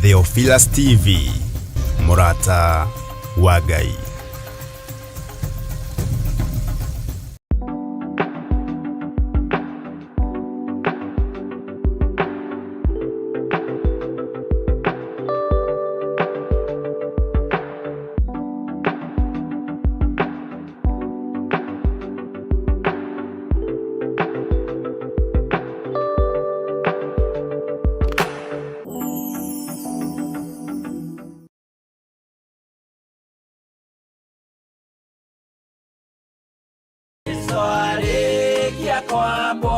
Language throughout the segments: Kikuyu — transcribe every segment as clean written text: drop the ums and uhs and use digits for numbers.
Theophilus TV, mũrata wa Ngai. Arĩkia kwambwo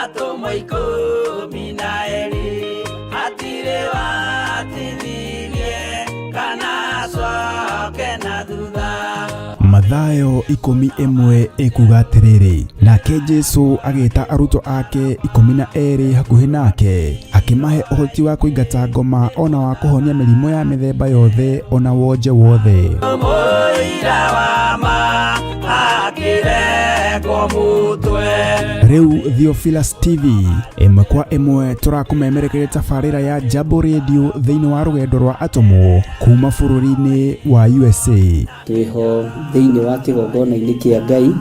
atũmwo 12 hatirĩ watithirie kana acoke na thutha. Mathayo 11 ĩkuga atĩrĩrĩ, nake Jesu agĩta arutwo ake 12 hakuhĩ nake, akĩmahe ũhoti wa kũingata ngoma ona wa kũhonia mĩrimũ ya mĩthemba yothe ona wonje wothe. Mũira wa ma akĩrengwo mũtwe. Rĩu Theophilus TV ĩmwe kwa ĩmwe tũrakũmemerekeria tabarĩra ya Jambo Radio thĩinĩ wa rũgendo rwa atũmwo kuma bũrũri-inĩ wa USA. Twĩho thĩinĩ wa kĩgongona-inĩ kĩa Ngai,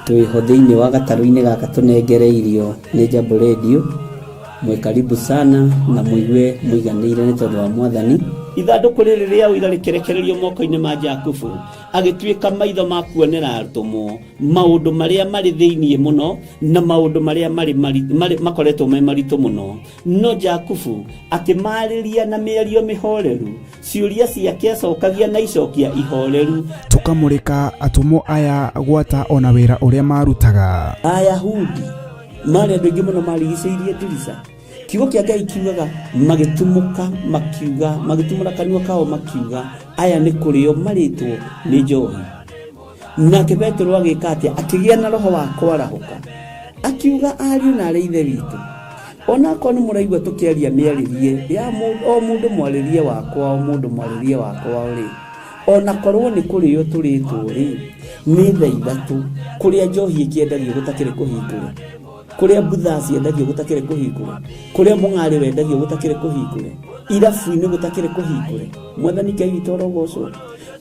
twĩho thĩinĩ wa gatarũ-inĩ gaka tũnengereirio nĩ Jambo Radio. Mwĩ karibu sana na mũigue mũiganĩire nĩ tondũ wa Mwathani. Ithandũkũ rĩrĩ rĩa ũira rĩkĩrekererio moko-inĩ ma Jakubu, agĩtuĩka maitho ma kuonera atũmwo maũndũ marĩa marĩ thĩinĩ mũno na maũndũ marĩa marĩ makoretwo me maritũ mũno. No Jakubu akĩmarĩria na mĩario mĩhoreru, ciũria ciake acokagia na icokia ihoreru. Tũkamũrĩka atũmwo aya gwata ona wĩra ũrĩa marutaga. Ayahudi marĩ andũ aingĩ mũno marigicĩirie ndirica. Kiugo kĩa Ngai kiugaga magĩtumũka makiuga, magĩtumũra kanua kao makiuga, aya nĩ kũrĩo marĩtwo nĩ njohi. Nake Petero agĩka atĩa? Akĩgĩa na roho wa kwarahũka, akiuga, ariũ na arĩ ithe witũ, onakorwo nĩ mũraigua tũkĩaria mĩarĩrie ya o mũndũ mwarĩrie wakwa, o mũndũ mwarĩrie wakwa rĩ, onakorwo nĩ kũrĩo tũrĩtwo rĩ, nĩ thaa ithatũ kũrĩa njohi ĩkĩendagio gũtakĩrĩ kũhingũre, kũrĩa mbutha ciendagio gũtakĩrĩ kũhingũre, kũrĩa mũng'arĩ wendagio gũtakĩrĩ kũhingũre, irabu-inĩ gũtakĩrĩ kũhingũre. Mwathani Ngai witũ arogocwo.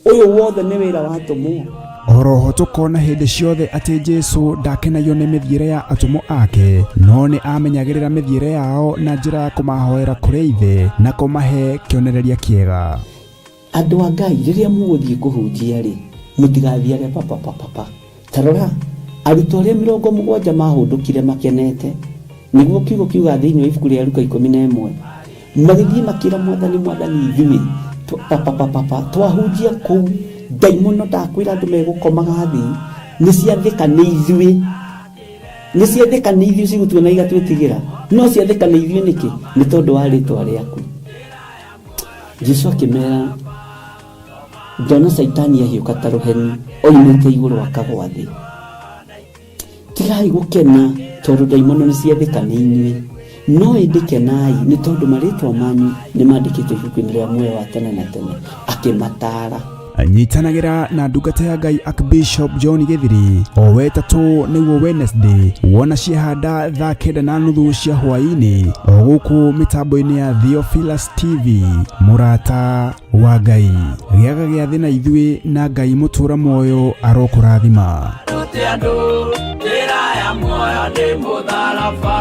Ũyũ wothe nĩ wĩra wa atũmwo. Oroho tũkona hĩndĩ ciothe atĩ Jesu ndakenagio nĩ mĩthiĩre ya atũmwo ake, no nĩ amenyagĩrĩra mĩthiĩre yao na njĩra ya kũmahoera kũrĩ Ithe na kũmahe kĩonereria kĩega. Andũ a Ngai, rĩrĩa mũgũthiĩ kũhunjia rĩ, mũtigathiage papapapapa. Ta rora, arutwo arĩa 70 mahũndũkire makenete, nĩguo kiugo kiuga thĩinĩ wa ibuku rĩa Luka 11, magĩthiĩ makĩra Mwathani, Mwathani, ithuĩ papapapapa twahunjia kũu, ndaimono ndakwĩra andũ megũkomaga thĩ, nĩ ciathĩka nĩ ithuĩ, nĩ ciathĩka nĩ ithuĩ cigũtuona igatwĩtigĩra, no ciathĩka nĩ ithuĩ nĩkĩ? Nĩ tondũ wa rĩtwa rĩaku. Jesu akĩmera, ndona Caitani ahiũka ta rũheni oimĩte igũrũ akagwa thĩ. Tigai gũkena tondũ ndaimono nĩ ciathĩka nĩ inyuĩ, no ĩndĩ kenai nĩ tondũ marĩtwa manyu nĩ mandĩkĩtwo ibuku-inĩ rĩa muoyo wa tene na tene. Akĩmataara. Nyitanagĩra na ndungata ya Ngai Archbishop John Gĩthiri o wetatũ nĩguo Wednesday wona ciahanda thaa 9:30 cia hwaĩ-inĩ o gũkũ mĩtambo-inĩ ya Theophilus TV, mũrata wa Ngai. Gĩaga gĩathĩ na ithuĩ na Ngai mũtũra muoyo arokũrathima. Rute andũ njĩra ya muoyo nĩ mũtharaba.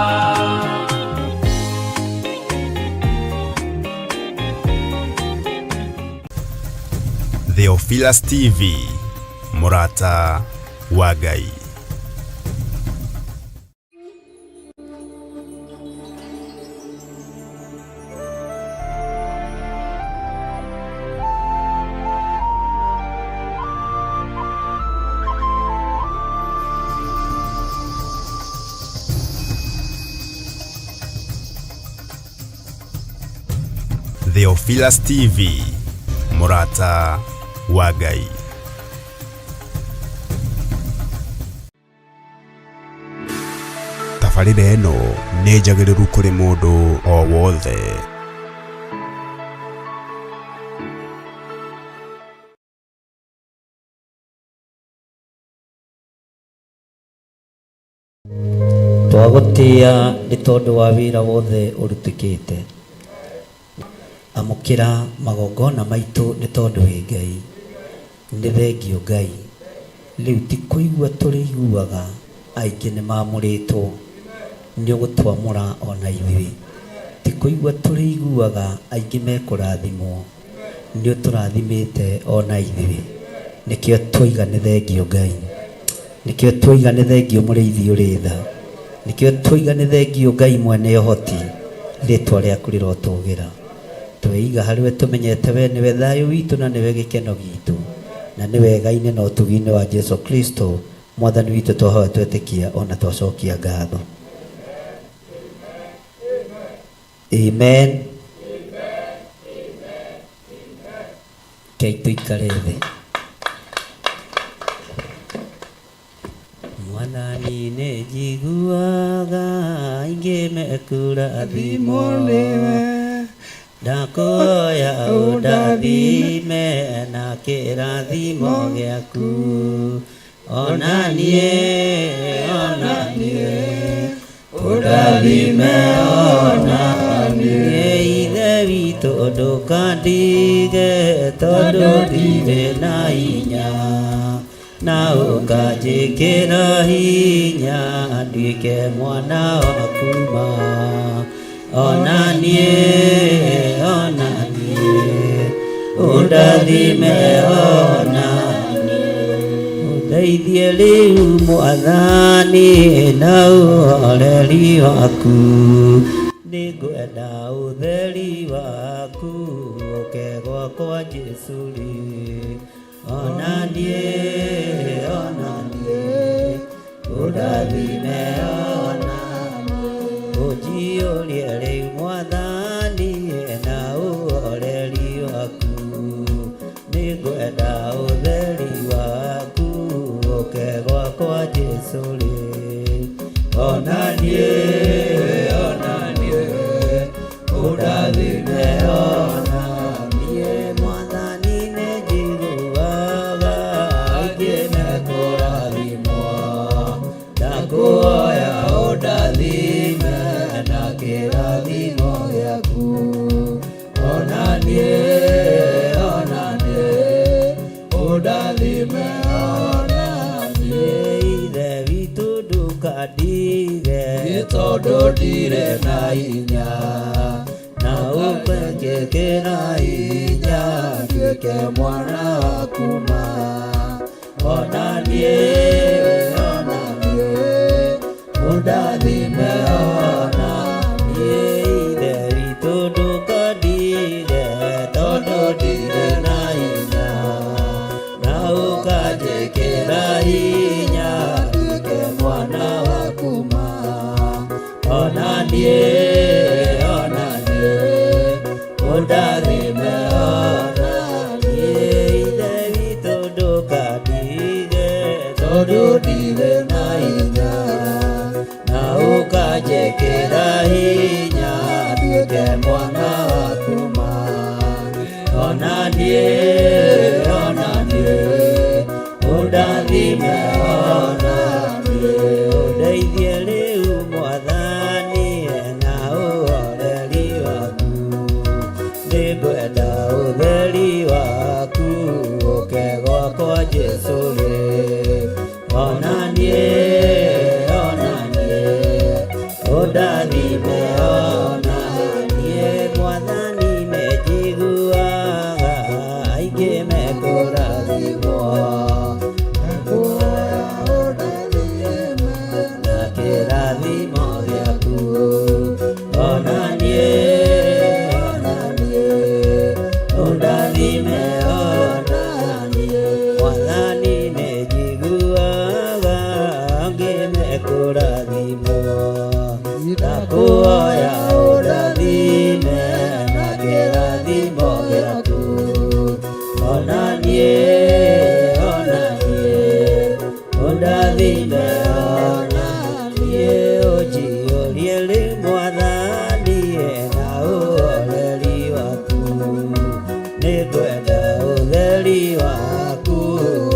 Theophilus TV, mũrata wa Ngai. Theophilus TV, mũrata wa Ngai. Tabarĩra ĩno nĩ njagĩrĩru kũrĩ mũndũ o wothe. Twagũtĩĩa nĩ tondũ wa wĩra wothe ũrutĩkĩte. Amũkĩra magongona maitũ nĩ tondũ wĩ Ngai. Nĩ thengiũ Ngai. Rĩu ti kũigua tũrĩiguaga aingĩ nĩ mamũrĩtwo. Nĩ ũgũtwamũra ona ithuĩ. Ti kũigua tũrĩiguaga aingĩ mekũrathimwo. Nĩ ũtũrathimĩte ona ithuĩ. Nĩkĩo twoiga nĩ thengiũ Ngai. Nĩkĩo twoiga nĩ thengiũ mũrĩithi ũrĩ tha. Nĩkĩo twoiga nĩ thengiũ Ngai mwene ũhoti. Rĩtwa rĩaku rĩrotũgĩra. Tweiga harĩ we tũmenyete we nĩwe thayũ witũ na nĩwe gĩkeno gitũ. Na nĩ wega-inĩ na ũtugi-inĩ wa Jesu Kristo mwathani witũ twahoya twetĩkia ona twacokia ngatho. Amen. Kei tũikare thĩ. Mwathani nĩ njiguaga aingĩ mekũrathimwo. Ndakũhoya ũndathime na kĩrathimo gĩaku. Ona niĩ, ona niĩ, ũndathime ona niĩ. Ithe witũ ndũkandige tondũ ndirĩ na hinya. Na ũkanjĩkĩra hinya nduĩke mwana waku ma. Ona niĩ, ona niĩ, ũndathime ona niĩ. Ũndeithie rĩu Mwathani na ũhoreri waku. Nĩngwenda ũtheri waku ũke gwakwa Jesũ rĩ. Ona niĩ, ona niĩ, ũndathime ona niĩ. Ũnjiyũrie rĩu Mwathani na ũhoreri waku. Nĩngwenda ũtheri waku ũke gwakwa Jesũ rĩ. Ona niĩ, ona niĩ, ũndathime ona niĩ. Mwathani nĩ njiguaga aingĩ mekũrathimwo. Ndakũhoya ũndathime na kĩrathimo gĩaku. Ona niĩ, ona niĩ, ũndathime ona niĩ. Ithe witũ ndũkandige tondũ ndirĩ na hinya. Na ũkanjĩkĩra hinya nduĩke mwana waku ma. Ona niĩ, ona niĩ, ũndathime ona niĩ. Ithe witũ ndũkandige tondũ ndirĩ na hinya. Na ũkanjĩkĩra hinya nduĩke mwana waku ma. Ona niĩ, ona niĩ, ũndathime ona niĩ. Ithe witũ ndũkandige tondũ ndirĩ na hinya. Na ũkanjĩkĩra hinya nduĩke mwana waku ma. Ona niĩ, ona niĩ, ũndathime ona niĩ. Ũndeithie rĩu Mwathani na ũhoreri waku. Nĩngwenda ũtheri waku ũke gwakwa Jesũ rĩ. Ona niĩ, ona niĩ, ũndathime ona niĩ. Mwathani nĩ njiguaga aingĩ mekũrathimwo. Na kĩrathimo gĩaku. Ona niĩ, ona niĩ, ũndathime ona niĩ. Mwathani nĩ njiguaga angĩ mekũrathimwo. Ndakũhoya ũndathime na kĩrathimo gĩaku. Ona niĩ, ona niĩ, ũndathime ona niĩ. Ũnjiyũrie rĩu Mwathani na ũhoreri waku. Nĩngwenda ũtheri waku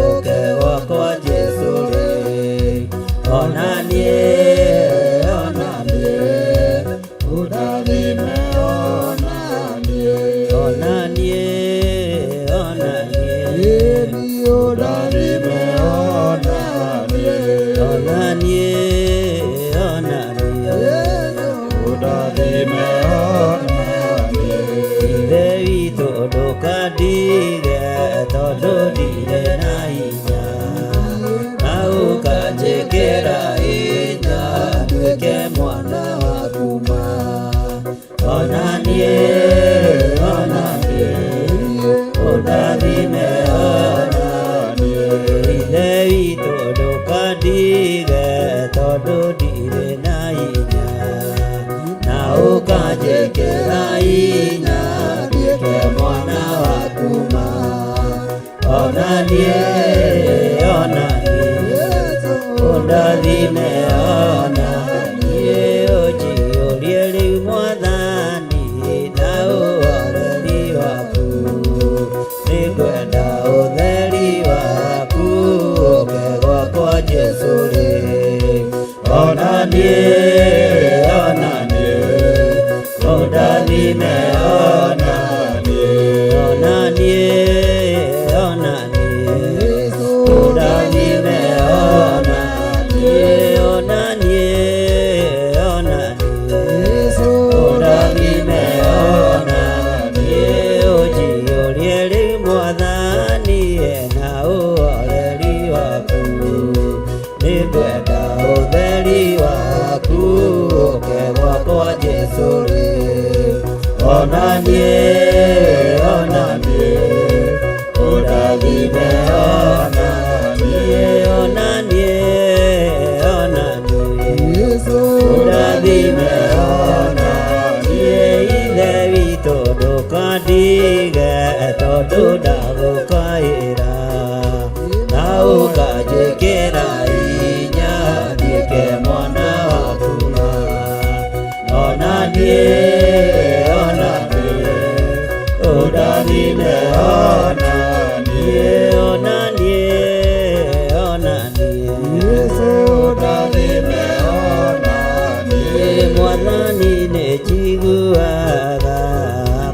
ũke gwakwa Jesũ rĩ. Ona niĩ, ona niĩ, nduĩke mwana waku ma. Ona niĩ, ona niĩ, ũndathime ona niĩ. Ithe witũ ndũkandige tondũ ndirĩ na hinya, na ũkanjĩkĩra hinya nduĩke mwana waku ma. Ona niĩ, ona niĩ, ũndathime ona niĩ. Ũnjiyũrie rĩu Mwathani na ũhoreri waku, nĩngwenda ũtheri waku ũke gwakwa Jesũ rĩ. Ona niĩ, ona niĩ, ũndathime ona niĩ. Ona niĩ, ona niĩ, ũndathime ona niĩ. Ona niĩ, ona niĩ, ũndathime ona niĩ. Ũnjiyũrie rĩu Mwathani na ũhoreri waku, nĩngwenda ũtheri waku ũke gwakwa Jesũ rĩ. Ona niĩ, ona niĩ, ũndathime ona niĩ. Ona niĩ, ona niĩ, ũndathime ona niĩ. Ithe witũ ndũkandige tondũ ndagũkaĩra, na ũkanjĩkĩra hinya nduĩke mwana waku ma. Ona niĩ, ona niĩ, ũndathime ona niĩ. Ona niĩ, ona niĩ, Ũndathime ona niĩ. Mwathani nĩ njiguaga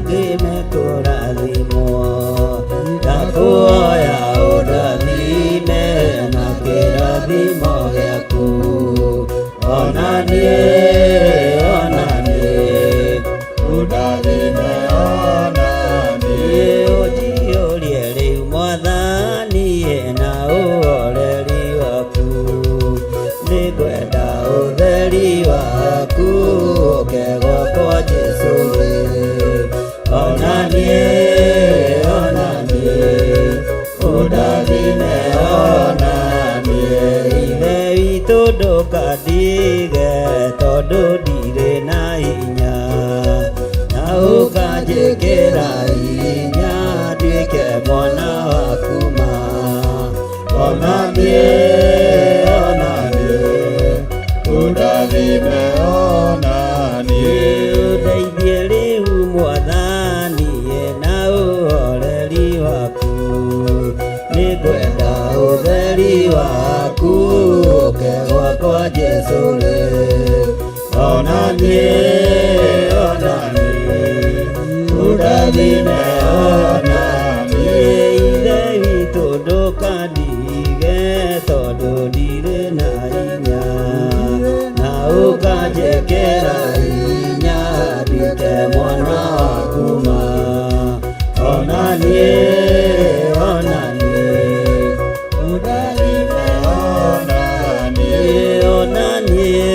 ngĩmekũrathimwo, ndakuoya ũndathime na kĩrathimo gĩaku. Ona niĩ, ona niĩ, Ũndathime ona niĩ. Ũnjiyũrie rĩu Mwathani na ũhoreri waku, nĩngwenda ũtheri waku ũke gwakwa Jesũ rĩ. Ona niĩ, ona niĩ, ũndathime ona niĩ. Ithe witũ ndũkandige tondũ ndirĩ na hinya, na ũkanjĩkĩra hinya nduĩke mwana waku ma. Ona niĩ, ona niĩ, Ũndathime ona niĩ. Ũndeithie rĩu Mwathani na ũhoreri waku, nĩngwenda ũtheri waku ũke gwakwa Jesũ rĩ. Ona niĩ, ona niĩ, ũndathime ona niĩ. Ithe witũ ndũkandige tondũ ndirĩ na hinya, na ũkanjĩkĩra hinya nduĩke mwana waku ma. Ona niĩ, ona niĩ, Ũndathime ona niĩ. Ona niĩ,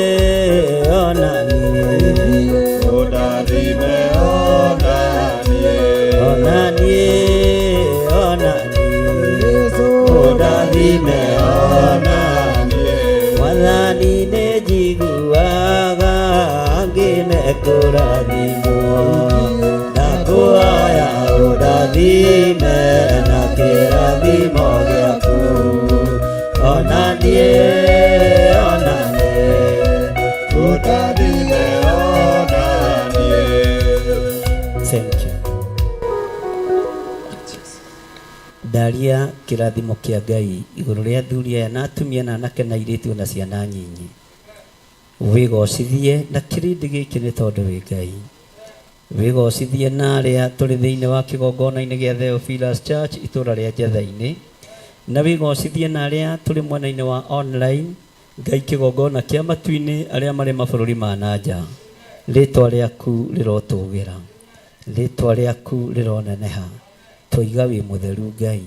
ona niĩ, Ũndathime ona niĩ. Ona niĩ, ona niĩ, ũndathime ona niĩ. Mwathani nĩ njiguaga ngĩmekũrathimwo, ndakuoya ũndathime na kĩrathimo gĩaku. Ona niĩ, ona niĩ, Ũndathime ona niĩ. Thank you. Ndaria kĩrathimo kĩa Ngai igũrũ rĩa athuri aya na atumia na anake na airĩtu na ciana nyinyi. Wĩgocithie na kĩrĩndĩ gĩkĩ nĩ tondũ wĩ Ngai. Wĩgocithie na arĩa tũrĩ thĩinĩ wa kĩgongona-inĩ gĩa Theophilus Church itũũra rĩa Njetha-inĩ, na wĩgocithie na arĩa tũrĩ mwena-inĩ wa online, Ngai kĩgongona kĩa matu-inĩ, arĩa marĩ mabũrũri ma na nja. Rĩtwa rĩaku rĩrotũgĩra, rĩtwa rĩaku rĩroneneha. Twoiga wĩ mũtheru Ngai,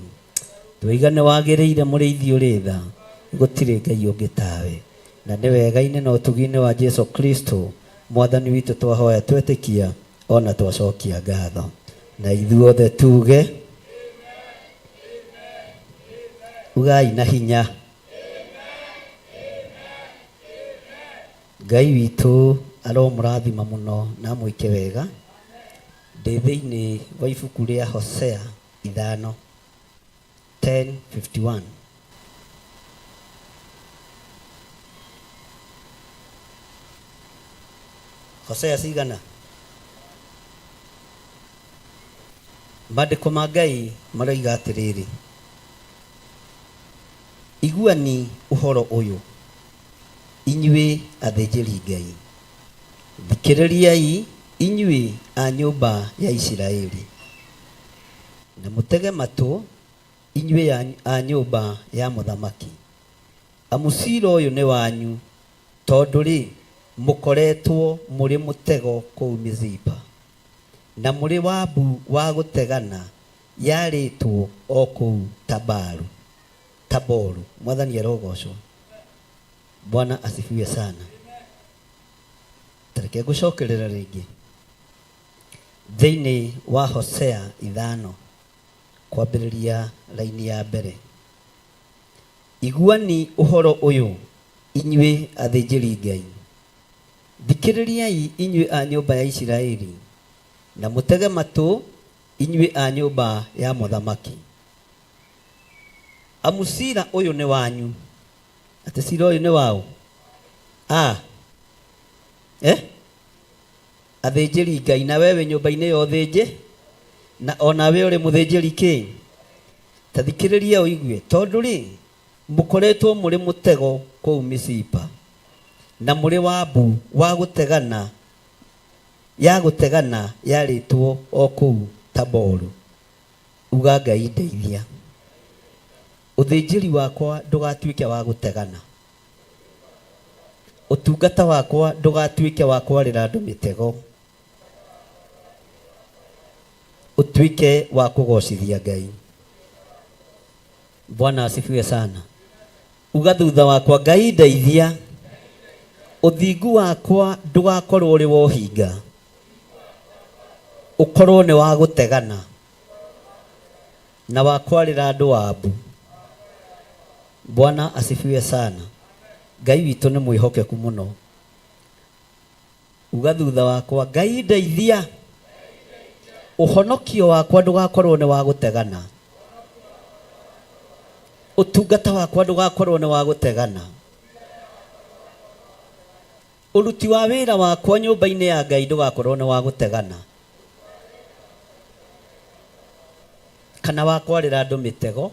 twoiga nĩ wagĩrĩire mũrĩithi ũrĩ tha, gũtirĩ Ngai ũngĩ tawe. Na nĩ wega-inĩ na ũtugi-inĩ wa Jesu Kristo mwathani witũ twahoya twetĩkia ona twacokia ngatho. Na ithuothe tuge ugai na hinya. Ngai witũ aromũrathima mũno na amwĩke wega. Ndĩ thĩinĩ wa ibuku rĩa Hosea ithano 10:51. Hosea cigana? Maandĩko ma Ngai maroiga atĩrĩrĩ, iguani ũhoro ũyũ inyuĩ athĩnjĩri Ngai, thikĩrĩriai inyuĩ a nyũmba ya Isiraeli, na mũtege matũ inyuĩ a nyũmba ya mũthamaki, amu cira ũyũ nĩ wanyu, tondũ-rĩ, mũkoretwo mũrĩ mũtego kũu Mizipa, na mũrĩ wabu wa gũtegana yarĩtwo o kũu Tabaru. Taboru. Mwathani arogocwo. Bwana asifiwe sana. Tareke ngũcokerera rĩngĩ thĩinĩ wa Hosea ithano kwambĩrĩria raini ya mbere. Iguani ũhoro ũyũ inyuĩ athĩnjĩri Ngai, thikĩrĩriai inyuĩ a nyũmba ya Isiraeli, na mũtege matũ inyuĩ a nyũmba ya mũthamaki. Amu cira ũyũ nĩ wanyu. Atĩ cira ũyũ nĩ waũ? A eh? Athĩnjĩri Ngai, na we wĩ nyũmba-inĩ ya ũthĩnjĩ, na onawe ũrĩ mũthĩnjĩri kĩ? Ta thikĩrĩria ũigue, tondũ rĩ, mũkoretwo mũrĩ mũtego kũu Misipa, na mũrĩ wabu wa gũtegana ya gũtegana yarĩtwo o kũu Taboru. Uga Ngai ndeithia. Ũthĩnjĩri wakwa ndũgatuĩke wa gũtegana. Ũtungata wakwa ndũgatuĩke wa kwarĩra andũ mĩtego. Ũtuĩke wa kũgocithia Ngai. Bwana asifiwe sana. Uga thutha wakwa Ngai ndeithia. Ũthingu wakwa ndũgakorwo ũrĩ wa ũhinga, ũkorwo nĩ wa gũtegana na wa kwarĩra andũ wabu. Bwana asifiwe sana. Ngai witũ nĩ mwĩhokeku mũno. Uga thutha wakwa Ngai ndeithia. Ũhonokio wakwa ndũgakorwo nĩ wa gũtegana. Ũtungata wakwa ndũgakorwo nĩ wa gũtegana. Ũruti wa wĩra wakwa nyũmba-inĩ ya Ngai ndũgakorwo nĩ wa gũtegana kana wa kwarĩra andũ mĩtego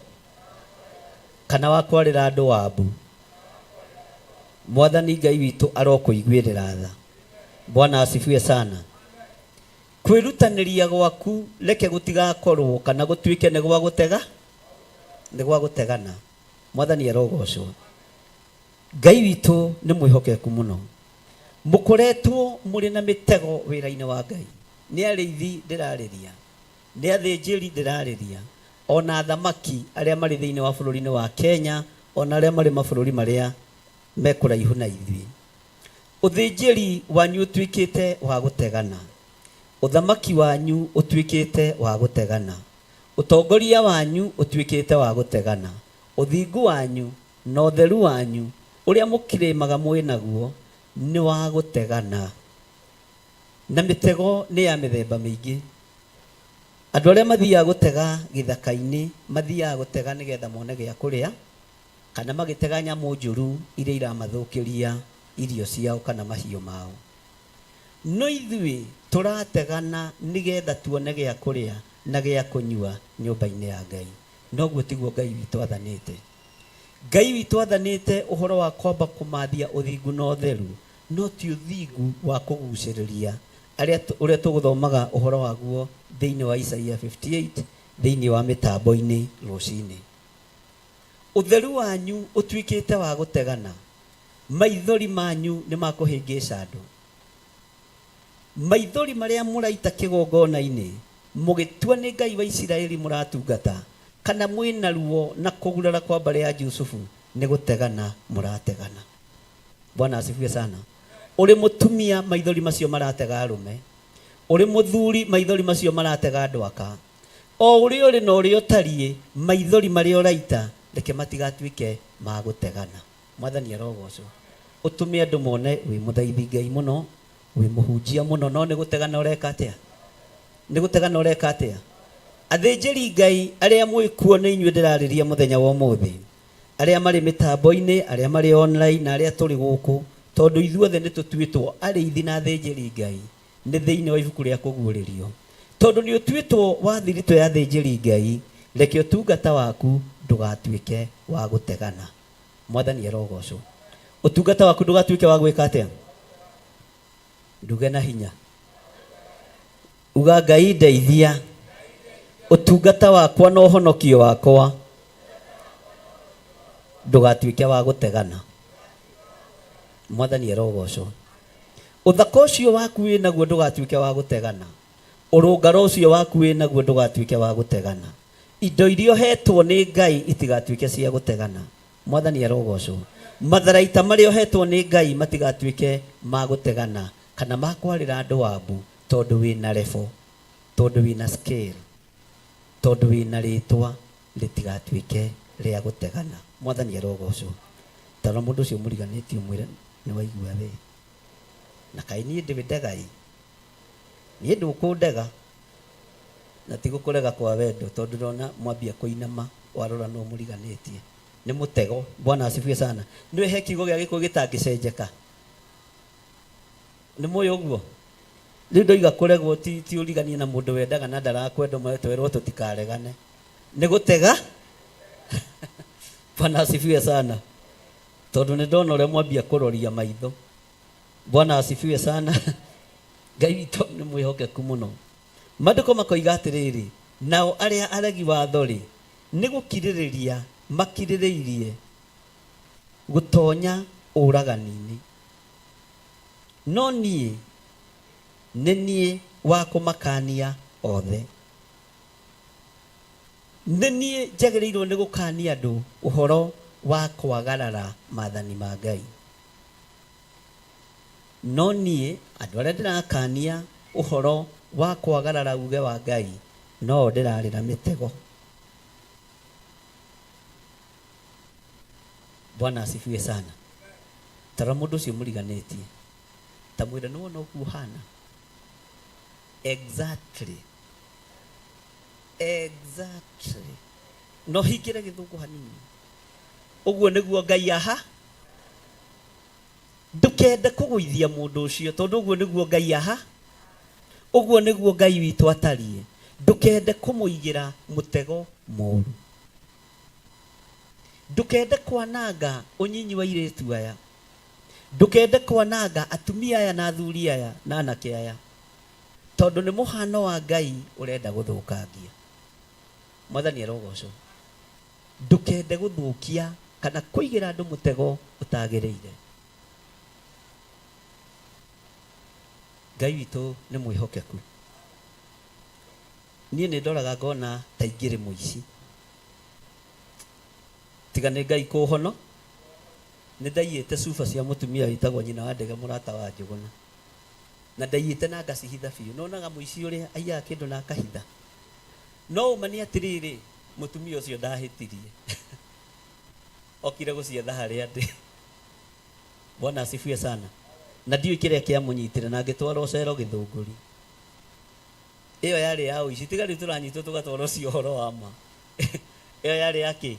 kana wa kwarĩra andũ wabu. Mwathani Ngai witũ arokũiguĩrĩra tha. Bwana asifiwe sana. Kwĩrutanĩria gwaku reke gũtigakorwo kana gũtuĩke nĩ gwa gũtega, nĩ gwa gũtegana. Mwathani arogocwo. Ngai witũ nĩ mwĩhokeku mũno. Mũkoretwo mũrĩ na mĩtego wĩra-inĩ wa Ngai. Nĩ arĩithi ndĩrarĩria, nĩ athĩnjĩri ndĩrarĩria, ona athamaki arĩa marĩ thĩinĩ wa bũrũri-inĩ wa Kenya, ona arĩa marĩ mabũrũri marĩa me kũraihu na ithuĩ. Ũthĩnjĩri wanyu ũtuĩkĩte wa gũtegana, ũthamaki wanyu ũtuĩkĩte wa gũtegana, ũtongoria wanyu ũtuĩkĩte wa gũtegana, ũthingu wanyu na ũtheru wanyu ũrĩa mũkirĩmaga mwĩ naguo nĩ wa gũtegana. Na mĩtego nĩ ya mĩthemba mĩingĩ. Andũ arĩa mathiaga gũtega gĩthaka-inĩ mathiaga gũtega nĩgetha mone gĩa kũrĩa, kana magĩtega nyamũ njũru iria iramathũkĩria irio ciao kana mahiũ mao. No ithuĩ tũrategana nĩgetha tuone gĩa kũrĩa na gĩa kũnyua nyũmba-inĩ ya Ngai. Noguo tiguo Ngai witũ athanĩte. Ngai witũ athanĩte ũhoro wa kwamba kũmathia ũthingu na ũtheru, no ti ũthingu wa kũgucĩrĩria arĩa ũrĩa tũgũthomaga ũhoro waguo thĩinĩ wa Isaia 58 thĩinĩ wa mĩtambo-inĩ rũcinĩ. Ũtheru wanyu ũtuĩkĩte wa gũtegana, maithori manyu nĩ ma kũhĩngĩca andũ. Maithori marĩa mũraita kĩgongona-inĩ mũgĩtua nĩ Ngai wa Isiraeli mũratungata, kana mwĩna ruo na kũgurara kwa mbarĩ ya Jusufu nĩ gũtegana mũrategana. Bwana asifiwe sana. Ũrĩ mũtumia maithori macio maratega arũme, ũrĩ mũthuri maithori macio maratega andũ aka, o ũrĩa ũrĩ na ũrĩa ũtariĩ, maithori marĩa ũraita reke matigatuĩke ma gũtegana. Mwathani arogocwo. Ũtũme andũ mone wĩ mũthaithi Ngai mũno, wĩ mũhunjia mũno, no nĩ gũtegana ũreka atĩa? Nĩ gũtegana ũreka atĩa? Athĩnjĩri Ngai arĩa mwĩ kuo nĩ inyuĩ ndĩrarĩria mũthenya wa ũmũthĩ, arĩa marĩ mĩtambo-inĩ, arĩa marĩ online na arĩa tũrĩ gũkũ, tondũ ithuothe nĩ tũtuĩtwo arĩithi na athĩnjĩri Ngai, nĩ thĩinĩ wa ibuku rĩa kũguũrĩrio. Tondũ nĩ ũtuĩtwo wa thiritũ ya athĩnjĩri Ngai, reke ũtungata waku ndũgatuĩke wa gũtegana. Mwathani arogocwo. Ũtungata waku ndũgatuĩke wa gwĩka atĩa? Nduge na hinya. Uga Ngai ndeithia, ũtungata wakwa na ũhonokio wakwa ndũgatuĩke wa gũtegana. Mwathani arogocwo. Ũthaka ũcio waku wĩ naguo ndũgatuĩke wa gũtegana. Ũrũngaro ũcio waku wĩ naguo ndũgatuĩke wa gũtegana. Indo iria ũhetwo nĩ Ngai itigatuĩke cia gũtegana. Mwathani arogocwo. Matharaita marĩa ũhetwo nĩ Ngai matigatuĩke ma gũtegana kana ma kwarĩra andũ wabu, tondũ wĩna level, tondũ wĩna scale, tondũ wĩna rĩtwa rĩtigatuĩke rĩa gũtegana. Mwathani arogocwo. Tarora mũndũ ũcio mũriganĩtie ũmwĩre nĩ waigua we. Na kaĩ niĩ ndĩrĩ ndega ĩ? Niĩ ndũkũndega. Na ti gũkũrega kwa wendo, tondũ ndona mwambia kũinama warora no mũriganĩtie. Nĩ mũtego. Bwana asifiwe sana. Nĩwe he kiugo gĩa Gĩkũyũ gĩtangĩcenjeka. Nĩ mũĩ ũguo? Rĩu ndoiga kũregwo ti ti ũriganie na mũndũ wendaga na ndarakwenda ũmwe twerwo tũtikaregane. Nĩ gũtega. Bwana asifiwe sana. Tondũ nĩ ndona ũrĩa mwambia kũroria maitho. Bwana asifiwe sana. Ngai witũ nĩ mwĩhokeku mũno. Maandĩko makoiga atĩrĩrĩ, nao arĩa aregi watho rĩ, nĩ gũkirĩrĩria makirĩrĩirie gũtonya ũragani-inĩ. No niĩ nĩ niĩ wa kũmakania othe. Nĩ niĩ njagĩrĩirwo nĩ gũkania andũ ũhoro wa kwagarara maathani ma Ngai. No niĩ andũ arĩa ndĩrakania ũhoro wa kwagarara uge wa Ngai no o ndĩrarĩra mĩtego. Bwana asifiwe sana. Tarora mũndũ ũcio mũriganĩtie, ta mwĩre nĩ wona ũguo ũhana. Exactly. Exactly. No hingĩre gĩthũngũ hanini. Ũguo nĩguo Ngai aha. Ndũkende kũgũithia mũndũ ũcio tondũ ũguo nĩguo Ngai aha. Ũguo nĩguo Ngai witũ atariĩ. Ndũkende kũmũigĩra mũtego mũru. Ndũkende kwananga ũnyinyi wa airĩtu aya. Ndũkende kwananga atumia aya na athuri aya na anake aya. Tondũ nĩ mũhano wa Ngai ũrenda gũthũkangia. Mwathani arogocwo. Ndũkende gũthũkia kana kũigĩra andũ mũtego ũtagĩrĩire. Ngai witũ nĩ mwĩhokeku. Niĩ nĩ ndoraga ngona ta ingĩrĩ mũici. Tiga nĩ Ngai kũhono, nĩ ndaiyĩte cuba cia mũtumia wĩtagwo nyina wa ndege mũrata wa Njũgũna. Na ndaiyĩte na ngacihitha biũ. Nĩwonaga mũici ũrĩa aiyaga kĩndũ na akahitha? No ũma nĩ atĩrĩrĩ, mũtumia ũcio ndahĩtirie. Okire gũcietha harĩa ndĩ. Bwana asifiwe sana. Na ndiũĩ kĩrĩa kĩamũnyitire na ngĩtwarwo cero Gĩthũngũri. Ĩyo yarĩ ya ũici. Tiga rĩu tũranyitwo tũgatwarwo cio ũhoro wa ma. Ĩyo yarĩ ya kĩ?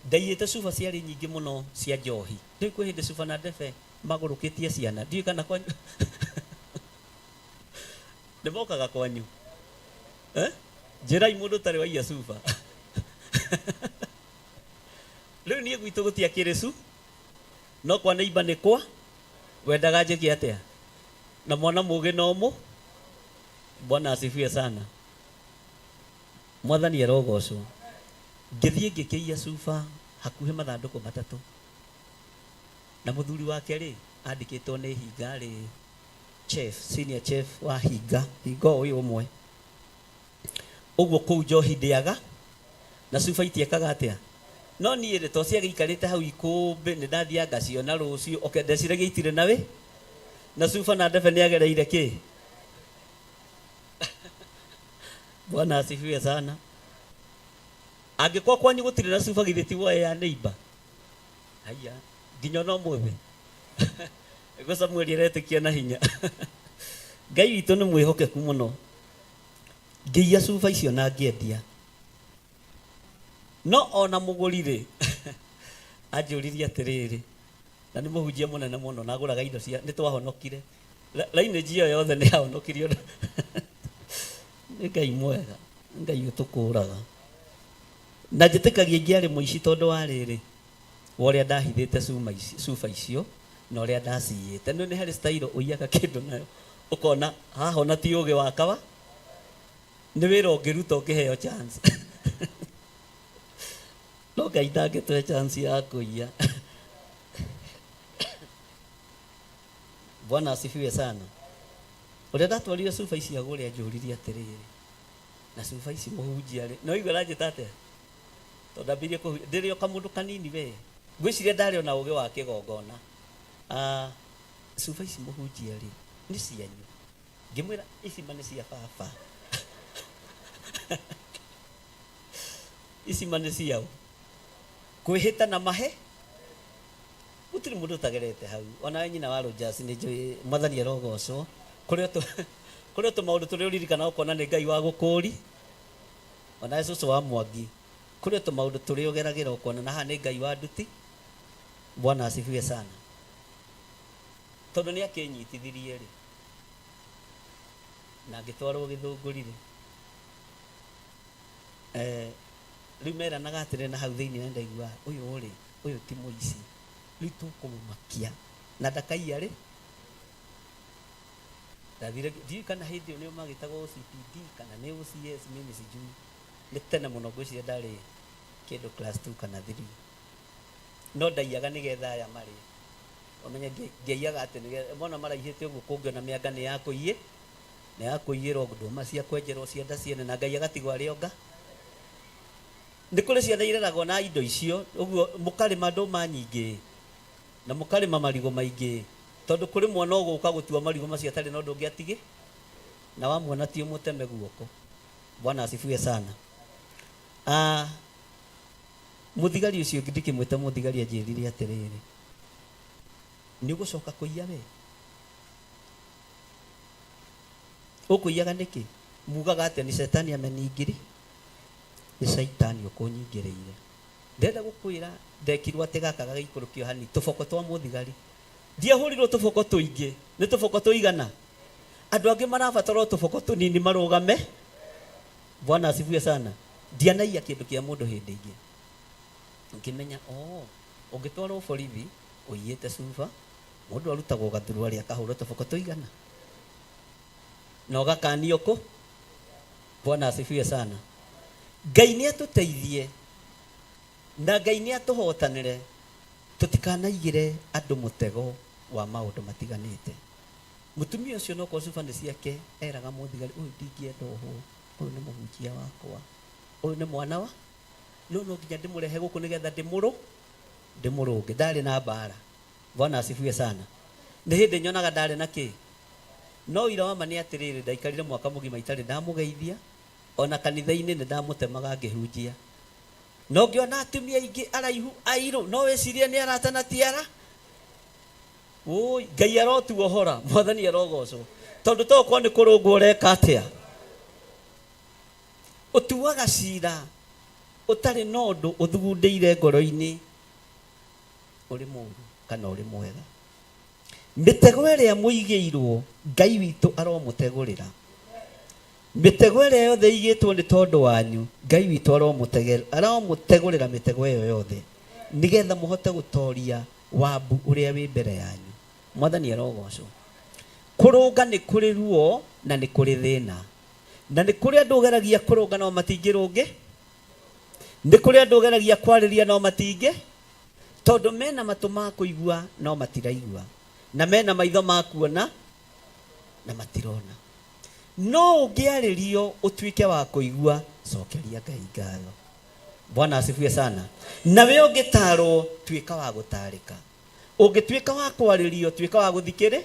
Ndaiyĩte cuba ciarĩ nyingĩ mũno cia njohi. Ndiũĩ kwĩ hĩndĩ cuba na ndebe magũrũkĩtie ciana. Ndiũĩ kana kwanyu nĩ mokaga kwanyu. Eh? Njĩrai mũndũ ũtarĩ waiya cuba. Rĩu niĩ gwitũ gũtiakĩrĩ cu no kwa neighbor nĩ kwa wendaga njĩke atĩa? Na mwana mũgĩ no mũ. Bwana asifiwe sana. Mwathani arogocwo. Ngĩthiĩ ngĩkĩiya cuba hakuhĩ mathandũkũ matatũ. Na mũthuri wake rĩ, andĩkĩtwo nĩ hinga rĩ chef, senior chef wa hinga, hinga o ũyũ ũmwe. Ũguo kũu njohi ndĩaga na cuba itiekaga atĩa? No niĩ rĩ, to ciagĩikarĩte hau ikũmbĩ, nĩ ndathiaga ngaciona rũciũ. Okay, ndeciragia itirĩ na wĩ na cuba na ndebe nĩ agereire kĩ. Bwana asifiwe sana. Angĩkorwo kwanyu gũtirĩ na cuba githĩ ti woe ya neighbor? Haiya, nginya ona ũmũthĩ. Nĩguo Samueli aretĩkia na hinya. Ngai witũ nĩ mwĩhokeku mũno. Ngĩiya cuba icio na ngĩendia. No ona mũgũri rĩ, anjũririe atĩrĩrĩ, na nĩ mũhunjia mũnene mũno na agũraga indo cia, nĩ twahonokire. Lineage ĩyo yothe nĩ yahonokirio nĩ Ngai mwega, Ngai ũtũkũraga. Na njĩtĩkagia ingĩarĩ mũici tondũ wa rĩrĩ, wa ũrĩa ndahithĩte cuma ici, cuba icio na ũrĩa ndaciyĩte. Nĩ nĩ harĩ style ũiyaga kĩndũ nayo ũkona haha ona ti ũgĩ wa kawa, nĩ wĩra ũngĩruta ũngĩheo chance. No Ngai ndangĩtũhe chance ya kũiya. Bwana asifiwe sana. Ũrĩa ndatwarire cuba ici agũre anjũririe atĩrĩrĩ, na cuba ici mũhunjia rĩ, no igua aranjĩta atĩa? Tondũ ndambĩrĩirie kũhunjia ndĩrĩ o kamũndũ kanini we. Ngwĩciria ndarĩ o na ũgĩ wa kĩgongona. Ah, cuba ici mũhunjia rĩ, nĩ cianyu? Ngĩmwĩra ici ma nĩ cia baba. Ici ma nĩ ciaũ? Kwĩhĩta na mahe gũtirĩ mũndũ ũtagerete hau onawe nyina wa Rogers nĩ njũĩ mwathani arogocwo kũrĩ o kũrĩ o tũmaũndũ tũrĩa ũririkanaga ũkona nĩ Ngai wa gũkũũri onawe cũcũ wa Mwangi kũrĩ o tũmaũndũ tũrĩa ũgeragĩra ũkona na haha nĩ Ngai wa nduti. Bwana asifiwe sana. Tondũ nĩ akĩnyitithirie rĩ na ngĩtwarwo Gĩthũngũri rĩ eh, rĩu meranaga atĩrĩ na hau thĩinĩ na ndaigua ũyũ rĩ ũyũ ti mũici rĩu tũkũmũmakia na ndakaiya rĩ ndathire ndiũĩ kana hĩndĩ ĩyo nĩo magĩtagwo OCPD kana nĩ OCS mimi sijui nĩ tene mũno ngwĩciria ndarĩ kĩndũ class 2 kana 3 no ndaiyaga nĩgetha aya marĩe ũmenye ndiaiyaga atĩ nĩgetha mona maraihĩte ũguo kũngĩona mĩanga nĩ ya kũiyĩ nĩ ya kũiyĩrwo ndũma cia kwenjerwo cienda ciene na Ngai agatigwo arĩ o nga Nĩ kũrĩ ciana ireragwo na indo icio, ũguo mũkarĩma ndũma nyingĩ na mũkarĩma marigũ maingĩ, tondũ kũrĩ mwana ũgũka gũtua marigũ macio atarĩ na ũndũ ũngĩ atigĩ, na wamuona ti ũmũteme guoko. Bwana asifiwe sana. Ah, mũthigari ũcio ndikĩmwĩta mũthigari anjĩrire atĩrĩrĩ, nĩ ũgũcoka kũiya we? Ũkũiyaga nĩkĩ? Mugaga atĩa ni shetani ameniingiri? Nĩ caitani ũkũnyingĩrĩire. Ndĩrenda gũkwĩra ndekirwo atĩ gaka gagĩikũrũkio hani tũboko twa mũthigari. Ndiahũrirwo tũboko tũingĩ, nĩ tũboko tũigana? Andũ angĩ marabatara o tũboko tũnini marũgame. Bwana asifiwe sana. Ndianaiya kĩndũ kĩa mũndũ hĩndĩ ĩngĩ. Ngĩmenya oo, ũngĩtwarwo borithi ũiyĩte cuba, mũndũ arutagwo gathuruarĩ akahũrwo tũboko tũigana? Na ũgakanio kũ? Bwana asifiwe sana. Ngai nĩ atũteithie na Ngai nĩ atũhotanĩre tũtikanaigĩre andũ mũtego wa maũndũ matiganĩte. Mũtumia ũcio no korwo cuba nĩ ciake eraga mũthigari ũyũ ndingĩenda ohwo, ũyũ nĩ mũhunjia wakwa, ũyũ nĩ mwana wa no no nginya ndĩmũrehe gũkũ nĩgetha ndĩmũrũ ndĩmũrũnge. Ndarĩ na mbara. Bwana asifiwe sana. Nĩ hĩndĩ nyonaga ndarĩ na kĩ No ũira wa ma nĩ atĩrĩrĩ, ndaikarire mwaka mũgima itarĩ ndamũgeithia, o na kanitha-inĩ nĩ ndamũtemaga ngĩhunjia. Na ũngĩona atumia aingĩ araihu airũ, no wĩcirie nĩ arata na ti ara. Ũũi, Ngai arotuohora, Mwathani arogocwo. Tondũ to ũkorwo nĩ kũrũngwo ũreka atĩa? Ũtuaga cira ũtarĩ na ũndũ ũthugundĩire ngoro-inĩ, ũrĩ mũũru kana ũrĩ mwega. Mĩtego ĩrĩa mũigĩirwo, Ngai witũ aromũtegũrĩra. Mĩtego ĩrĩa yothe ĩigĩtwo nĩ tondũ wanyu, Ngai witũ aromũtegũrĩra mĩtego ĩyo yothe, nĩgetha mũhote gũtoria wambu ũrĩa wĩ mbere yanyu. Mwathani arogocwo. Kũrũnga nĩ kũrĩ ruo na nĩ kũrĩ thĩna. Na nĩ kũrĩ andũ ũgeragia kũrũnga no matingĩrũngĩ. Nĩ kũrĩ andũ ũgeragia kwarĩria no matingĩ Tondũ mena matũ ma kũigua no matiraigua, na mena maitho ma kuona na matirona. No ũngĩarĩrio ũtuĩke wa kũigua, cokeria Ngai ngatho. Bwana asifiwe sana. Nawe ũngĩtarwo, tuĩka wa gũtarĩka. Ũngĩtuĩka wa kwarĩrio, tuĩka wa gũthikĩrĩ,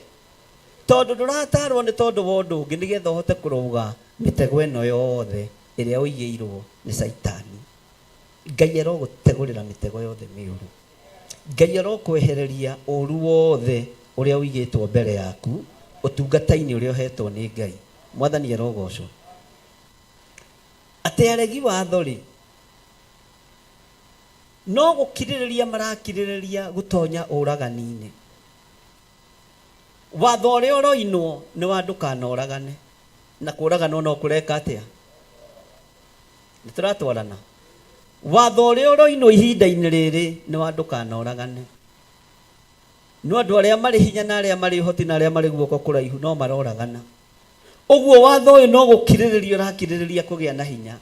tondũ ndũratarwo nĩ tondũ wa ũndũ ũngĩ, nĩgetha ũhote kũrũga mĩtego ĩno yothe ĩrĩa ũigĩirwo nĩ Caitani. Ngai arogũtegũrĩra mĩtego yothe mĩũru. Ngai arokwehereria ũru wothe ũrĩa ũigĩtwo mbere yaku ũtungata-inĩ ũrĩa ũhetwo nĩ Ngai. Mwathani arogocwo. Atĩ aregi watho rĩ, no gũkirĩrĩria marakirĩrĩria gũtonya ũragani-inĩ. Watho ũrĩa ũroinwo nĩ wa ndũkanoragane, na kũraganwo no kũreka atĩa? Nĩ tũratwarana. Watho ũrĩa ũroinwo ihinda-inĩ rĩrĩ nĩ wa ndũkanoragane. No andũ arĩa marĩ hinya na arĩa marĩ ũhoti na arĩa marĩ guoko kũraihu no maroragana. Ũguo watho ũyũ no gũkirĩrĩria ũrakirĩrĩria kũgĩa na hinya.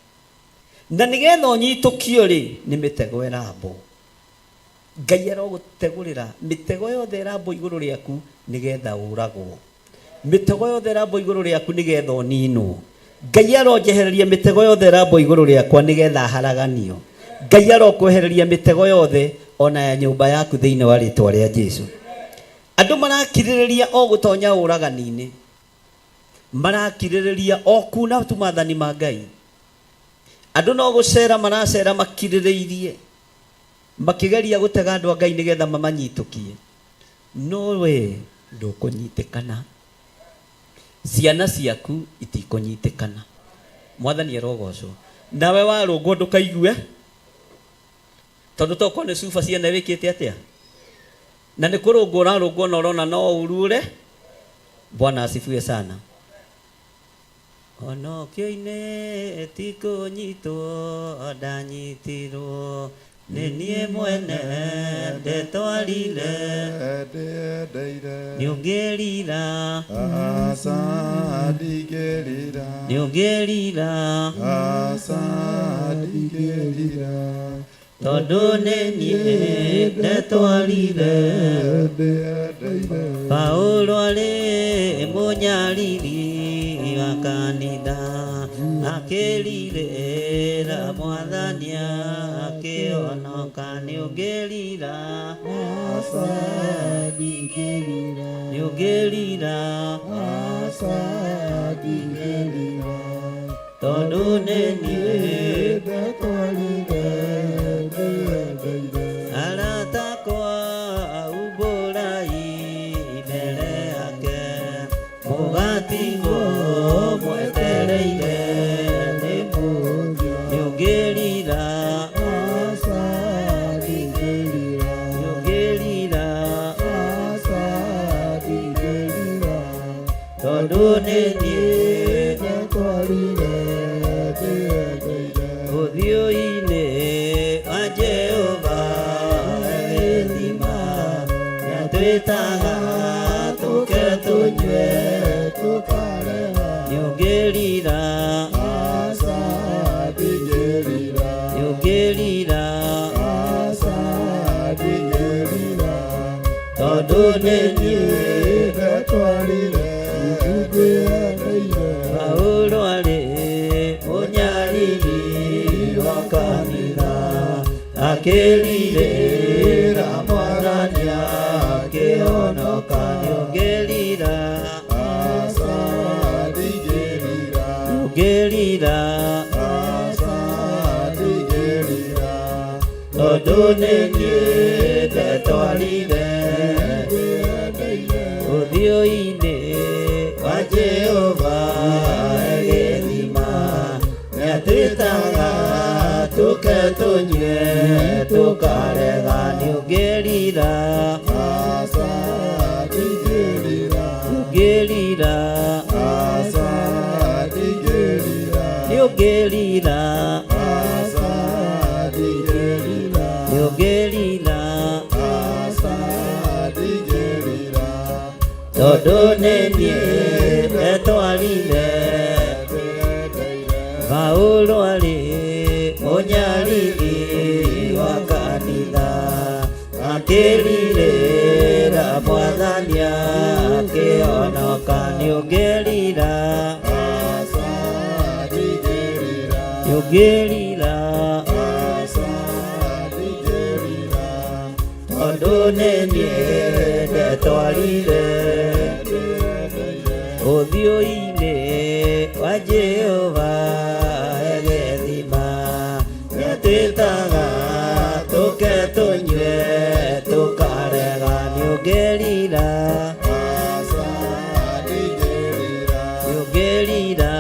Na nĩgetha ũnyitũkio rĩ, nĩ mĩtego ĩrambwo. Ngai arogũtegũrĩra mĩtego yothe ĩrambwo igũrũ rĩaku nĩgetha ũragwo. Mĩtego yothe ĩrambwo igũrũ rĩaku nĩgetha ũninwo. Ngai aronjehereria mĩtego yothe ĩrambwo igũrũ rĩakwa nĩgetha haraganio. Ngai arokwehereria mĩtego yothe ona ya nyũmba yaku thĩinĩ wa rĩtwa rĩa Jesu. Andũ marakirĩrĩria o gũtonya ũragani-inĩ, marakirĩrĩria o kuna tu maathani ma Ngai. Andũ no gũcera maracera makirĩrĩirie, makĩgeria gũtega andũ a Ngai nĩgetha mamanyitũkie. No we ndũkũnyitĩkana, ciana ciaku itikũnyitĩkana. Mwathani arogocwo. Nawe warũngwo ndũkaigue, tondũ tokorwo nĩ cuba ciene wĩkĩte atĩa, na nĩ kũrũngwo ũrarũngwo na ũrona no ũru ũre. Bwana asifiwe sana. Honokio-inĩ ti kũnyitwo ndanyitirwo, nĩ niĩ mwene ndetwarire. Ndĩendeire. Nĩ ũngĩrira. Aca, ndingĩrira. Nĩ ũngĩrira. Aca, ndingĩrira. Tondũ nĩ niĩ ndetwarire. Ndĩendeire. Paulo arĩ mũnyariri wa kanitha, akĩrirĩra Mwathani akĩhonoka. Nĩ ũngĩrira. Aca, ndingĩrira. Nĩ ũngĩrira. Aca, ndingĩrira. Tondũ nĩ niĩ ndetwarire. Ndĩendeire. Arata akwa, umbũrai mbere yake, mũgatigwo mwetereire. Nĩ ũngĩrira. Aca, ndingĩrira. Nĩ ũngĩrira. Aca, ndingĩrira. Tondũ nĩ niĩ ndetwarire. Ndĩendeire. Ũthiũ-inĩ wa Jehova gĩthima, nĩatwĩtaga tũke tũnyue. Tũkarega. Nĩ ũngĩrira. Aca, ndingĩrira. Nĩ ũngĩrira. Aca, ndingĩrira. Tondũ nĩ niĩ ndetwarire. Ndĩendeire. Paulo arĩ mũnyariri wa kanitha, akĩrirĩra Mwathani akĩhonoka. Nĩ ũngĩrira. Aca, ndingĩrira. Nĩ ũngĩrira. Aca, ndingĩrira. Tondũ nĩ niĩ ndetwarire. Ndĩendeire. Ũthiũ-inĩ wa Jehova gĩthima, nĩatwĩtaga tũke tũnyue, tũkarega. Nĩ ũngĩrira. Aca, ndingĩrira. Nĩ ũngĩrira. Aca, ndingĩrira. Nĩ ũngĩrira. Aca, ndingĩrira. Nĩ ũngĩrira. Aca, ndingĩrira. Tondũ nĩ niĩ ndetwarire. Ndĩendeire. Paulo arĩ mũnyariri wa kanitha, akĩrirĩra Mwathani akĩhonoka. Nĩ ũngĩrira. Aca, ndingĩrira. Nĩ ũngĩrira. Aca, Nĩ niĩ ndetwarire ũthiũ-inĩ wa Jehova gĩthima, nĩatwĩtaga tũke tũnyue, tũkarega. Nĩũngĩrira, nĩũngĩrira,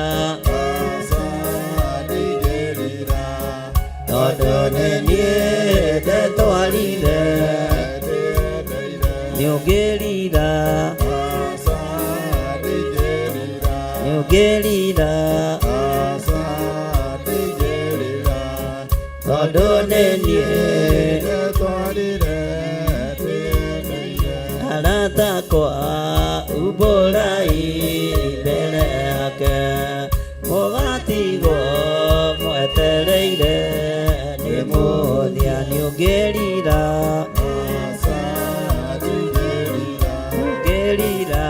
tondũ nĩ niĩ ndetwarire. Nĩũngĩrira, nĩũngĩrira, tondũ nĩ niĩ. Arata akwa, umbũrai mbere yake, mũgatigwo mwetereire nĩ mũthia. Nĩũngĩrira, ũngĩrira,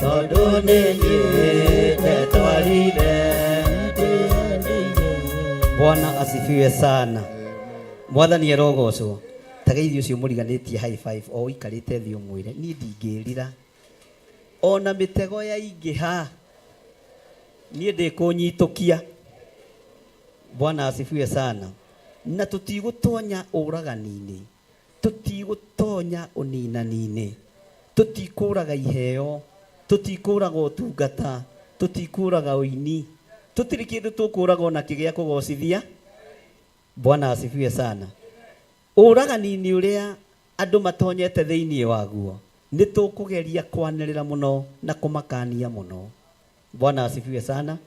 tondũ nĩ niĩ ndetwarire. Bwana asifiwe sana. Mwathani arogocwo. Tageithio ũcio mũriganĩtie high five o ũikarĩte thĩ, ũmwĩre niĩ ndingĩrira ona mĩtego yaingĩha, niĩ ndĩkũnyitũkia. Bwana asifiwe sana. Na tũtigũtonya ũragani-inĩ, tũtigũtonya ũninani-inĩ, tũtikũraga iheo, tũtikũraga ũtungata, tũtikũraga ũini, tũtirĩ kĩndũ tũkũraga ona kĩgĩa kũgocithia. Bwana asifiwe sana. Ũragani-inĩ ũrĩa andũ matonyete thĩinĩ waguo, nĩ tũkũgeria kwanĩrĩra mũno na kũmakania mũno. Bwana asifiwe sana.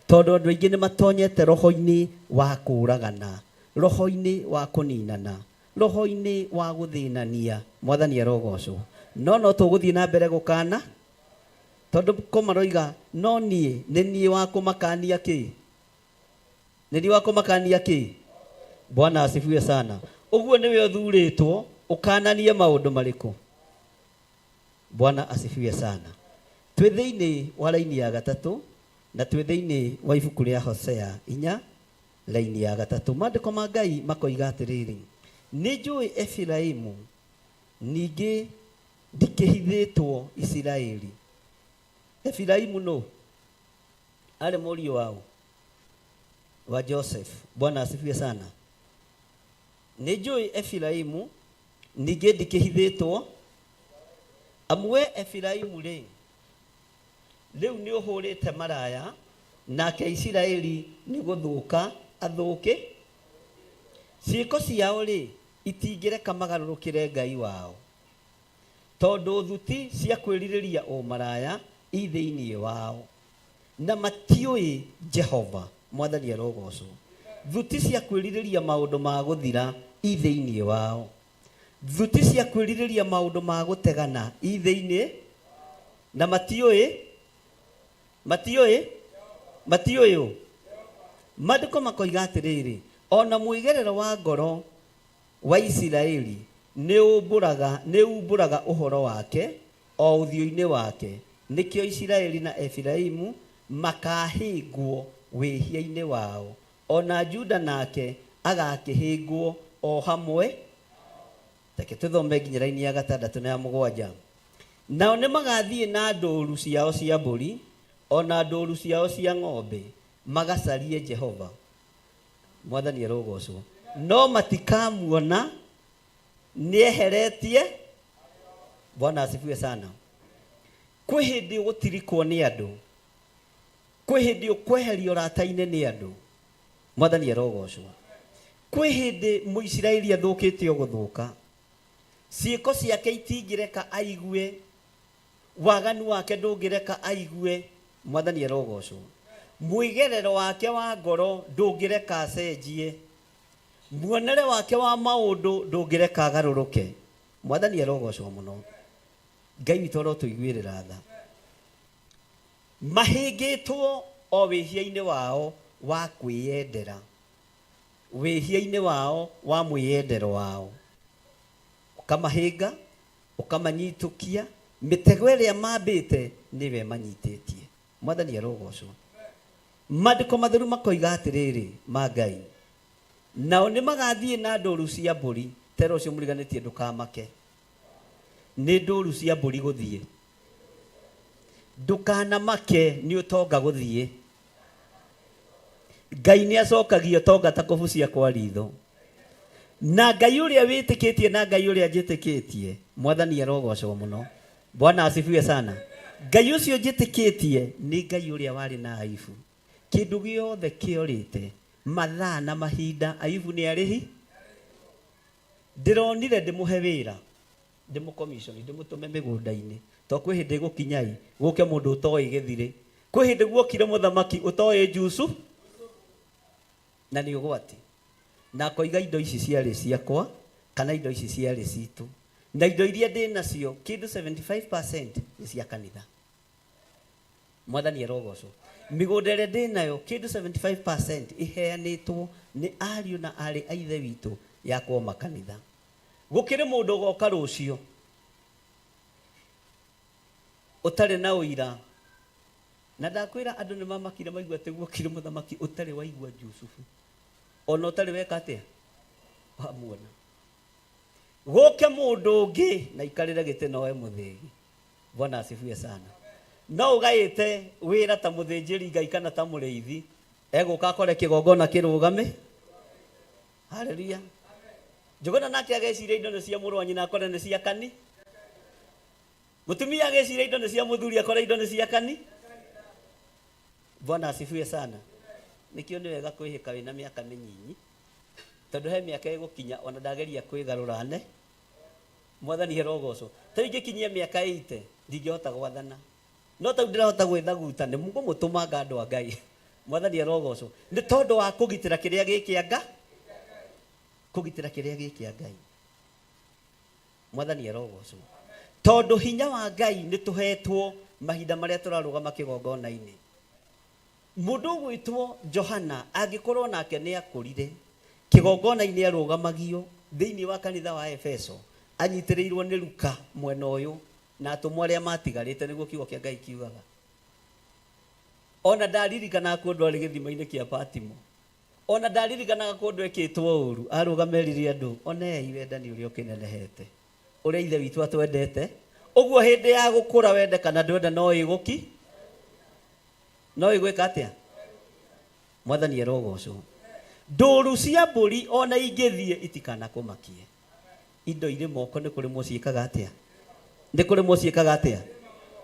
Tondũ andũ aingĩ nĩ matonyete roho-inĩ wa kũragana, roho-inĩ wa kũninana, roho-inĩ wa gũthĩnania. Mwathani arogocwo. No no tũgũthiĩ na mbere gũkana, tondũ ko maroiga no niĩ nĩ niĩ wa kũmakania kĩ, nĩ niĩ wa kũmakania kĩ. Bwana asifiwe sana. Ũguo nĩwe ũthurĩtwo ũkananie maũndũ marĩkũ? Bwana asifiwe sana. Twĩ thĩinĩ wa raini ya gatatũ, na twĩ thĩinĩ wa ibuku rĩa Hosea 4, raini ya gatatũ. Maandĩko ma Ngai makoiga atĩrĩrĩ, nĩ njũĩ Efiraimu, ningĩ ndikĩhithĩtwo Isiraeli. Efiraimu nũ? Arĩ mũriũ wao wa Joseph. Bwana asifiwe sana. Nĩ njũĩ Efiraimu, ningĩ ndikĩhithĩtwo. Amu we Efiraimu rĩ, rĩu nĩ ũhũrĩte maraya, nake Isiraeli nĩ gũthũka athũke. Ciĩko ciao rĩ, itingĩreka magarũrũkĩre Ngai wao, tondũ thuti cia kwĩrirĩria ũmaraya i thĩinĩ wao, na matiũĩ Jehova. Mwathani arogocwo. Thuti cia kwĩrirĩria maũndũ ma gũthira i thĩinĩ wao, thuti cia kwĩrirĩria maũndũ ma gũtegana i thĩinĩ, na matiũĩ, matiũĩ, matiũĩ ũ. Maandĩko makoiga atĩrĩrĩ, ona mwĩgerero wa ngoro wa Isiraeli nĩ umbũraga, nĩ umbũraga ũhoro wake o ũthiũ-inĩ wake. Nĩkĩo Isiraeli na Efiraimu makahĩngwo wĩhia-inĩ wao, ona Juda nake agakĩhĩngwo o hamwe. Reke tũthome nginya raini ya gatandatũ na ya mũgwanja. Nao nĩ magathiĩ na ndũru ciao cia mbũri ona ndũru ciao cia ng'ombe, magacarie Jehova. Mwathani arogocwo. No matikamuona, nĩeheretie. Bwana asifiwe sana. Kwĩ hĩndĩ ũgũtirikwo nĩ andũ, kwĩ hĩndĩ ũkweherio ũrata-inĩ nĩ andũ. Mwathani arogocwo. Kwĩ hĩndĩ Mũisiraeli athũkĩte o gũthũka, ciĩko ciake itingĩreka aigue, waganu wake ndũngĩreka aigue. Mwathani arogocwo. Mwĩgerero wake wa ngoro ndũngĩreka acenjie, muonere wake wa maũndũ ndũngĩreka agarũrũke. Mwathani arogocwo mũno. Ngai witũ arotũiguĩrĩra tha. Mahĩngĩtwo o wĩhia-inĩ wao wa kwĩyendera, wĩhia-inĩ wao wa mwĩyendero wao, ũkamahĩnga, ũkamanyitũkia mĩtego ĩrĩa mambĩte nĩwe manyitĩtie. Mwathani arogocwo. Maandĩko matheru makoiga atĩrĩrĩ ma Ngai, Nao nĩ magathiĩ na ndũru cia mbũri. Tera ũcio mũriganĩtie ndũkamake. Nĩ ndũru cia mbũri gũthiĩ. Ndũkanamake nĩ ũtonga gũthiĩ. Ngai nĩ acokagia ũtonga ta kũbucia kwa ritho. Na Ngai ũrĩa wĩtĩkĩtie na Ngai ũrĩa njĩtĩkĩtie, Mwathani arogocwo mũno. Bwana asifiwe sana. Ngai ũcio njĩtĩkĩtie nĩ Ngai ũrĩa warĩ na Ayubu. Kĩndũ gĩothe kĩorĩte, mathaa na mahinda, Ayubu nĩ arĩhi. Ndĩronire ndĩmũhe wĩra, ndĩmũ commission, ndĩmũtũme mĩgũnda-inĩ. To kwĩ hĩndĩ ĩgũkinya-ĩ, gũke mũndũ ũtoĩ gĩthirĩ. Kwĩ hĩndĩ guokire mũthamaki ũtoĩ Jusu, na nĩ ũgwati. Na akoiga indo ici ciarĩ ciakwa, kana indo ici ciarĩ citũ. Na indo iria ndĩ nacio, kĩndũ 75% nĩ cia kanitha. Mwathani arogocwo. Mĩgũnda ĩrĩa ndĩ nayo, kĩndũ 75% ĩheanĩtwo nĩ ariũ na aarĩ a Ithe witũ yakwo makanitha. Gũkĩrĩ mũndũ ũgoka rũciũ ũtarĩ na ũira. Na ndakwĩra andũ nĩ mamakire maigua atĩ guokire mũthamaki ũtarĩ waigua Jusufu. Ona ũtarĩ weka atĩa? Wamuona. Gũke mũndũ ũngĩ na ikarĩre gĩtĩ noe mũthĩgi. Bwana asifiwe sana. No ũgaĩte wĩra ta mũthĩnjĩri Ngai kana ta mũrĩithi, egũka akore kĩgongona kĩrũgame. Haleluya. Njũgũna nake ageciria indo nĩ cia mũrũ wa nyina akore nĩ cia kani. Mũtumia ageciria indo nĩ cia mũthuri akore indo nĩ cia kani. Bwana asifiwe sana. Nĩkĩo nĩ wega kwĩhĩka wĩna mĩaka mĩnyinyi, tondũ he mĩaka ĩgũkinya ona ndageria kwĩgarũra ne Mwathani arogocwo. Ta rĩu ingĩkinyia mĩaka 80 ndingĩhota gwathana, no tau ndĩrahota gwĩthaguta nĩ ngũmũtũmanga andũ a Ngai. Mwathani arogocwo. Nĩ tondũ wa kũgitĩra kĩrĩa gĩ kĩa Ngai, kũgitĩra kĩrĩa gĩ kĩa Ngai. Mwathani arogocwo. Tondũ hinya wa Ngai nĩ tũhetwo mahinda marĩa tũrarũgama kĩgongona-inĩ. Mũndũ ũgwĩtwo Johana angĩkorwo nake nĩ akũrire, kĩgongona-inĩ arũgamagio thĩinĩ wa kanitha wa Efeso, anyitĩrĩirwo nĩ Luka mwena ũyũ na atũmwo arĩa matigarĩte, nĩguo kiugo kĩa Ngai kiugaga. Ona ndaririkanaga kũndũ arĩ gĩthima-inĩ kĩa Patimo. Ona ndaririkanaga kũndũ ekĩtwo ũru, arũgama erire andũ, onei wendani ũrĩa ũkĩnenehete, ũrĩa Ithe witũ atwendete. Ũguo hĩndĩ ya gũkũra wende kana ndwenda no ĩgũki, no ĩgwĩka atĩa? Mwathani arogocwo. Ndũru cia mbũri ona ingĩthiĩ itikanakũmakie. Indo irĩ moko nĩ kũrĩmwo ciĩkaga atĩa? Nĩ kũrĩmwo ciĩkaga atĩa?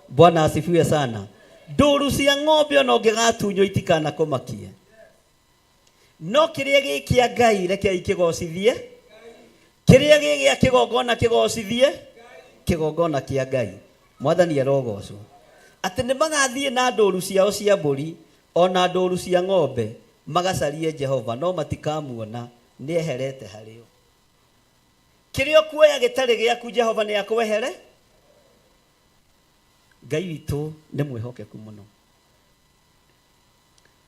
Bwana asifiwe sana. Ndũru cia ng'ombe ona ũngĩgatunywo itikanakũmakie. No kĩrĩa gĩ kĩa Ngai rekei kĩgocithie. Kĩrĩa gĩ gĩa kĩgongona kĩgocithie. Kĩgongona kĩa Ngai. Mwathani arogocwo. Atĩ nĩ magathiĩ na ndũru ciao cia mbũri ona ndũru cia ng'ombe magacarie Jehova no matikamuona, nĩ eherete harĩo. Kĩrĩa ũkuoya gĩtarĩ gĩaku Jehova nĩ akwehere. Ngai witũ nĩ mwĩhokeku mũno.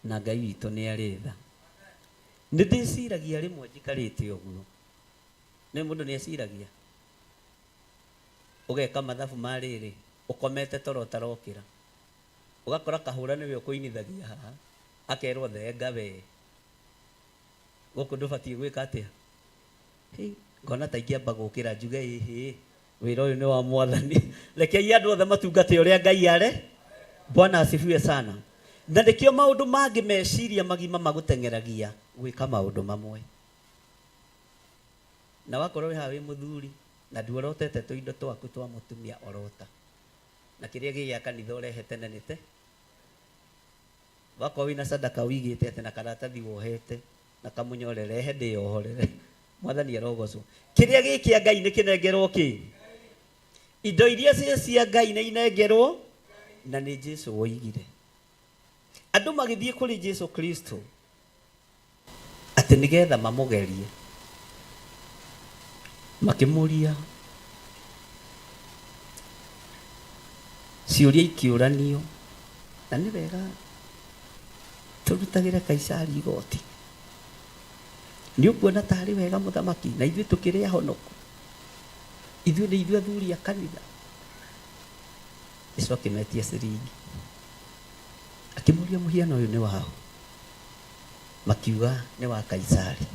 Na Ngai witũ nĩ arĩ tha. Nĩ ndĩciragia rĩmwe njikarĩte ũguo. Nĩ mũndũ nĩ eciragia. Ũgeka mathabu ma rĩrĩ, ũkomete toro ũtarokĩra. Ũgakora kahũra nĩwe ũkũinithagia haha, akerwo thenga we. Gũkũ ndũbatiĩ gwĩka atĩa? Hĩ, ngona ta ingĩamba gũkĩra njuge ĩhĩ, wĩra ũyũ nĩ wa Mwathani. Rekei andũ othe matungate ũrĩa Ngai are. Bwana asifiwe sana. Na nĩkĩo maũndũ mangĩ meciria magima magũteng'eragia gwĩka maũndũ mamwe. Na wakorwo wĩ haha wĩ mũthuri na nduorotete tũindo twaku twa mũtumia orota. Na kĩrĩa gĩ gĩa kanitha ũrehe tene nĩ te. Wakorwo wĩna sadaka ũigĩte atĩ na karatathi wohete na kamũnyore rehe ndĩyohorere. Mwathani arogocwo. Kĩrĩa gĩ kĩa Ngai nĩ kĩnengerwo kĩ? Indo iria ciĩ cia Ngai nĩ inengerwo, na nĩ Jesu woigire. Andũ magĩthiĩ kũrĩ Jesu Kristo atĩ nĩgetha mamũgerie, makĩmũria ciũria ikĩũranio, na nĩ wega tũrutagĩre Kaisari igoti. Nĩ ũkuona tarĩ wega mũthamaki, na ithuĩ tũkĩrĩ ahonoku, ithuĩ nĩ ithuĩ athuri a kanitha. Jesu akĩmetia ciringi, akĩmũria mũhiano ũyũ nĩ waũ? Makiuga nĩ wa Kaisari.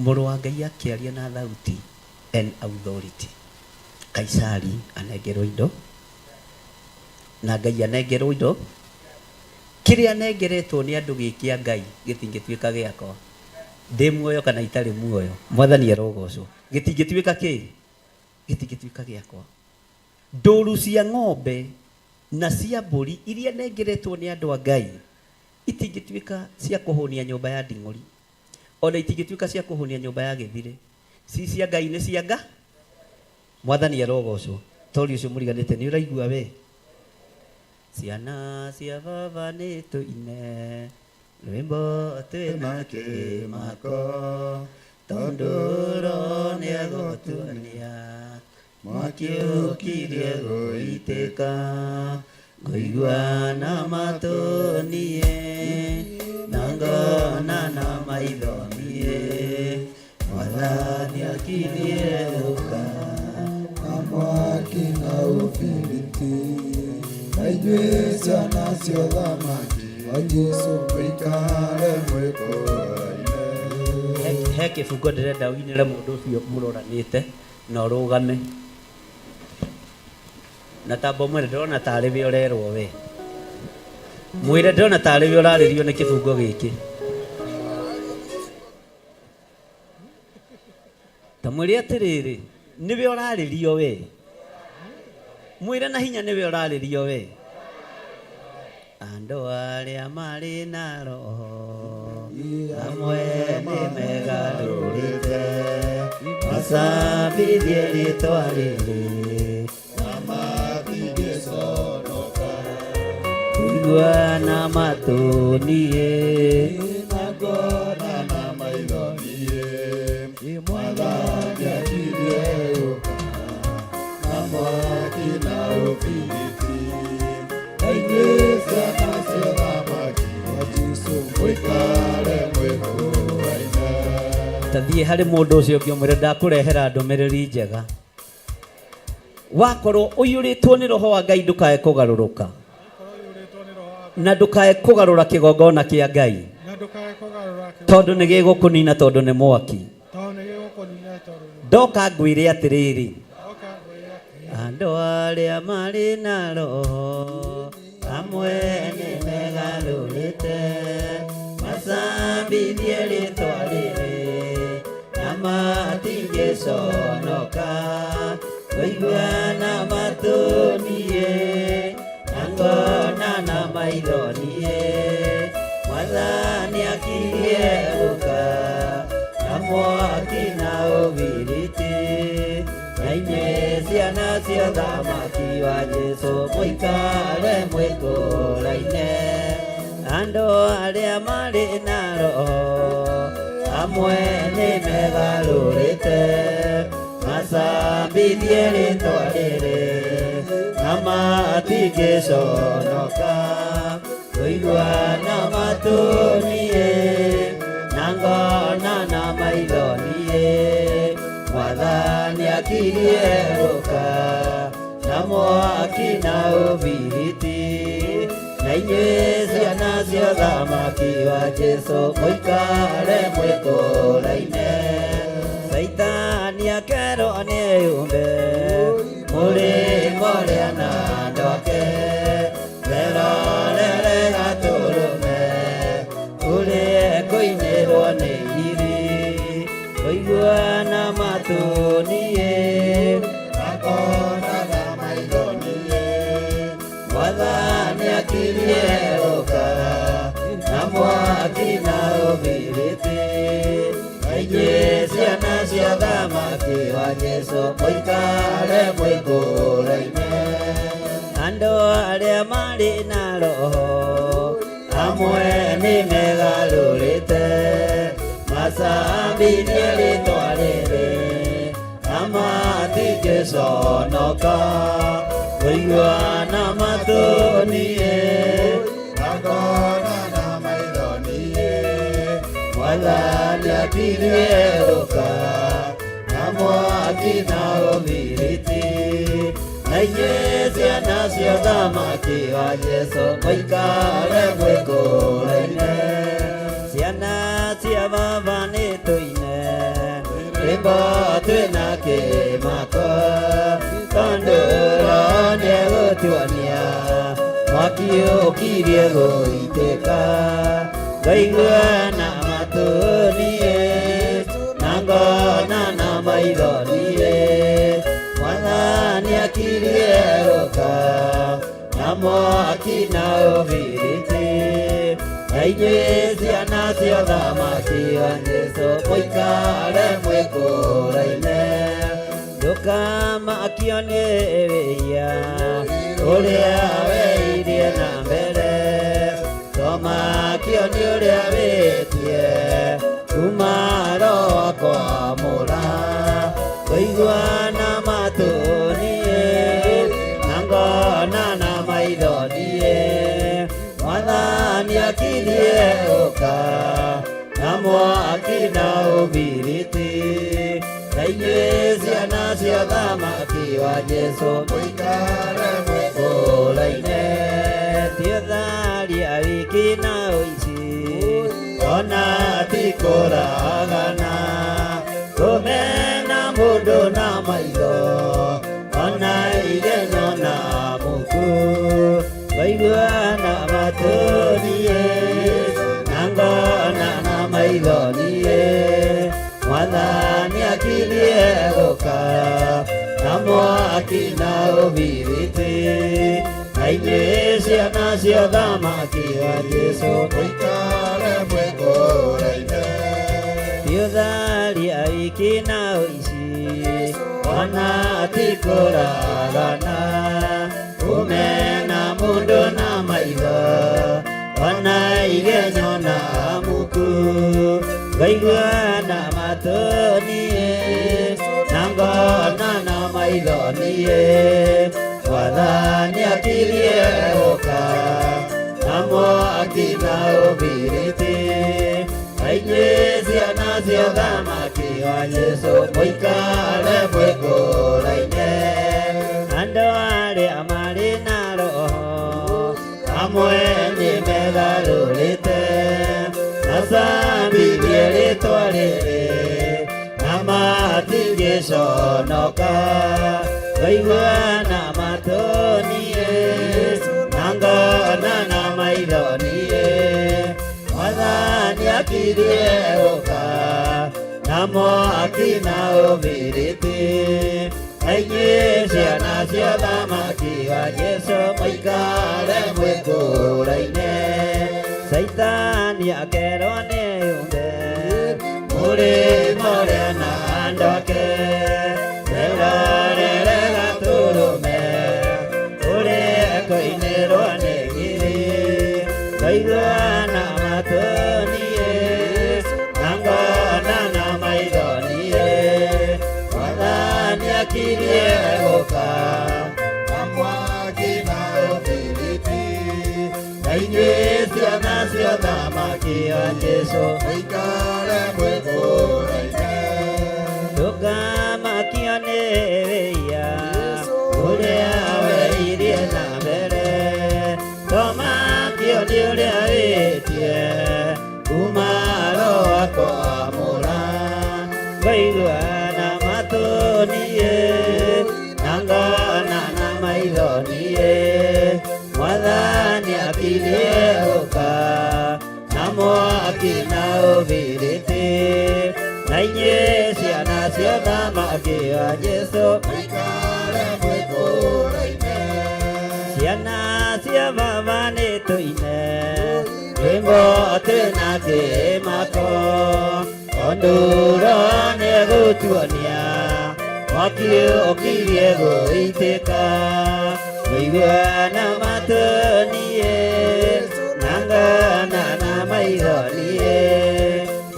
Mũrũ wa Ngai akĩaria na thauti and authority. Kaisari anengerwo indo na Ngai anengerwo indo. Kĩrĩa anengeretwo nĩ andũ gĩ kĩa Ngai gĩtingĩtuĩka gĩakwa. Ndĩ muoyo kana itarĩ muoyo, Mwathani arogocwo. Gĩtingĩtuĩka kĩ? Gĩtingĩtuĩka gĩakwa. Ndũru cia ng'ombe na cia mbũri iria nengeretwo nĩ andũ a Ngai itingĩtuĩka cia kũhũnia nyũmba ya nding'ũri, ona itingĩtuĩka cia kũhũnia nyũmba ya gĩthire. Ci cia Ngai nĩ cia nga. Mwathani arogocwo. Tori ũcio mũriganĩte nĩ ũraigua we. Ciana cia baba nĩ tũine rwĩmbo twĩna kĩmako, tondũ Roho nĩegũtuonia mwaki ũkirie gũitĩka. Ngũigua na matũ niĩ na ngona na maitho niĩ, Mwathani akirie gũka na mwaki na ũbiriti, na inyuĩ ciana cia ũthamaki wa Jesũ mũikare mwĩkũraine. He kĩbungo ndĩrenda ũinĩre mũndũ ũcio mũroranĩte na ũrũgame. Na tamba ũmwĩre ndĩrona tarĩ we ũrerwo we. Mwĩre ndĩrona tarĩ we ũrarĩrio nĩ kĩbungo gĩkĩ. Ta mwĩre atĩrĩrĩ, nĩwe ũrarĩrio we. Mwĩre na hinya nĩwe ũrarĩrio we. Andũ arĩa marĩ na roho amwe nĩ megarũrĩte, macambithie rĩtwa rĩrĩ na matingĩconoka. Kũigua na matũ niĩ na ngona na maitho niĩ, Mwathani akirie gũka na mwaki na ũbiriti, na inyuĩ ciana cia ũthamaki wa Jesũ mũikare mwĩkũraine. Ta thiĩ harĩ mũndũ ũcio ũngĩ ũmwĩre ndakũrehera ndũmĩrĩri njega. Wakorwo ũiyũrĩtwo nĩ roho wa Ngai ndũkae kũgarũrũka, na ndũkae kũgarũra kĩgongona kĩa Ngai, tondũ nĩ gĩgũkũnina, tondũ nĩ mwaki. Ndoka ngwĩre atĩrĩrĩ, andũ arĩa marĩ na roho amwe nĩ megarũrĩte, macambithie rĩtwa rĩrĩ na matingĩconoka. Kũigua na matũ niĩ na ngona na maitho niĩ, Mwathani akirie gũka na mwaki na ũbiriti, na inyuĩ ciana cia ũthamaki wa Jesũ mũikare mwĩkũraine. Andũ arĩa marĩ na roho amwe nĩ megarũrĩte, macambithie rĩtwa rĩrĩ na matingĩconoka. Kũigua na matũ niĩ na ngona na maitho niĩ, Mwathani akirie gũka na mwaki na ũbiriti, na inyuĩ ciana cia ũthamaki wa Jesũ mũikare mwĩkũraine. Caitani akerwo nĩeyũmbe mũrĩmo ũrĩa na andũ ake, merorere gatũrũme ũrĩa ekũinĩrwo nĩ ngiri. Kũigua na matũ niĩ na ngona na maitho niĩ, Mwathani akirie gũka na mwaki na ũbiriti, na inyuĩ ciana cia ũthamaki wa Jesũ mũikare mwĩkũraine. Andũ arĩa marĩ na roho amwe nĩ megarũrĩte, macambithie rĩtwa rĩrĩ na matingĩconoka. Kũigua na matũ niĩ na ngona na maitho niĩ, Mwathani akirie gũka na mwaki na ũbiriti, na inyuĩ ciana cia ũthamaki wa Jesũ mũikare mwĩkũraine. Ciana cia baba nĩ tũine Rwĩmbo twĩna kĩmako tondũ Roho nĩegũtuonia mwaki ũkirie gũitĩka. Ngaigua na matũ niĩ na ngona na maitho niĩ, Mwathani akirie gũka na mwaki na ũbiriti. Na inyuĩ ciana cia ũthamaki wa Jesũ mũikare mwĩkũraine. Ndũkamakio nĩ wĩhia ũrĩa weirie na mbere, tomakio nĩ ũrĩa wĩtie kuma Roho akwamũra. Kũigua na matũ niĩ na ngona na maitho niĩ, Mwathani akirie gũka na mwaki na ũbiriti. Na inyuĩ ciana cia ũthamaki wa Jesũ mũikare mwĩkũraine. Ti ũtharia wiki na ũici ona ti kũragana, kũmena mũndũ na maitho ona igenyo na muku. Ngaigua na matũ niĩ na ngona na maitho niĩ, Mwathani akirie gũka na mwaki na ũbiriti. Na inyuĩ ciana cia ũthamaki wa Jesũ mũikare mwĩkũraine. Ti ũtharia wiki na ũici ona ti kũragana, kũmena mũndũ na maitho ona igenyo na muku. Ngaigua na matũ niĩ na ngona na maitho niĩ, Mwathani akirie gũka na mwaki na ũbiriti. Na inyuĩ ciana cia ũthamaki wa Jesũ mũikare mwĩkũraine. Andũ arĩa marĩ na Roho amwe nĩ megarũrĩte, macambithie rĩtwa rĩrĩ na matingĩconoka. Ngaigua na matũ niĩ na ngona na maitho niĩ, Mwathani akirie gũka na mwaki na ũbiriti. Na inyuĩ ciana cia ũthamaki wa Jesũ mũikare mwĩkũraine. Caitani akerwo nĩyũmbe mũrĩmo ũrĩa na andũ ake, merorere gatũrũme ũrĩa koinĩrwo nĩ ngiri. Ngaigua na matũ niĩ na ngona na maitho niĩ, Mwathani akirie gũka na mwaki na ũbiriti. Na inyuĩ ciana cia ũthamaki wa Jesũ mũikare mwĩkũraine. Ndũkamakio nĩ wĩhia ũrĩa weirie na mbere, tomakio nĩ ũrĩa wĩtie kuma Roho akwamũra. Ngaigua na matũ niĩ na ngona na maitho niĩ, Mwathani akirie gũka na mwaki na ũbiriti. Na inyuĩ ciana cia ũthamaki wa Jesũ mũikare mwĩkũraine. Ciana cia baba nĩ tũine rwĩmbo twĩna kĩmako, tondũ Roho nĩegũtuonia mwaki ũkirie gũitĩka. Ngaigua na matũ niĩ na ngona na maitho niĩ,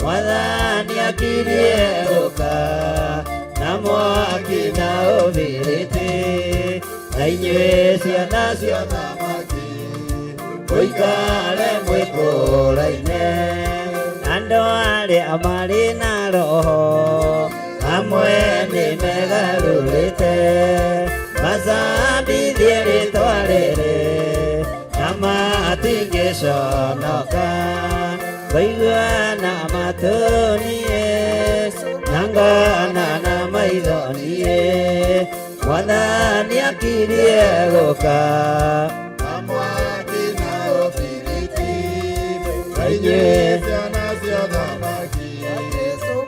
Mwathani akirie gũka na mwaki na ũbiriti. Na inyuĩ ciana cia ũthamaki mũikare mwĩkũraine. Andũ arĩa marĩ na Roho amwe nĩ megarũrĩte, macambithie rĩtwa rĩrĩ na matingĩconoka. Ngaigua na matũ niĩ na Na ngona na maitho niĩ Mwathani akirie gũka. Na mwaki na ũbiriti, na inyuĩ ciana cia ũthamaki,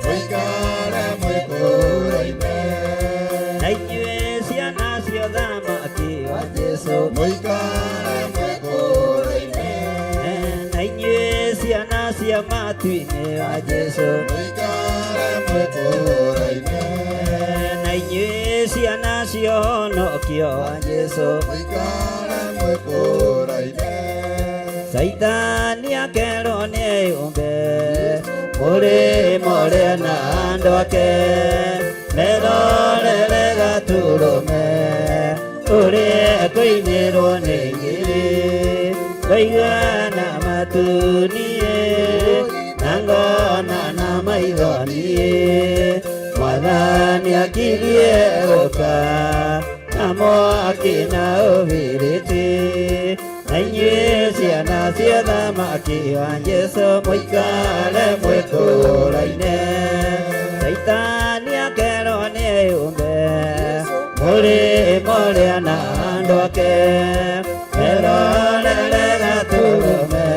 mũikare mwĩkũraine. Na inyuĩ ciana cia ũthamaki wa Jesũ, mũikare mwĩkũraine. Na inyuĩ ciana cia matu-inĩ wa Jesũ, mũikare mwĩkũraine. Na inyuĩ ciana cia ũhonokio wa Jesũ, mũikare mwĩkũraine. Caitani akerwo nĩ eyũmbe mũrĩmo ũrĩa na andũ ake merorere gatũrũme ũrĩa kũinĩrwo nĩ ngiri ngaigua na matũ niĩ na ngona na maitho niĩ Mwathani akirie gũka na mwaki na ũbiriti na inyuĩ ciana cia ũthamaki wa Jesũ mũikare mwĩkũraine. Caitani akerwo nĩ eyũmbe mũrĩmo ũrĩa na andũ ake merorere gatũrũme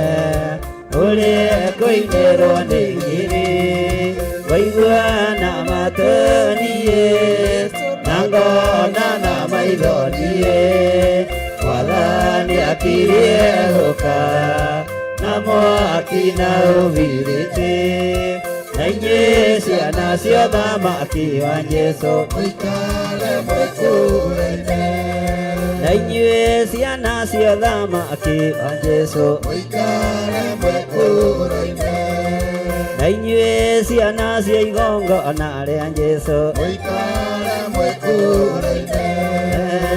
ũrĩa kũinĩrwo nĩ ngiri ngaigua na matũ niĩ na ngona na maitho niĩ Mwathani akirie gũka na mwaki na ũbiriti na inyuĩ ciana cia ũthamaki wa Jesũ, mũikare mwĩkũraine. Na inyuĩ ciana cia ũthamaki wa Jesũ, mũikare mwĩkũraine. Na inyuĩ ciana cia igongona rĩa Jesũ, mũikare mwĩkũraine.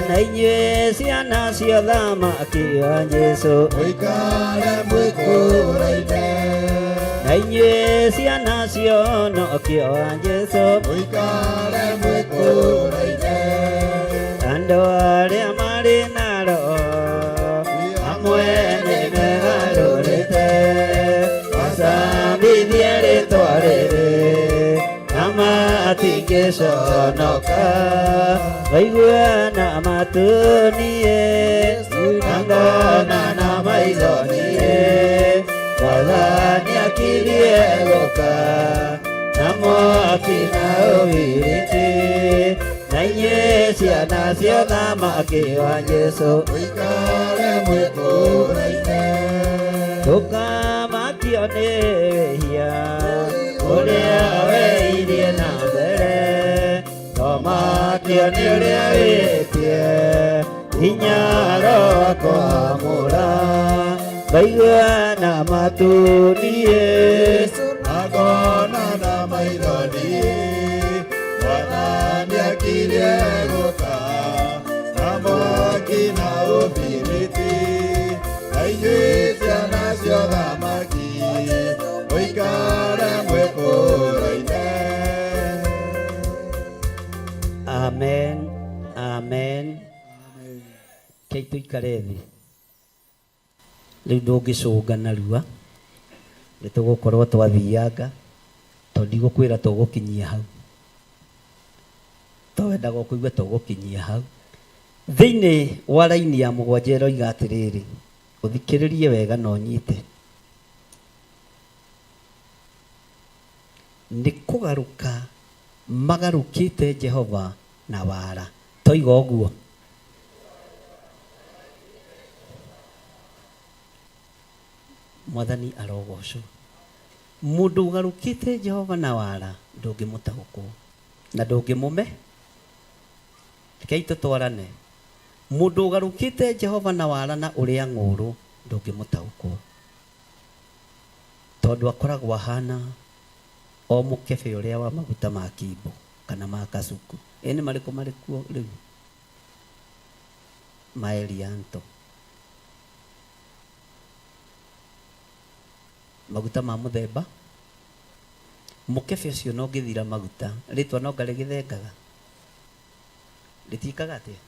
Na inyuĩ ciana cia ũthamaki wa Jesũ, mũikare mwĩkũraine. Na inyuĩ ciana cia ũhonokio wa Jesũ, mũikare mwĩkũraine. Andũ arĩa marĩ na roho amwe nĩ megarũrĩte macambithie rĩtwa rĩrĩ na matingĩconoka ngaigua na matũ niĩ na ngona na maitho niĩ Mwathani akirie gũka na mwaki na ũbiriti na inyuĩ ciana cia ũthamaki wa Jesũ, mũikare mwĩkũraine. Ndũkamakio nĩ wĩhia ũrĩa weirie na mbere tomakio nĩ ũrĩa wĩtie hinya roho akwamũra ngaigua na matũ niĩ na ngona na maitho niĩ Mwathani akirie gũka na mwaki na ũbiriti, na inyuĩ ciana cia ũthamaki, mũikare mwĩkũraine. Amen, amen. Kei tũikare thĩ rĩu ndũngĩcũnga narua nĩ tũgũkorwo twathianga tondũ ndigũkwĩra tũgũkinyia hau to wendaga ũkũigua tũgũkinyia hau. Thĩinĩ wa raini ya mũgwanja ĩroiga atĩrĩrĩ, ũthikĩrĩrie wega na ũnyite, nĩ kũgarũka magarũkĩte Jehova na wara. Toiga ũguo. Mwathani arogocwo. Mũndũ ũgarũkĩte Jehova na wara ndũngĩmũtaũkwo na ndũngĩmũme. Rekei tũtwarane. Mũndũ ũgarũkĩte Jehova na wara na ũrĩa ng'ũrũ ndũngĩmũtaũkwo tondũ akoragwo ahana o mũkebe ũrĩa wa maguta ma kimbo kana ma kasuku. Ĩ nĩ marĩkũ marĩ kuo rĩu? Ma Elianto. Maguta ma mũthemba mũkebe ũcio no ũngĩthira maguta rĩtwa no ngarĩgĩthengaga rĩtiĩkaga atĩa.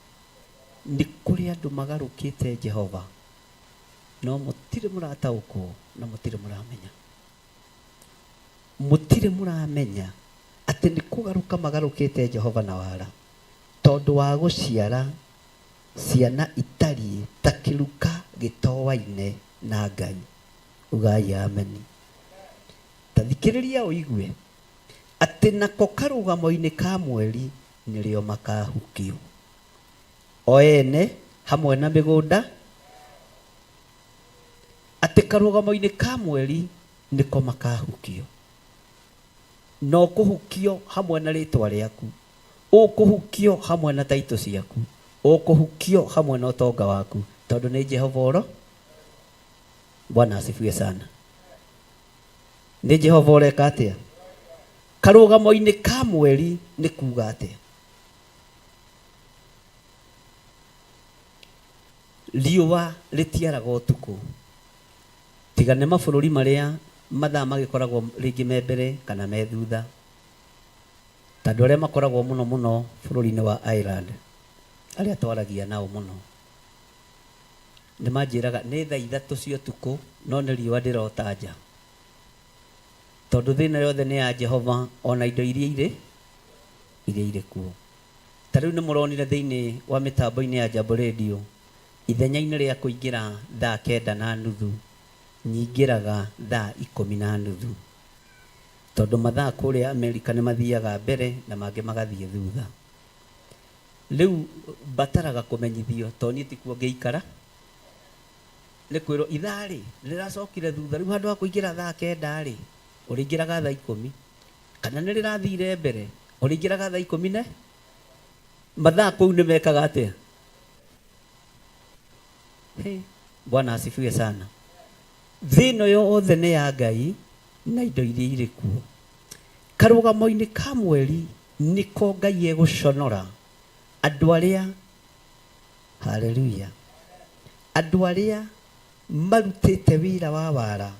Nĩ kũrĩ andũ magarũkĩte Jehova no mũtirĩ mũrataũkwo na mũtirĩ mũramenya, mũtirĩ mũramenya atĩ Atĩ nĩ kũgarũka magarũkĩte Jehova na wara, tondũ wa gũciara ciana itariĩ ta kĩruka gĩtoaine na Ngai. Ugai ameni. Ta thikĩrĩria ũigue, atĩ nako karũgamo-inĩ ka mweri nĩrĩo makahukio, o ene hamwe na mĩgũnda, atĩ karũgamo-inĩ ka mweri nĩko makahukio. Na ũkũhukio hamwe na rĩtwa rĩaku, ũkũhukio hamwe na taitũ ciaku, ũkũhukio hamwe na ũtonga waku, tondũ nĩ Jehova ũro. Bwana asifiwe sana. Nĩ Jehova ũreka atĩa? Karũgamo-inĩ ka mweri nĩ kuga atĩa? Riũa rĩtiaraga ũtukũ. Tiga nĩ mabũrũri marĩa mathaa magĩkoragwo rĩngĩ me mbere kana me thutha. Ta andũ arĩa makoragwo mũno mũno bũrũri-inĩ wa Ireland, arĩa twaragia nao mũno, nĩ manjĩraga nĩ thaa ithatũ cia ũtukũ no nĩ riũa ndĩrota nja. Tondũ thĩ ĩno yothe nĩ ya Jehova ona indo iria irĩ iria irĩ kuo. Ta rĩu nĩ mũronire thĩinĩ wa mĩtambo-inĩ ya Jambo Radio, ithenya-inĩ rĩa kũingĩra thaa 9:30, nyingĩraga thaa 10:30. Tondũ mathaa kũrĩa Amerika nĩ mathiaga mbere na mangĩ magathiĩ thutha. Rĩu mbataraga kũmenyithio tondũ niĩ tikuo ngĩikara. Nĩ kwĩrwo ithaa rĩ, nĩ rĩracokire thutha, rĩu handũ ha kũingĩra thaa 9 rĩ, ũrĩingĩraga thaa 10. Kana nĩ rĩrathire mbere, ũrĩingĩraga thaa ikũmi ne mathaa kũu nĩ mekaga atĩa? Hey, Bwana asifiwe sana. Thĩ ĩno yothe nĩ ya Ngai na indo iria irĩ kuo. Karũgamo-inĩ ka mweri nĩko Ngai egũconora andũ arĩa, haleluya, andũ arĩa marutĩte wĩra wa wara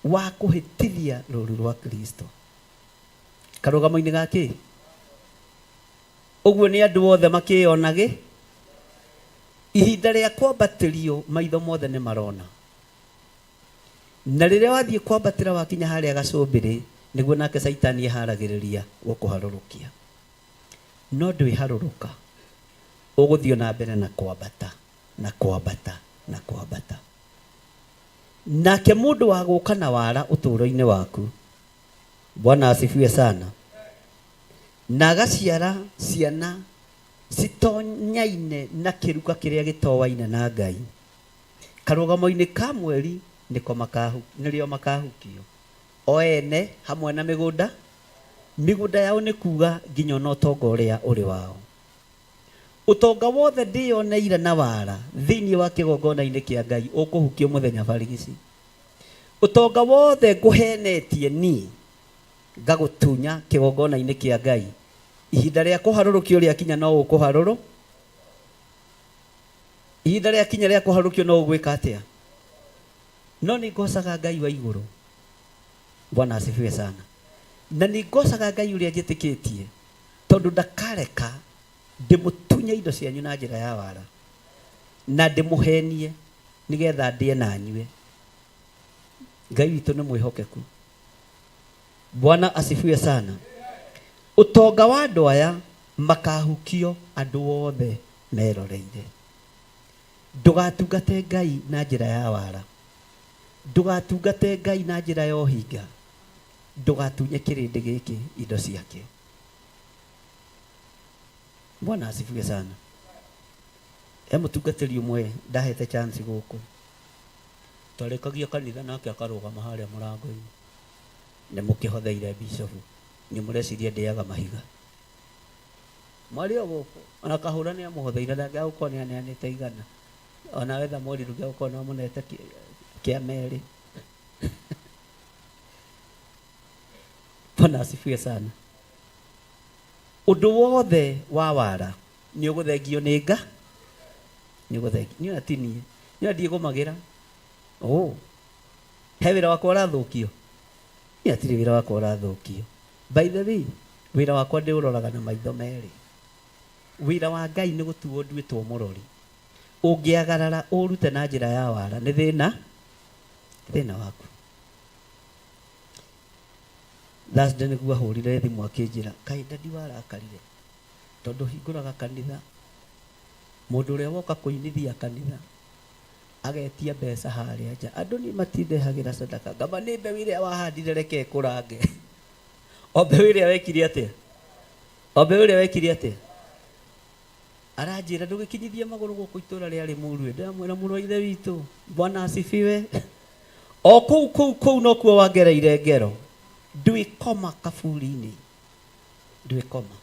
wa kũhĩtithia rũru rwa Kristo. Karũgamo-inĩ ga kĩ? Ũguo nĩ andũ othe makĩyonage. Ihinda rĩa kwambatĩrio maitho mothe nĩ marona. Na rĩrĩa wathiĩ kwambatĩra wakinya harĩa gacũmbĩrĩ, nĩguo nake Caitani eharagĩrĩria gũkũharũrũkia. No ndwĩharũrũka, ũgũthiĩ o na mbere na kwambata, na kwambata, na kwambata. Nake mũndũ wa gũka na wara ũtũũro-inĩ waku, Bwana asifiwe sana, na agaciara ciana citonyaine na kĩruka kĩrĩa gĩtoaine na Ngai, Karũgamo-inĩ ka mweri nĩko makahu, nĩrĩo makahukio, o ene hamwe na mĩgũnda, mĩgũnda yao nĩ kuuga nginya o na ũtonga ũrĩa ũrĩ wao. Ũtonga wothe ndĩyoneire na wara thĩinĩ wa kĩgongona-inĩ kĩa Ngai ũkũhukio mũthenya barigici. Ũtonga wothe ngũhenetie niĩ ngagũtunya kĩgongona-inĩ kĩa Ngai, ihinda rĩa kũharũrũkio rĩakinya no ũkũharũrũ Ihinda rĩakinya rĩa kũharũrũkio no ũgwĩka atĩa? No nĩ ngocaga Ngai wa igũrũ. Bwana asifiwe sana. Na nĩ ngocaga Ngai ũrĩa njĩtĩkĩtie tondũ ndakareka ndĩmũtunye indo cianyu na njĩra ya wara na ndĩmũhenie nĩgetha ndĩe na nyue. Ngai witũ nĩ mwĩhokeku. Bwana asifiwe sana. Ũtonga wa andũ aya makahukio andũ othe meroreire. Ndũgatungate Ngai na njĩra ya wara. Ndũgatungate Ngai na njĩra ya ũhinga. Ndũgatunye kĩrĩndĩ gĩkĩ indo ciake. Bwana asifiwe sana. He mũtungatĩri ũmwe ndahete chance gũkũ. Twarĩkagia kanitha nake akarũgama harĩa mũrango-inĩ. Nĩ mũkĩhotheire bishop. Inyuĩ mũreciria ndĩaga mahiga. Mwarĩ o gũkũ. Ona kahũra nĩ amũhotheire ndangĩaga gũkorwo nĩ aneanĩte igana. Ona we Thamweli ndũngĩaga gũkorwo nĩ wamũnete kĩa merĩ. Bwana asifiwe sana. Ũndũ wothe wa wara nĩ ũgũthengio nĩ nga nĩ ũgũthengio. Niĩ ona ti niĩ. Niĩ ona ndiĩgũmagĩra. Oh. He wĩra wakwa ũrathũkio? Niĩ hatirĩ wĩra wakwa ũrathũkio. By the way, wĩra wakwa ndĩũroraga na maitho merĩ. Wĩra wa Ngai nĩ gũtuo nduĩtwo mũrori. Ũngĩagarara ũrute na njĩra ya wara nĩ thĩna, thĩna waku. Thursday nĩguo ahũrire thimũ akĩnjĩra kaĩ daddy warakarire tondũ hingũraga kanitha mũndũ ũrĩa woka kũinithia kanitha agetia mbeca harĩa nja andũ niĩ matindehagĩra sadaka ngamba nĩ mbeũ ĩrĩa wahandire reke ĩkũrange o mbeũ ĩrĩa wekire atĩa o mbeũ ĩrĩa wekire atĩa aranjĩra ndũgĩkinyithie magũrũ gũkũ itũra rĩa Limuru ndĩramwĩra mũrũ wa ithe witũ bwana asifiwe o kũu kũu kũu nokuo wangereire ngero ndwĩkoma kaburi-inĩ ndwĩkoma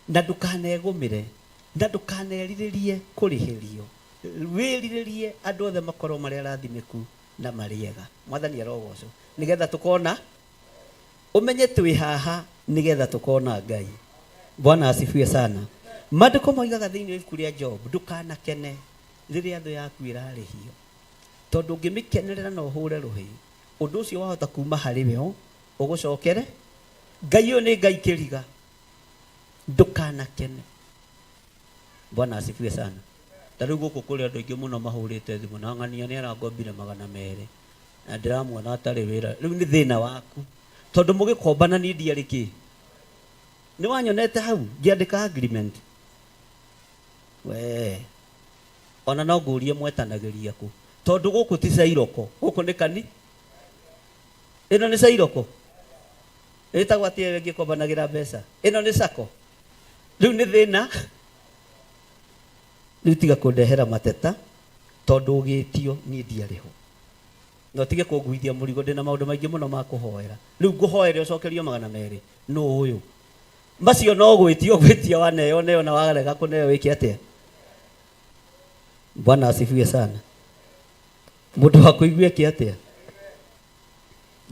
na ndũkanegũmĩre na ndũkanerirĩrie kũrĩhĩrio wĩrirĩrie andũ othe makorwo marĩ arathimĩku na marĩ ega mwathani arogocwo nĩgetha tũkona ũmenye twĩ haha nĩgetha tũkona ngai bwana asifiwe sana maandĩko moigaga thĩinĩ wa ibuku rĩa job ndũkanakene rĩrĩa thũ yaku ĩrarĩhio tondũ ũngĩmĩkenerera na ũhũre rũhĩ ũndũ ũcio wahota kuma harĩ we ũgũcokere ngai ũyũ nĩ ngai kĩriga ndũkanakene bwana asifiwe sana ta rĩu gũkũ kũrĩ andũ aingĩ mũno mahũrĩte thimũ na ng'ania nĩ arangombire magana merĩ na ndĩramuona atarĩ wĩra rĩu nĩ thĩna waku tondũ mũgĩkombana niĩ ndiarĩ kĩ nĩ wanyonete hau ngĩandĩka agreement we ona no ngũrie mwetanagĩria kũ tondũ gũkũ ti cairoko gũkũ nĩ kani ĩno nĩ cairoko ĩtagwo atĩa ĩyo ĩngĩkombanagĩra mbeca ĩno nĩ sako rĩu nĩ thĩna rĩu tiga kũndehera mateta tondũ ũgĩtio niĩ ndiarĩ ho na ũtige kũnguithia mũrigo ndĩna maũndũ maingĩ mũno ma kũhoera rĩu ngũhoere ũcokerio magana merĩ nũ ũyũ macio no gwĩtio gwĩtia waneo neo na warega kũneo wĩke atĩa bwana asifiwe sana mũndũ wa kũigua eke atĩa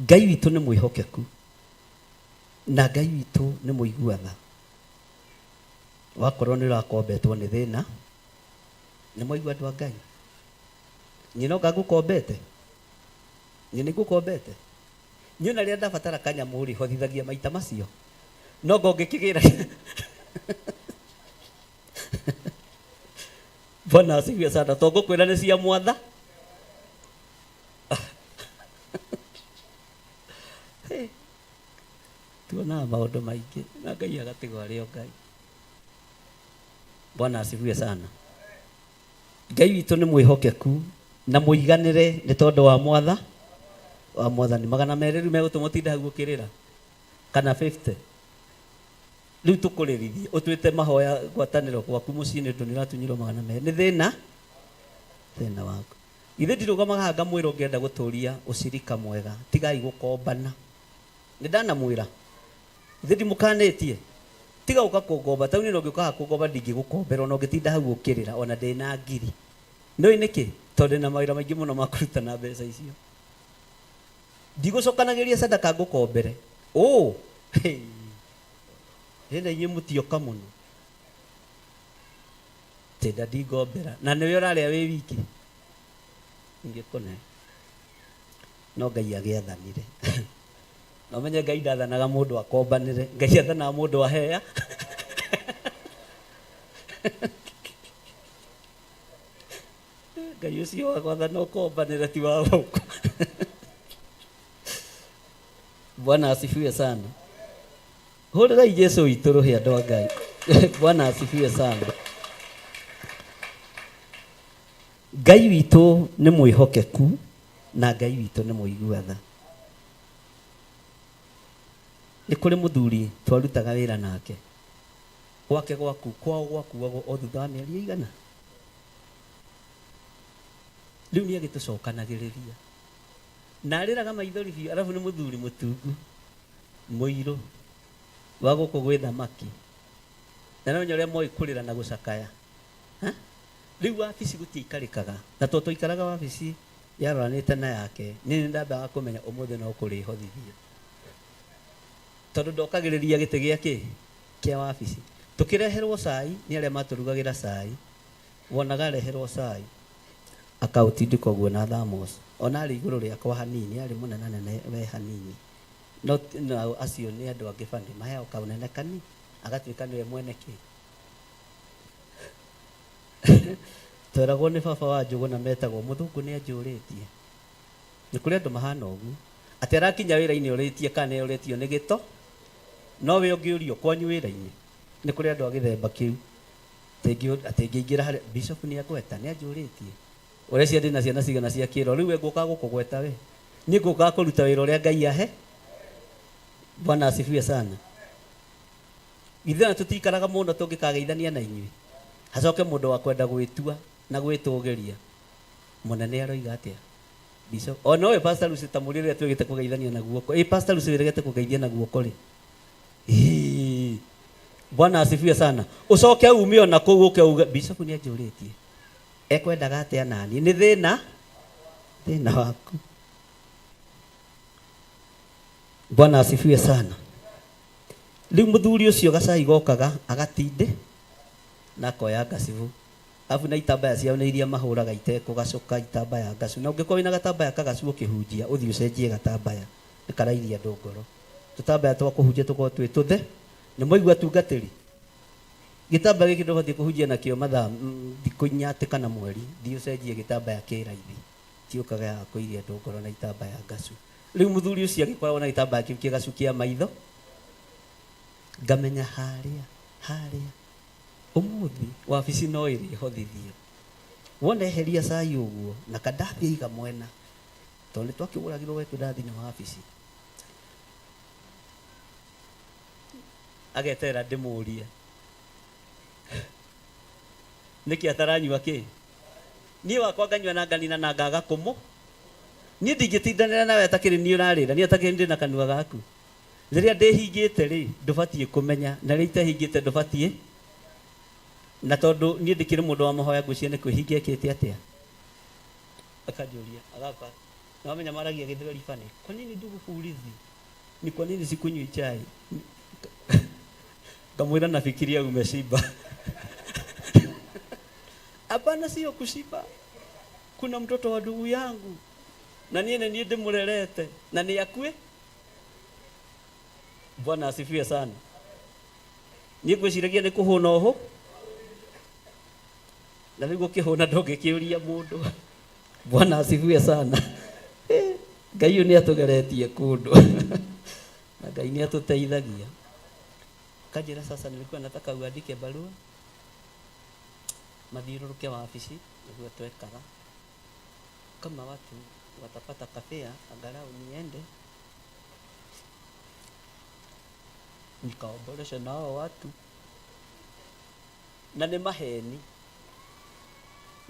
ngai witũ nĩ mwĩhokeku na ngai witũ nĩ mũigua tha wakorwo nĩ ũrakombetwo nĩ thĩna nĩ mwaigua andũ a ngai niĩ no ngangũkombete niĩ nĩ ngũkombete niĩ ona rĩrĩa ndabatara kanyamũ rĩ hotithagia maita macio no ngongĩkĩgĩra bwana asifiwe sana to ngũkwĩra nĩ cia mwatha Hey, tuonaga maũndũ maingĩ na ngai agatigwo arĩ o ngai bwana asifiwe sana ngai witũ nĩ mwĩhokeku na mũiganĩre nĩ tondũ wa mwatha wa mwathani magana merĩ rĩu megũtũma ũtinde hau ũkĩrĩra kana 50 rĩu tũkũrĩrithie ũtuĩte mahoya ngwatanĩro gwaku mũciĩ nĩ ũndũ nĩ ũratunyirwo magana merĩ nĩ thĩna thĩna waku ithe ndirũgamaga haha ngamwĩra ũngĩenda gũtũria ũcirika mwega tigai gũkombana nĩ ndanamwĩra ithe ndimũkanĩtie tiga gũka kũngomba tauni no ũngĩũka haha kũngomba ndingĩgũkombera ona ũngĩtinda hau ũkĩrĩra ona ndĩna ngiri nĩũĩ nĩkĩ tondũ ndĩna mawĩra maingĩ mũno ma kũruta na mbeca icio ndigũcokanagĩria sadaka ngũkombere ũ hĩna inyuĩ mũtioka mũno tinda ndingombera na nĩwe ũrarĩa wĩ wiki ingĩkũne no ngai agĩathanire na ũmenye ngai ndathanaga mũndũ akombanĩre ngai athanaga mũndũ ahea ngai ũcio wa gwathana ũkombanĩre ti wa gũkũ bwana asifiwe sana hũrĩrai jesu witũ rũhĩ andũ a ngai bwana asifiwe sana ngai witũ nĩ mwĩhokeku na ngai witũ nĩ mũigua tha nĩ kũrĩ mũthuri twarutaga wĩra nake gwake gwaku kwao gwakuagwo o thutha wa mĩeri ĩigana rĩu nĩ agĩtũcokanagĩrĩria na arĩraga maithori biũ arabu nĩ mũthuri mũtungu mũirũ wa gũkũ gwĩ thamaki na no ũrĩa moĩ kũrĩra na gũcakaya Ha? Rĩu wabici gũtiaikarĩkaga na to twaikaraga wabici yaroranĩte na yake niĩ nĩ ndambaga kũmenya ũmũthĩ no kũrĩhothithio tondũ ndokagĩrĩria gĩtĩ gĩa kĩ kĩa wabici tũkĩreherwo cai nĩ arĩa matũrugagĩra cai wonaga areherwo cai akaũtindĩka ũguo na thamos ona arĩ igũrũ rĩakwa hanini arĩ mũnenanene we hanini no nao acio nĩ andũ angĩ bani maheagwo kaũnene kani agatuĩka nĩwe mwene kĩ tweragwo nĩ baba wa njũgũ na metagwo mũthũngũ nĩ anjũrĩtie nĩ kũrĩ andũ mahana ũguo Atĩ arakinya wĩra-inĩ ũrĩtie kana nĩ ũrĩtio nĩ gĩto, no we ũngĩũrio kwanyu wĩra-inĩ nĩ kũrĩ andũ a gĩthemba kĩu. Atĩ ngĩingĩra harĩa bishop nĩ angweta, nĩ anjũrĩtie ũreciria ndĩna ciana cigana cia kĩro, rĩu we ngũkaga gũkũgweta we, niĩ ngũkaga kũruta wĩra ũrĩa Ngai ahe. Bwana asifiwe sana. Ithuĩ ona tũtikaraga mũno tũngĩkageithania na inyuĩ, hacoke mũndũ wa kwenda gwĩtua na gwĩtũgĩria. Mũnene aroiga atĩa? Bishop. O nowe Pastor Lucy ta mũrĩ rĩrĩa twĩgĩte kũgeithania na guoko. Ĩ Pastor Lucy wĩregete kũgeithia na guoko rĩ? Ĩĩ. Bwana asifiwe sana. Ũcoke ume ona kũu ũke uge Bishop nĩ anjũrĩtie. Ekwendaga atĩa nani? Nĩ thĩna thĩna waku. Bwana asifiwe sana. Rĩu mũthuri ũcio gacai gokaga agatinde na akoya ngacibu. Arabu na itambaya ciao nĩ iria mahũraga itekũgacũka, itambaya ngacu. Na ũngĩkorwo wĩna gatambaya kagacu ũkĩhunjia, ũthiĩ ũcenjie gatambaya, nĩ karairia andũ ngoro. Tũtambaya twa kũhunjia tũkorwo twĩ tũthe. Nĩ mwaigua atungatĩri? Gĩtambaya gĩkĩ ndũbatiĩ kũhunjia nakĩo mathaa thikũ inya atĩ kana mweri, thiĩ ũcenjie gĩtambaya kĩ raithi. Ti ũkaga ya kũiria andũ ngoro na itambaya ngacu. Rĩu mũthuri ũcio agĩkoragwo na gĩtambaya kĩu kĩgacu kĩa maitho, ngamenya harĩa, harĩa. Ũmũthĩ wabici no ĩrĩhothithio. Wona eheria cai ũguo na kandathi aiga mwena, tondũ nĩ twakĩgũragĩrwo we tũndathi nĩ wabici. Ageterera ndĩmũrie nĩkĩ ataranyua kĩ. Niĩ wakwa nganyua na nganina na ngaga kũmũ. Niĩ ndingĩtindanĩra nawe atakĩrĩ niĩ ũrarĩra, niĩ atakĩrĩ ndĩ na kanua gaku. Rĩrĩa ndĩhingĩte rĩ, ndũbatiĩ kũmenya, na rĩrĩa itehingĩte ndũbatiĩ. Na tondũ niĩ ndikĩrĩ mũndũ wa mahoya ngwĩciria nĩ kwĩhinga ekĩte atĩa. Akanjũria, agaka, na wamenya maragia gĩthweri funny, kwa nini ndugu huulizi? Ni kwa nini sikunywi chai? Ngamwĩra nafikiria umeshiba. Hapana, sio kushiba. Kuna mtoto wa ndugu yangu na niĩ nĩ niĩ ndĩmũrerete na nĩ akue. Bwana asifiwe sana. Niĩ ngwĩciragia nĩ kũhũna ũhũ, na rĩu ũkĩhũna ndũngĩkĩũria mũndũ. Bwana asifiwe sana. Ngai ũyũ nĩ atũgeretie kũndũ na Ngai nĩ atũteithagia. Kanjĩra sasa, nilikuwa nataka uandike barua mathiũrũrũke wabici, nĩguo twekaga. Kama watu watapata kafea angalau niende nikaomboleshe na hao watu. Na nĩ maheni.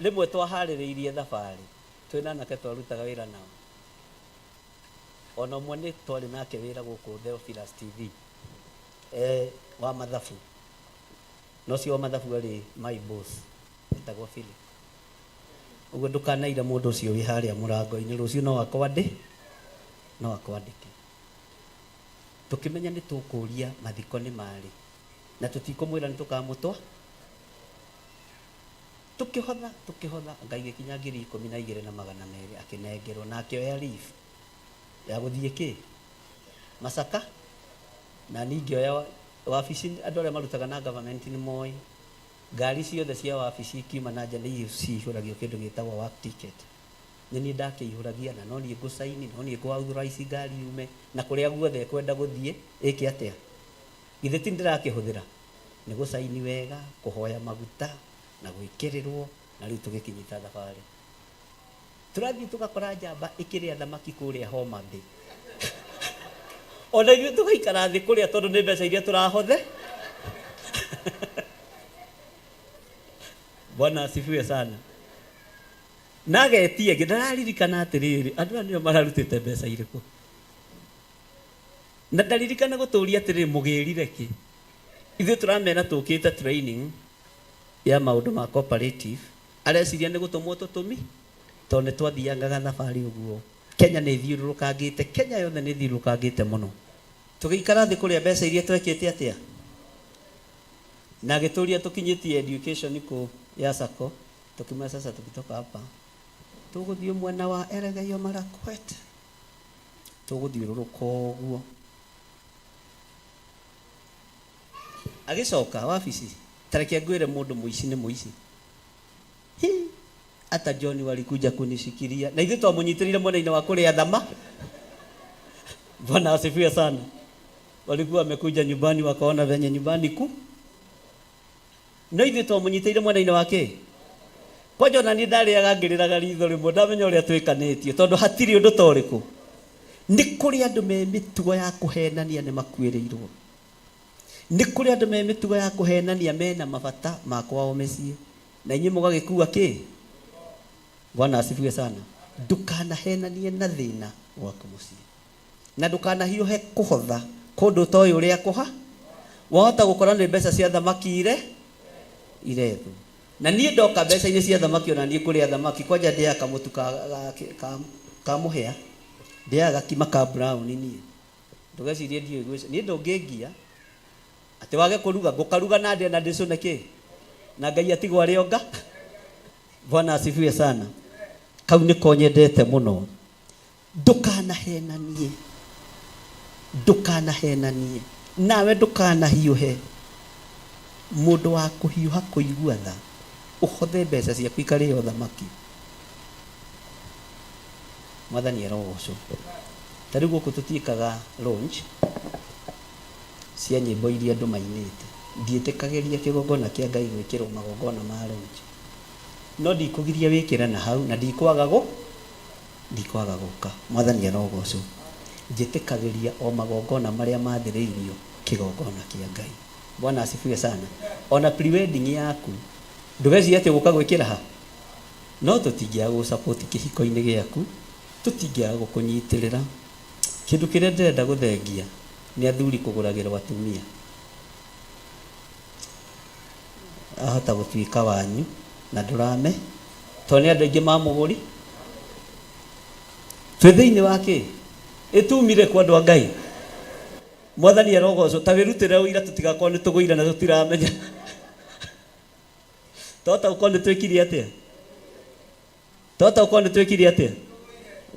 Rĩmwe twaharĩrĩirie thabarĩ twĩna anake twarutaga wĩra nao, ona ũmwe nĩ twarĩ nake wĩra gũkũ Theophilus TV, wa mathabu, na ũcio wa mathabu arĩ my boss, etagwo Philip. Ũguo ndũkanaire mũndũ ũcio wĩ harĩa mũrango-inĩ, rũciũ no akwandĩ, no akwandĩke. Tũkĩmenya nĩ tũkũria mathiko nĩ marĩ, na tũtikũmwĩra nĩ tũkamũtwa. Tũkĩhotha, tũkĩhotha, Ngai gĩkinya 12,200 akĩnengerwo, na akĩoya leave ya gũthiĩ kĩ Masaka. Na niĩ ngĩoya wabici, andũ arĩa marutaga na government nĩ moĩ ngari ciothe cia wabici ikiuma na nja nĩ cihũragio kĩndũ gĩtagwo work ticket. Nĩ niĩ ndakĩihũragia, na no niĩ ngũcaini, no niĩ ngũ authorize ngari yume, na kũrĩa guothe ĩkwenda gũthiĩ ĩke atĩa. Githĩ ti ndĩrakĩhũthĩra? Nĩ gũcaini wega, kũhoya maguta na gwĩkĩrĩrwo, na rĩu tũgĩkinyita thabarĩ. Tũrathiĩ tũgakora njamba ĩkĩrĩa thamaki kũrĩa Homa Bay. Ona ithuĩ tũgaikara thĩ kũrĩa tondũ nĩ mbeca iria tũrahothe. Bwana asifiwe sana. Na agetia ĩngĩ, ndararirikana atĩrĩrĩ, andũ aya nĩo mararutĩte mbeca irĩkũ. Na ndaririkana gũtũria atĩrĩrĩ, mũgĩrire kĩ? Ithuĩ tũramera tũkĩte training ya maũndũ ma cooperative, areciria nĩ gũtũmwo tũtũmi, tondũ nĩ twathiangaga thabarĩ ũguo. Kenya nĩ ĩthiũrũrũkangĩte, Kenya yothe nĩ ĩthiũrũrũkangĩte mũno. Tũgĩikara thĩ kũrĩa mbeca iria twekĩte atĩa? Na agĩtũria tũkinyĩtie education kũ ya SACCO, tũkĩmwĩra sasa tukitoka hapa tũgũthiĩ mwena wa Elgeyo Marakwet, tũgũthiũrũrũka ũguo. Agĩcoka wabici, ta reke ngwĩre mũndũ mũici nĩ mũici. Hi, ata John walikuja kunishikilia, na ithuĩ twamũnyitĩrĩire mwena-inĩ wa kũrĩa thama. Bwana asifiwe sana. Walikuwa wamekuja nyumbani wakaona venye nyumbani ku no ithuĩ twamũnyitĩire mwena-inĩ wake kwanja ona niĩ ndarĩaga ngĩrĩraga ritho rĩmwe ndamenya ũrĩa twĩkanĩtio tondũ hatirĩ ũndũ ta ũrĩkũ. Nĩ kũrĩ andũ me mĩtugo ya kũhenania nĩ makuĩrĩirwo. Nĩ kũrĩ andũ me mĩtugo ya kũhenania mena mabata ma kwao mĩciĩ na inyuĩ mũgagĩkua kĩ. Bwana asifiwe sana. Ndũkanahenanie na thĩna gwaku mũciĩ na ndũkanahiũhe kũhotha kũndũ ũtoĩ ũrĩa kũha wahota gũkora nĩ mbeca cia thamaki ire irethwo na niĩ ndoka mbeca-inĩ cia thamaki ona niĩ kũrĩa thamaki kwanja ndĩaga kamũtu ka, ka, ka, ka mũhĩa ndĩaga gakima ka brown niĩ ndũgecirie ndiũĩ gwĩca niĩ ndũngĩngia atĩ wage kũruga ngũkaruga na ndĩe na ndĩcũne kĩ na Ngai atigwo arĩ onga. Bwana asifiwe sana. Kau nĩko nyendete mũno. Ndũkanahenanie, ndũkanahenanie, nawe ndũkanahiũhe. Mũndũ wa kũhiũha kũigua tha, ũhothe mbeca ciaku ikarĩo thamaki. Mwathani arogocwo. Ta rĩu gũkũ tũtiĩkaga launch cia nyĩmbo iria andũ mainĩte. Ndiĩtĩkagĩria kĩgongona kĩa Ngai gwĩkĩrwo magongona ma launch. No ndikũgiria wĩkĩre na hau na ndikwaga gũ ndikwaga gũka. Mwathani arogocwo. Njĩtĩkagĩria o magongona marĩa mathĩrĩirio kĩgongona kĩa Ngai. Bwana asifiwe sana. Ona pre-wedding yaku ndũgecirie atĩ ũgũka gwĩkĩra ha. No tũtingĩaga gũgũ support kĩhiko-inĩ gĩaku, tũtingĩaga gũkũnyitĩrĩra. Kĩndũ kĩrĩa ndĩrenda gũthengia nĩ athuri kũgũragĩrwo atumia. Ahota gũtuĩka wanyu na ndũrame tondũ nĩ andũ aingĩ mamũgũri. Twĩ thĩinĩ wa kĩ? Ĩtumire kwa andũ a Ngai. Mwathani arogocwo. Ta wĩrutĩre ũira tũtigakorwo nĩ tũgũire na tũtiramenya. Twahota gũkorwo nĩ twĩkire atĩa? Twahota gũkorwo nĩ twĩkire atĩa?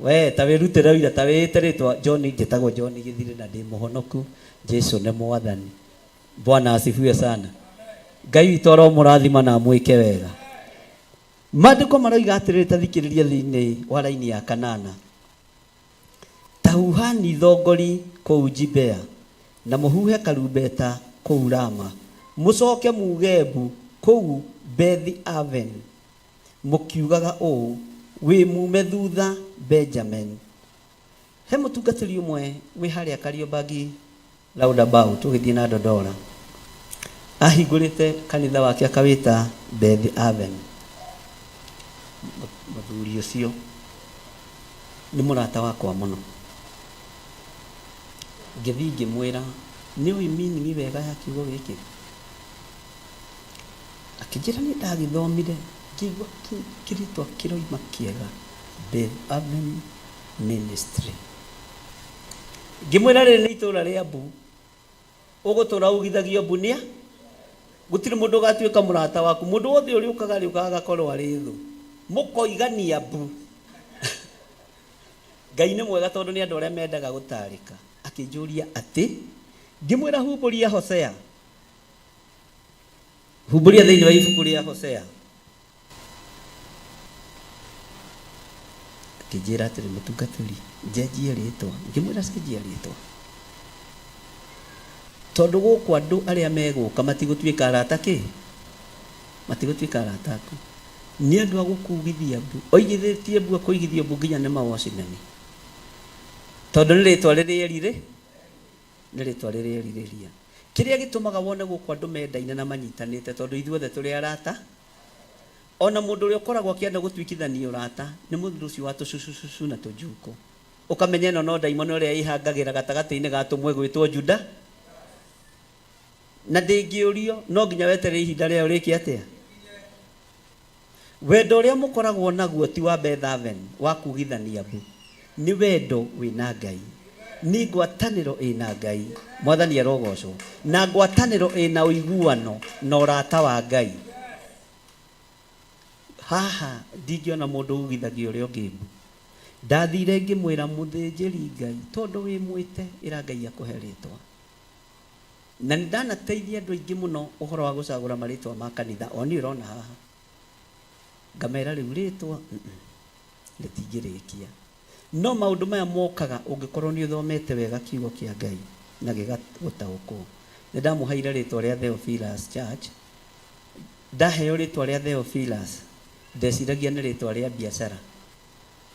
We ta wĩrutĩre ũira, ta wĩĩte rĩtwa John, njĩtagwo John Gĩthirĩ na ndĩ mũhonoku. Jesu nĩ Mwathani. Bwana asifiwe sana. Ngai witũ aromũrathima na amwĩke wega. Maandĩko maroiga atĩrĩrĩ, ta thikĩrĩria thĩinĩ wa raini ya kanana. Ta huhani thongori kũu Gibea, na mũhuhe karumbeta kũu Rama, mũcoke muuge mbu kũu Bethi-Aven, mũkiugaga ũũ, Wĩ muume thutha, Benjamini. He mũtungatĩri ũmwe wĩ harĩa Kariobangi roundabout ũgĩthiĩ na Dodora, ahingũrĩte kanitha wake akawĩta Beth Aven. Mũthuri ũcio nĩ mũrata wakwa mũno. Ngĩthiĩ ngĩmwĩra, nĩ ũĩ meaning wega ya kiugo gĩkĩ? Akĩnjĩra nĩ ndagĩthomire, ngĩigua kĩrĩtwa kĩroima kĩega, Beth Aven Ministry. Ngĩmwĩra rĩrĩ nĩ itũra rĩa mbu, ũgũtũra ugithagio mbu nĩa? Gũtirĩ mũndũ ũgatuĩka mũrata waku, mũndũ wothe ũrĩũkaga rĩũkaga agakorwo arĩ thũ. Mũkoigania mbu. Ngai nĩ mwega tondũ nĩ andũ arĩa mendaga gũtarĩka. Akĩnjũria atĩ, ngĩmwĩra humbũria Hosea. Humbũria thĩinĩ wa ibuku rĩa Hosea. Akĩnjĩra atĩrĩ, mũtungatĩri, njenjie rĩtwa. Ngĩmwĩra cenjia rĩtwa. Tondũ gũkũ andũ arĩa megũka matigũtuĩka arata kĩ? Matigũtuĩka arata aku. Nĩ andũ a gũkugithia mbu. Oigithĩtie mbu akũigithio mbu nginya nĩ mawacimeni. Tondũ nĩ rĩtwa rĩrĩa erire, nĩ rĩtwa rĩrĩa erirĩria. Kĩrĩa gĩtũmaga wone gũkũ andũ mendaine na manyitanĩte tondũ ithuothe tũrĩ arata. Ona mũndũ ũrĩa ũkoragwo akĩenda gũtuĩkithania ũrata nĩ mũndũ ũcio wa tũcucucucu na tũnjuko. Ũkamenya ĩno no ndaimono ĩrĩa ĩhangagĩra gatagatĩ-inĩ ga tũmwe gwĩtwo Juda. Na ndĩngĩũrio, no nginya weterere ihinda rĩayo rĩke atĩa? Wendo ũrĩa mũkoragwo naguo ti wa Beth-aven wa kugithania mbu. Nĩ wendo wĩna Ngai. Nĩ ngwatanĩro ĩna Ngai. Mwathani arogocwo. Na ngwatanĩro ĩna ũiguano na ũrata wa Ngai. Haha ndingĩona mũndũ ugithagia ũrĩa ũngĩ mbu. Ndathire ngĩmwĩra mũthĩnjĩri Ngai, tondũ wĩ mwĩte, ĩra Ngai akũhe rĩtwa. Na nĩ ndanateithia andũ aingĩ mũno ũhoro wa gũcagũra marĩtwa ma kanitha, o niĩ ũrona haha. Ngamera rĩu rĩtwa, rĩtingĩrĩkia. No maũndũ maya mokaga ũngĩkorwo nĩ ũthomete wega kiugo kĩa Ngai na gĩgagũtaũkwo. Nĩ ndamũheire rĩtwa rĩa Theophilus Church. Ndaheo rĩtwa rĩa Theophilus, ndeciragia nĩ rĩtwa rĩa biacara,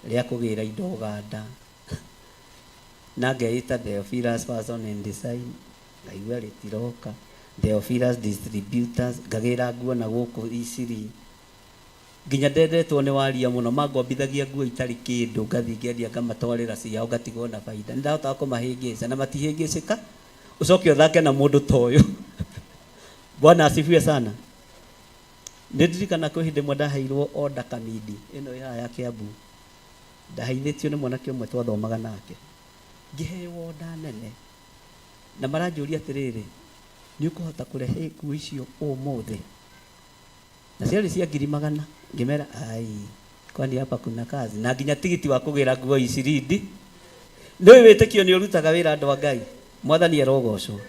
rĩa kũgĩra indo Ũganda. Na ngeĩta Theophilus Fashion and Design, ngaigua rĩtiroka. Theophilus Distributors, ngagĩra nguo na gũkũ Isiri. Nginya ndendetwo nĩ waria mũno, mangombithagia nguo itarĩ kĩndũ, ngathiĩ ngendia ngamatwarĩra ciao ngatigwo na baida. Nĩ ndahotaga kũmahĩngĩca na matihĩngĩcĩka, ũcoke ũthake na mũndũ ta ũyũ. Bwana asifiwe sana. Nĩ ndirikana kwĩ hĩndĩ ĩmwe ndaheirwo order Kamindi ĩno ĩ haha ya Kiambu. Ndaheithĩtio nĩ mwanake ũmwe twathomaga nake. Ngĩheo order nene na maranjũria atĩrĩrĩ, nĩ ũkũhota kũrehe nguo icio ũmũthĩ? Na ciarĩ cia ngiri magana. Ngĩmera ai, kwani hapa kuna kazi? Na nginya tigiti wa kũgĩra nguo isirindi. Nĩũĩ wĩtĩkio nĩ ũrutaga wĩra andũ a Ngai. Mwathani arogocwo.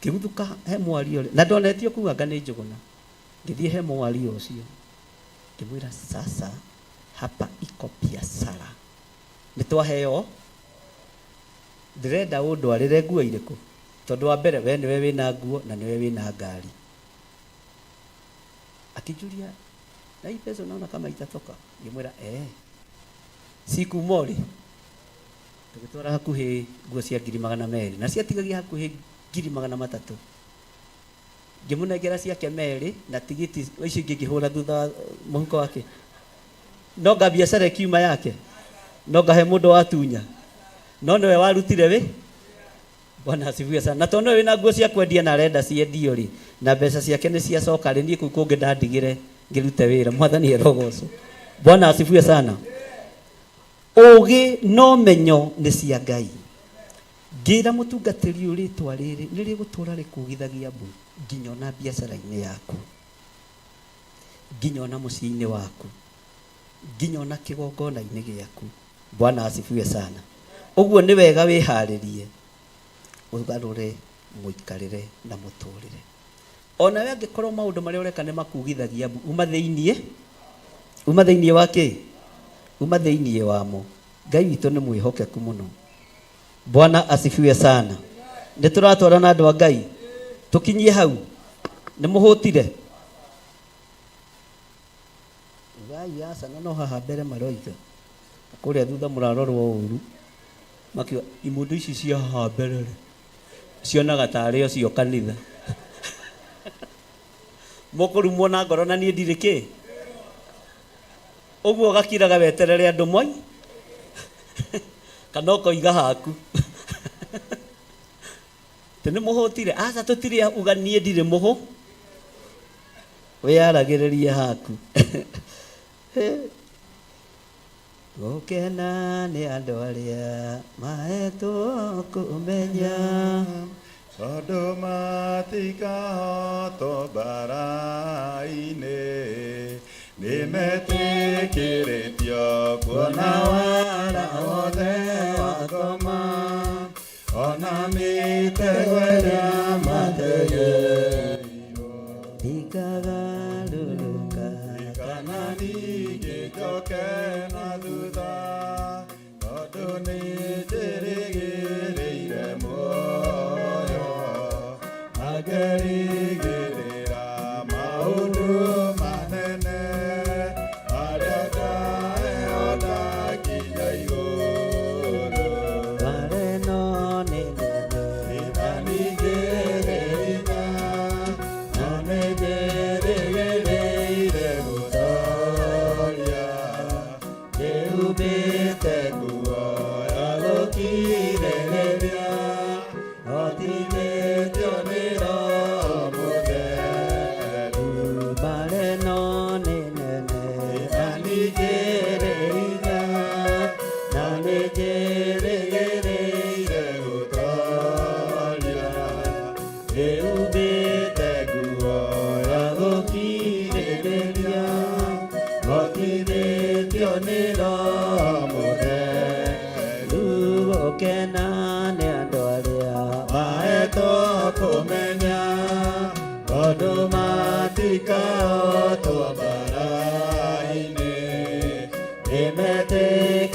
Ngĩguthũka he mwaria ũrĩa, na ndonetio kuga anga nĩ Njũgũna. Ngĩthiĩ he mwaria ũcio, ngĩmwĩra sasa hapa iko biashara. Nĩ twaheo, ndĩrenda ũndwarĩre nguo irĩkũ? Tondũ wa mbere we nĩwe wĩna nguo na nĩwe wĩna ngari. Akĩnjũria, na hii pesa unaona kama itatoka? Ngĩmwĩra eh. Cikuma ũrĩ? Tũgĩtwara hakuhĩ nguo cia ngiri 200 na ciatigagia hakuhĩ ngiri 300. Ngĩmũnengera ciake merĩ na tigiti icio ingĩ ngĩhũra thutha wa mũhuko wake. No nga biacara ĩkiuma yake, no ngahe mũndũ watunya, no nĩwe warutire wĩ. Bwana asifiwe sana. Na tondũ nĩwe wĩna nguo cia kwendia na arenda ciendio rĩ, na mbeca ciake nĩ ciacoka rĩ, niĩ kũu kũngĩ ndandigĩre ngĩrute wĩra. Mwathani arogocwo. Bwana asifiwe sana. Ũũgĩ na ũmenyo nĩ cia Ngai. Ngĩra mũtungatĩri ũyũ rĩtwa rĩrĩ nĩ rĩgũtũra rĩkugithagia mbu nginya ona biacara-inĩ yaku, nginya ona mũciĩ-inĩ waku, nginya ona kĩgongona-inĩ gĩaku. Bwana asifiwe sana. Ũguo nĩ wega wĩharĩrie ũgarũre mũikarĩre na mũtũrĩre. Onawe angĩkorwo maũndũ marĩa ũreka nĩ makugithagia mbu, uma thĩiniĩ, uma thĩiniĩ wa kĩ? Uma thĩiniĩ wamo. Ngai witũ nĩ mwĩhokeku mũno. Bwana asifiwe sana. Nĩ tũratwarana andũ a Ngai? Tũkinyie hau? Nĩ mũhũtire? Ugai aca na no haha mbere maroiga. Kũrĩa thutha mũrarorwo ũru. Makiuga imũndũ ici cia haha mbere rĩ, cionaga tarĩ o cio kanitha. Mũkũrumwo na ngoro na niĩ ndirĩ kĩ? Ũguo ũgakiraga weterere andũ moi kana ũkoiga haku. Atĩ nĩ mũhũtire? Aca tũtirĩ uga niĩ ndirĩ mũhũ. Wĩyaragĩrĩrie haku. Gũkena nĩ andũ arĩa mahetwo kũmenya. Tondũ matikahotwo mbara-inĩ, nĩmetĩkĩrĩtio kuona wara wothe wa ngoma, ona mĩtego ĩrĩa mategeirwo. Ndikagarũrũka. Kana ningĩ njoke na thutha, tondũ nĩ njĩrĩgĩrĩire muoyo, na ngerĩgĩrĩra maũndũ manene, marĩa ngaheo ndakinya igũrũ. Mbara ĩno nĩ nene. Na ningĩ hinya, na nĩ njĩrĩgĩrĩire gũtoria, ndĩhumbĩte nguo ya gũkirĩrĩria, hotithĩtio nĩ Roho Mũtheru. Mbara ĩno nĩ nene. Na ningĩ hinya, na nĩ njĩrĩgĩrĩire gũtoria, ndĩhumbĩte nguo ya gũkirĩrĩria, hotithĩtio nĩ Roho Mũtheru. Gũkena nĩ andũ arĩa Mahetwo kũmenya, tondũ matikahotwo mbara-inĩ, nĩmetĩkĩrĩtio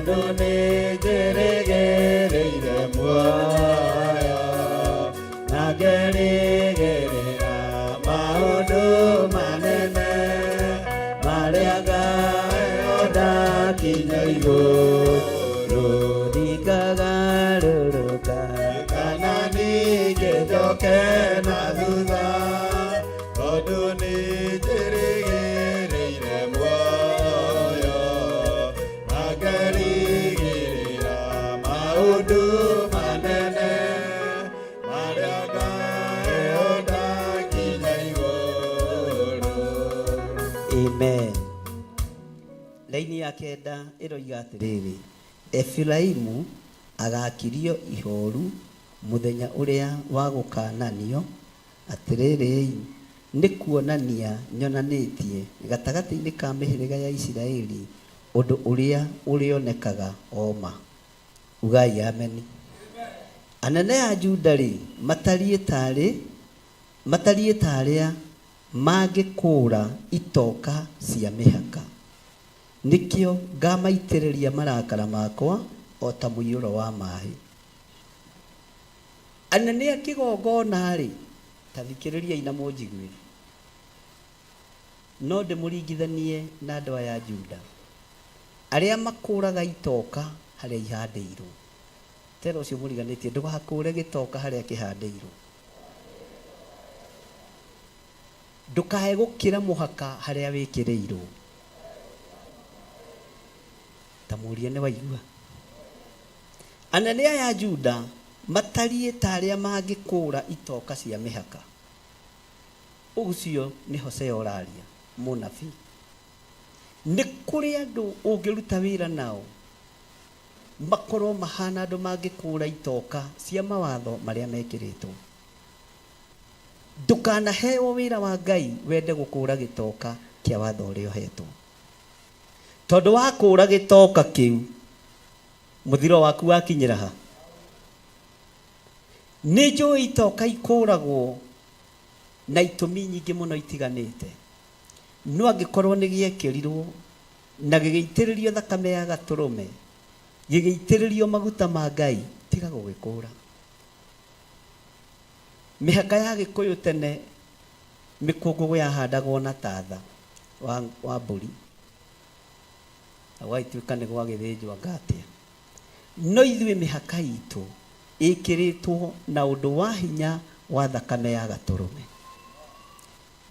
Tondũ nĩ njĩrĩgĩrĩire muoyo na ngerĩgĩrĩra maũndũ manene marĩa ngaheo ndakinya igũrũ. Ndikagarũrũka. Kana ningĩ njoke na thutha, tondũ nĩ njĩrĩgĩrĩire muoyo na ngerĩgĩrĩra maũndũ manene marĩa ngaheo ndakinya igũrũ. Amen. Laini ya kenda ĩroiga atĩrĩrĩ, Efiraimu agakirio ihooru mũthenya ũrĩa wa gũkaananio, atĩrĩrĩ-ĩ, nĩ kuonania nyonanĩtie gatagatĩ-inĩ ka mĩhĩrĩga ya Isiraeli ũndũ ũrĩa ũrĩonekaga o ma. Ugai ameni. Anene a Juda-rĩ, matariĩ taarĩ matariĩ ta arĩa mangĩkũũra itoka cia mĩhaka. Nĩkĩo ngamaitĩrĩria marakara makwa o ta mũiyũro wa maĩ. Anene a kĩgongona-rĩ, ta thikĩrĩriai na mũnjigue, no ndĩmũringithanie na andũ aya a Juda, arĩa makũũraga itoka harĩa ihandĩirwo. Tera ũcio mũriganĩtie, ndũgakũũre gĩtoka harĩa kĩhandĩirwo. Ndũkae gũkĩra mũhaka harĩa wĩkĩrĩirwo. Ta mũrie nĩ waigua. Anene aya a Juda matariĩ ta arĩa mangĩkũũra itoka cia mĩhaka. Ũcio nĩ Hosea ũraria, mũnabii. Nĩ kũrĩ andũ ũngĩruta wĩra nao makorwo mahana andũ mangĩkũũra itoka cia mawatho marĩa mekĩrĩtwo. Ndũkanaheo wĩra wa Ngai wende gũkũũra gĩtoka kĩa watho ũrĩa ũhetwo. Tondũ wakũũra gĩtoka kĩu, mũthiro waku wakinyĩra ha? Nĩ njũĩ itoka ikũragwo na itũmi nyingĩ mũno itiganĩte. No angĩkorwo nĩ gĩekĩrirwo na gĩgĩitĩrĩrio thakame ya gatũrũme, gĩgĩitĩrĩrio maguta ma Ngai, tiga gũgĩkũra. Mĩhaka ya Gĩkũyũ tene mĩkũngũgũ yahandagwo na tatha wa, wa mbũri na gwagĩtuĩka nĩ gwagĩthĩnjwo anga atĩa. No ithuĩ mĩhaka itũ ĩkĩrĩtwo na ũndũ wa hinya wa thakame ya gatũrũme.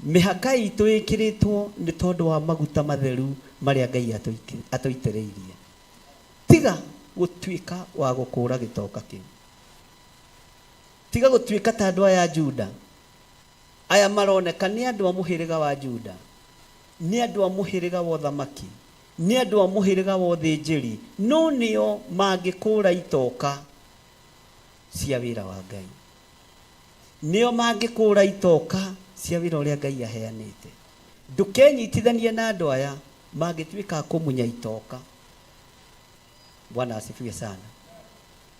Mĩhaka itũ ĩkĩrĩtwo nĩ tondũ wa maguta matheru marĩa Ngai atũitĩrĩirie. Tiga gũtuĩka wa gũkũra gĩtoka kĩu. Tiga gũtuĩka ta andũ aya a Juda. Aya maroneka nĩ andũ a mũhĩrĩga wa Juda, nĩ andũ a mũhĩrĩga wa ũthamaki, nĩ andũ a mũhĩrĩga wa ũthĩnjĩri, no nĩo mangĩkũũra itoka cia wĩra wa Ngai. Nĩo mangĩkũũra itoka cia wĩra ũrĩa Ngai aheanĩte. Ndũkenyitithanie na andũ aya mangĩtuĩka a kũmunya itoka. Bwana asifiwe sana.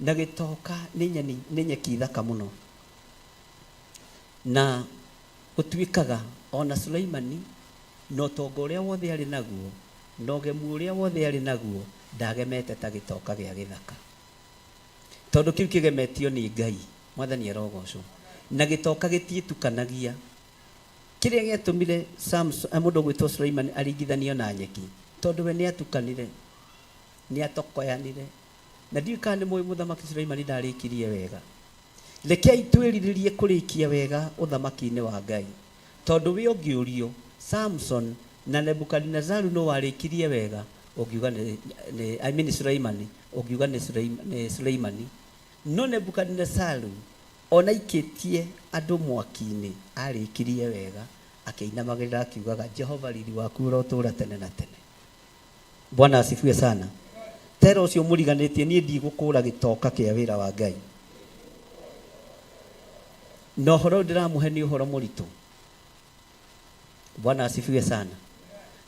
Na gĩtoka nĩ nyeni nĩ nyeki thaka mũno. Na gũtuĩkaga ona Suleimani na ũtonga ũrĩa wothe arĩ naguo na ũgemu ũrĩa wothe arĩ naguo ndagemete ta gĩtoka gĩa gĩthaka. Tondũ kĩu kĩgemetio nĩ Ngai, Mwathani arogocwo. Na gĩtoka gĩtiĩtukanagia. Kĩrĩa gĩatũmire Samson, mũndũ ũgwĩtwo Suleimani aringithanio na nyeki, tondũ we nĩatukanire, nĩatokoyanire. Na ndiũĩ kana nĩ mũĩ mũthamaki Suleimani ndarĩkirie wega. Rekei twĩrirĩrie kũrĩkia wega ũthamaki-inĩ wa Ngai. Tondũ we ũngĩũrio, Samson na Nebukadinezaru nũ warĩkirie wega, ũngiuga nĩ, nĩ, I mean Suleimani, ũngiuga nĩ, nĩ Suleimani. No Nebukadinezaru ona aikĩtie andũ mwaki-inĩ, arĩkirie wega, akĩinamagĩrĩra akiugaga, Jehova riri waku ũrotũũra tene na tene. Bwana asifiwe sana. Tera ũcio mũriganĩtie niĩ ndigũkũra gĩtoka kĩa wĩra wa Ngai. Na ũhoro ũyũ ndĩramũhe nĩ ũhoro mũritũ. Bwana asifiwe sana.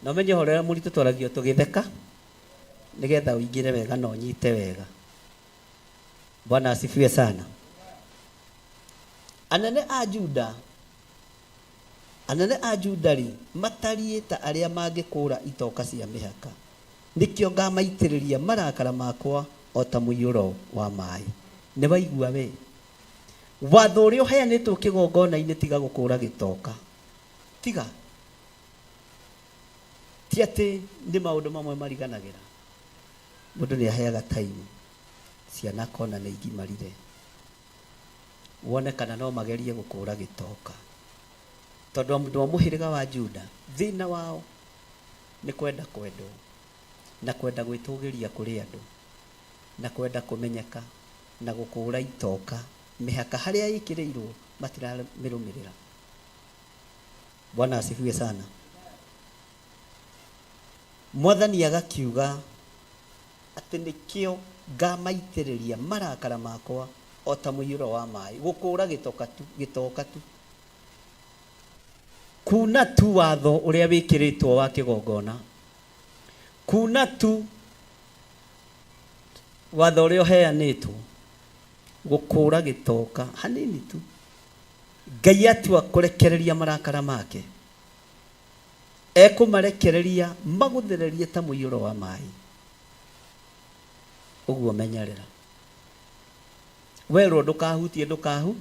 Na ũmenye ũhoro ũrĩa mũritũ twaragio tũgĩtheka nĩgetha ũingĩre wega na ũnyite wega. Bwana asifiwe sana. Anene a Juda Anene a Juda-rĩ, matariĩ ta arĩa mangĩkũũra itoka cia mĩhaka. Nĩkĩo ngamaitĩrĩria marakara makwa o ta mũiyũro wa maĩ. Nĩ waigua we? Watho ũrĩa ũheanĩtwo kĩgongona-inĩ tiga gũkũra gĩtoka. Tiga. Ti atĩ nĩ maũndũ mamwe mariganagĩra. Mũndũ nĩ aheaga time ciana akona nĩ igimarire. Wone kana no magerie gũkũra gĩtoka. Tondũ andũ a mũhĩrĩga wa Juda thĩna wao nĩ kwenda kwendwo na kwenda gwĩtũgĩria kũrĩ andũ na kwenda kũmenyeka na gũkũra itoka mĩhaka harĩa ĩkĩrĩirwo matiramĩrũmĩrĩra. Bwana asifiwe sana. Mwathani agakiuga atĩ nĩkĩo ngamaitĩrĩria marakara makwa o ta mũiyũro wa maĩ, gũkũra gĩtoka tu, gĩtoka tu, kuna tu watho ũrĩa wĩkĩrĩtwo wa kĩgongona, kuna tu watho ũrĩa ũheanĩtwo, gũkũra gĩtoka hanini tu. Ngai atua kũrekereria marakara make, ekũmarekereria magũthererie ta mũiyũro wa maĩ. Ũguo menyerera. Werwo ndũkahutie ndũkahu,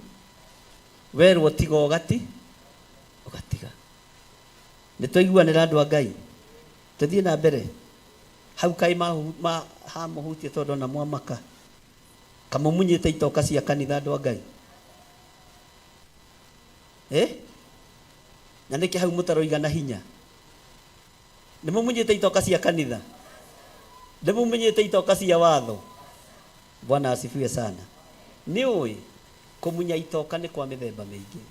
werwo tiga ũgati, ũgatiga. Nĩ twaiguanĩra andũ a Ngai? Tũthiĩ na mbere. Hau kaĩ hamũhutie tondũ ona mwamaka. Kamũmunyĩte itoka cia kanitha andũ a Ngai. Eh? Na nĩkĩ hau mũtaroiga na hinya? Nĩ mũmunyĩte itoka cia kanitha? Nĩ mũmunyĩte itoka cia watho? Bwana asifiwe sana. Nĩ ũĩ kũmunya itoka nĩ kwa mĩthemba mĩingĩ.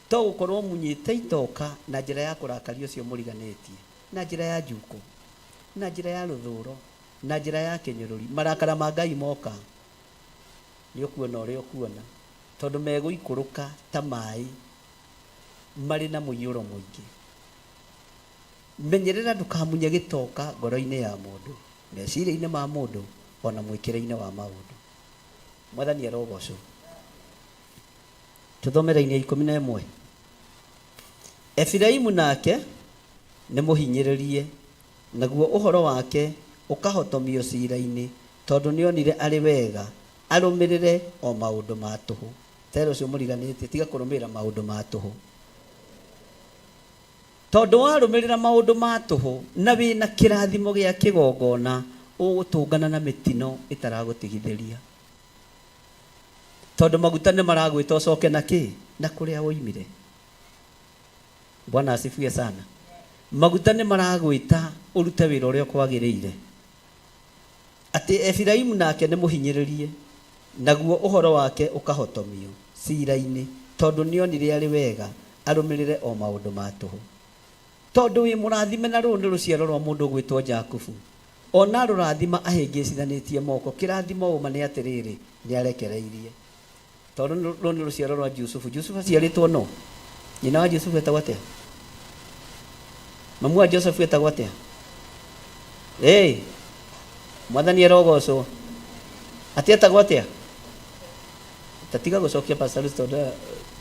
To gũkorwo munyĩte itoka na njĩra ya kũrakaria ũcio mũriganĩtie, na njĩra ya njuko, na njĩra ya rũthũro, na njĩra ya kĩnyũrũri. Marakara ma Ngai moka, nĩ ũkuona ũrĩa ũkuona, tondũ megũikũrũka ta maĩ marĩ na mũiyũro mũingĩ. Menyerera ndũkamunye gĩtoka ngoro-inĩ ya mũndũ, meciria-inĩ ma mũndũ, ona mwĩkĩre-inĩ wa maũndũ. Mwathani arogocwo. Tũthome raini ya ikũmi na ĩmwe. Efiraimu nake nĩ mũhinyĩrĩrie, naguo ũhoro wake ũkahotomio cira-inĩ, tondũ nĩonire arĩ wega arũmĩrĩre o maũndũ ma tũhũ. Tera ũcio mũriganĩtie, tiga kũrũmĩrĩra maũndũ ma tũhũ. Tondũ warũmĩrĩra maũndũ ma tũhũ na wĩna kĩrathimo gĩa kĩgongona, ũgũtũngana na mĩtino ĩtaragũtigithĩria. Tondũ maguta nĩ maragwĩta ũcoke na kĩ? Na kũrĩa woimire. Bwana asifiwe sana. Maguta nĩ maragwĩta ũrute wĩra ũrĩa ũkwagĩrĩire. Atĩ Efiraimu nake nĩ mũhinyĩrĩrie, naguo ũhoro wake ũkahotomio cira-inĩ, tondũ nĩonire arĩ wega arũmĩrĩre o maũndũ ma tũhũ. Tondũ wĩ mũrathime na rũrũ nĩ rũciaro rwa mũndũ ũgwĩtwo Jakubu. Ona rũrathima ahĩngĩcithanĩtie moko, kĩrathimo ũma nĩ atĩrĩrĩ, nĩ arekereirie. Tondũ rũrũ nĩ rũciaro rwa Jusufu. Jusufu aciarĩtwo no? Nyina wa Jusufu etagwo atĩa? Mamu wa Joseph etagwo atĩa? Hey, Mwathani arogocwo. Atĩ etagwo atĩa? Tatiga gũcokia Pastor Ruth tondũ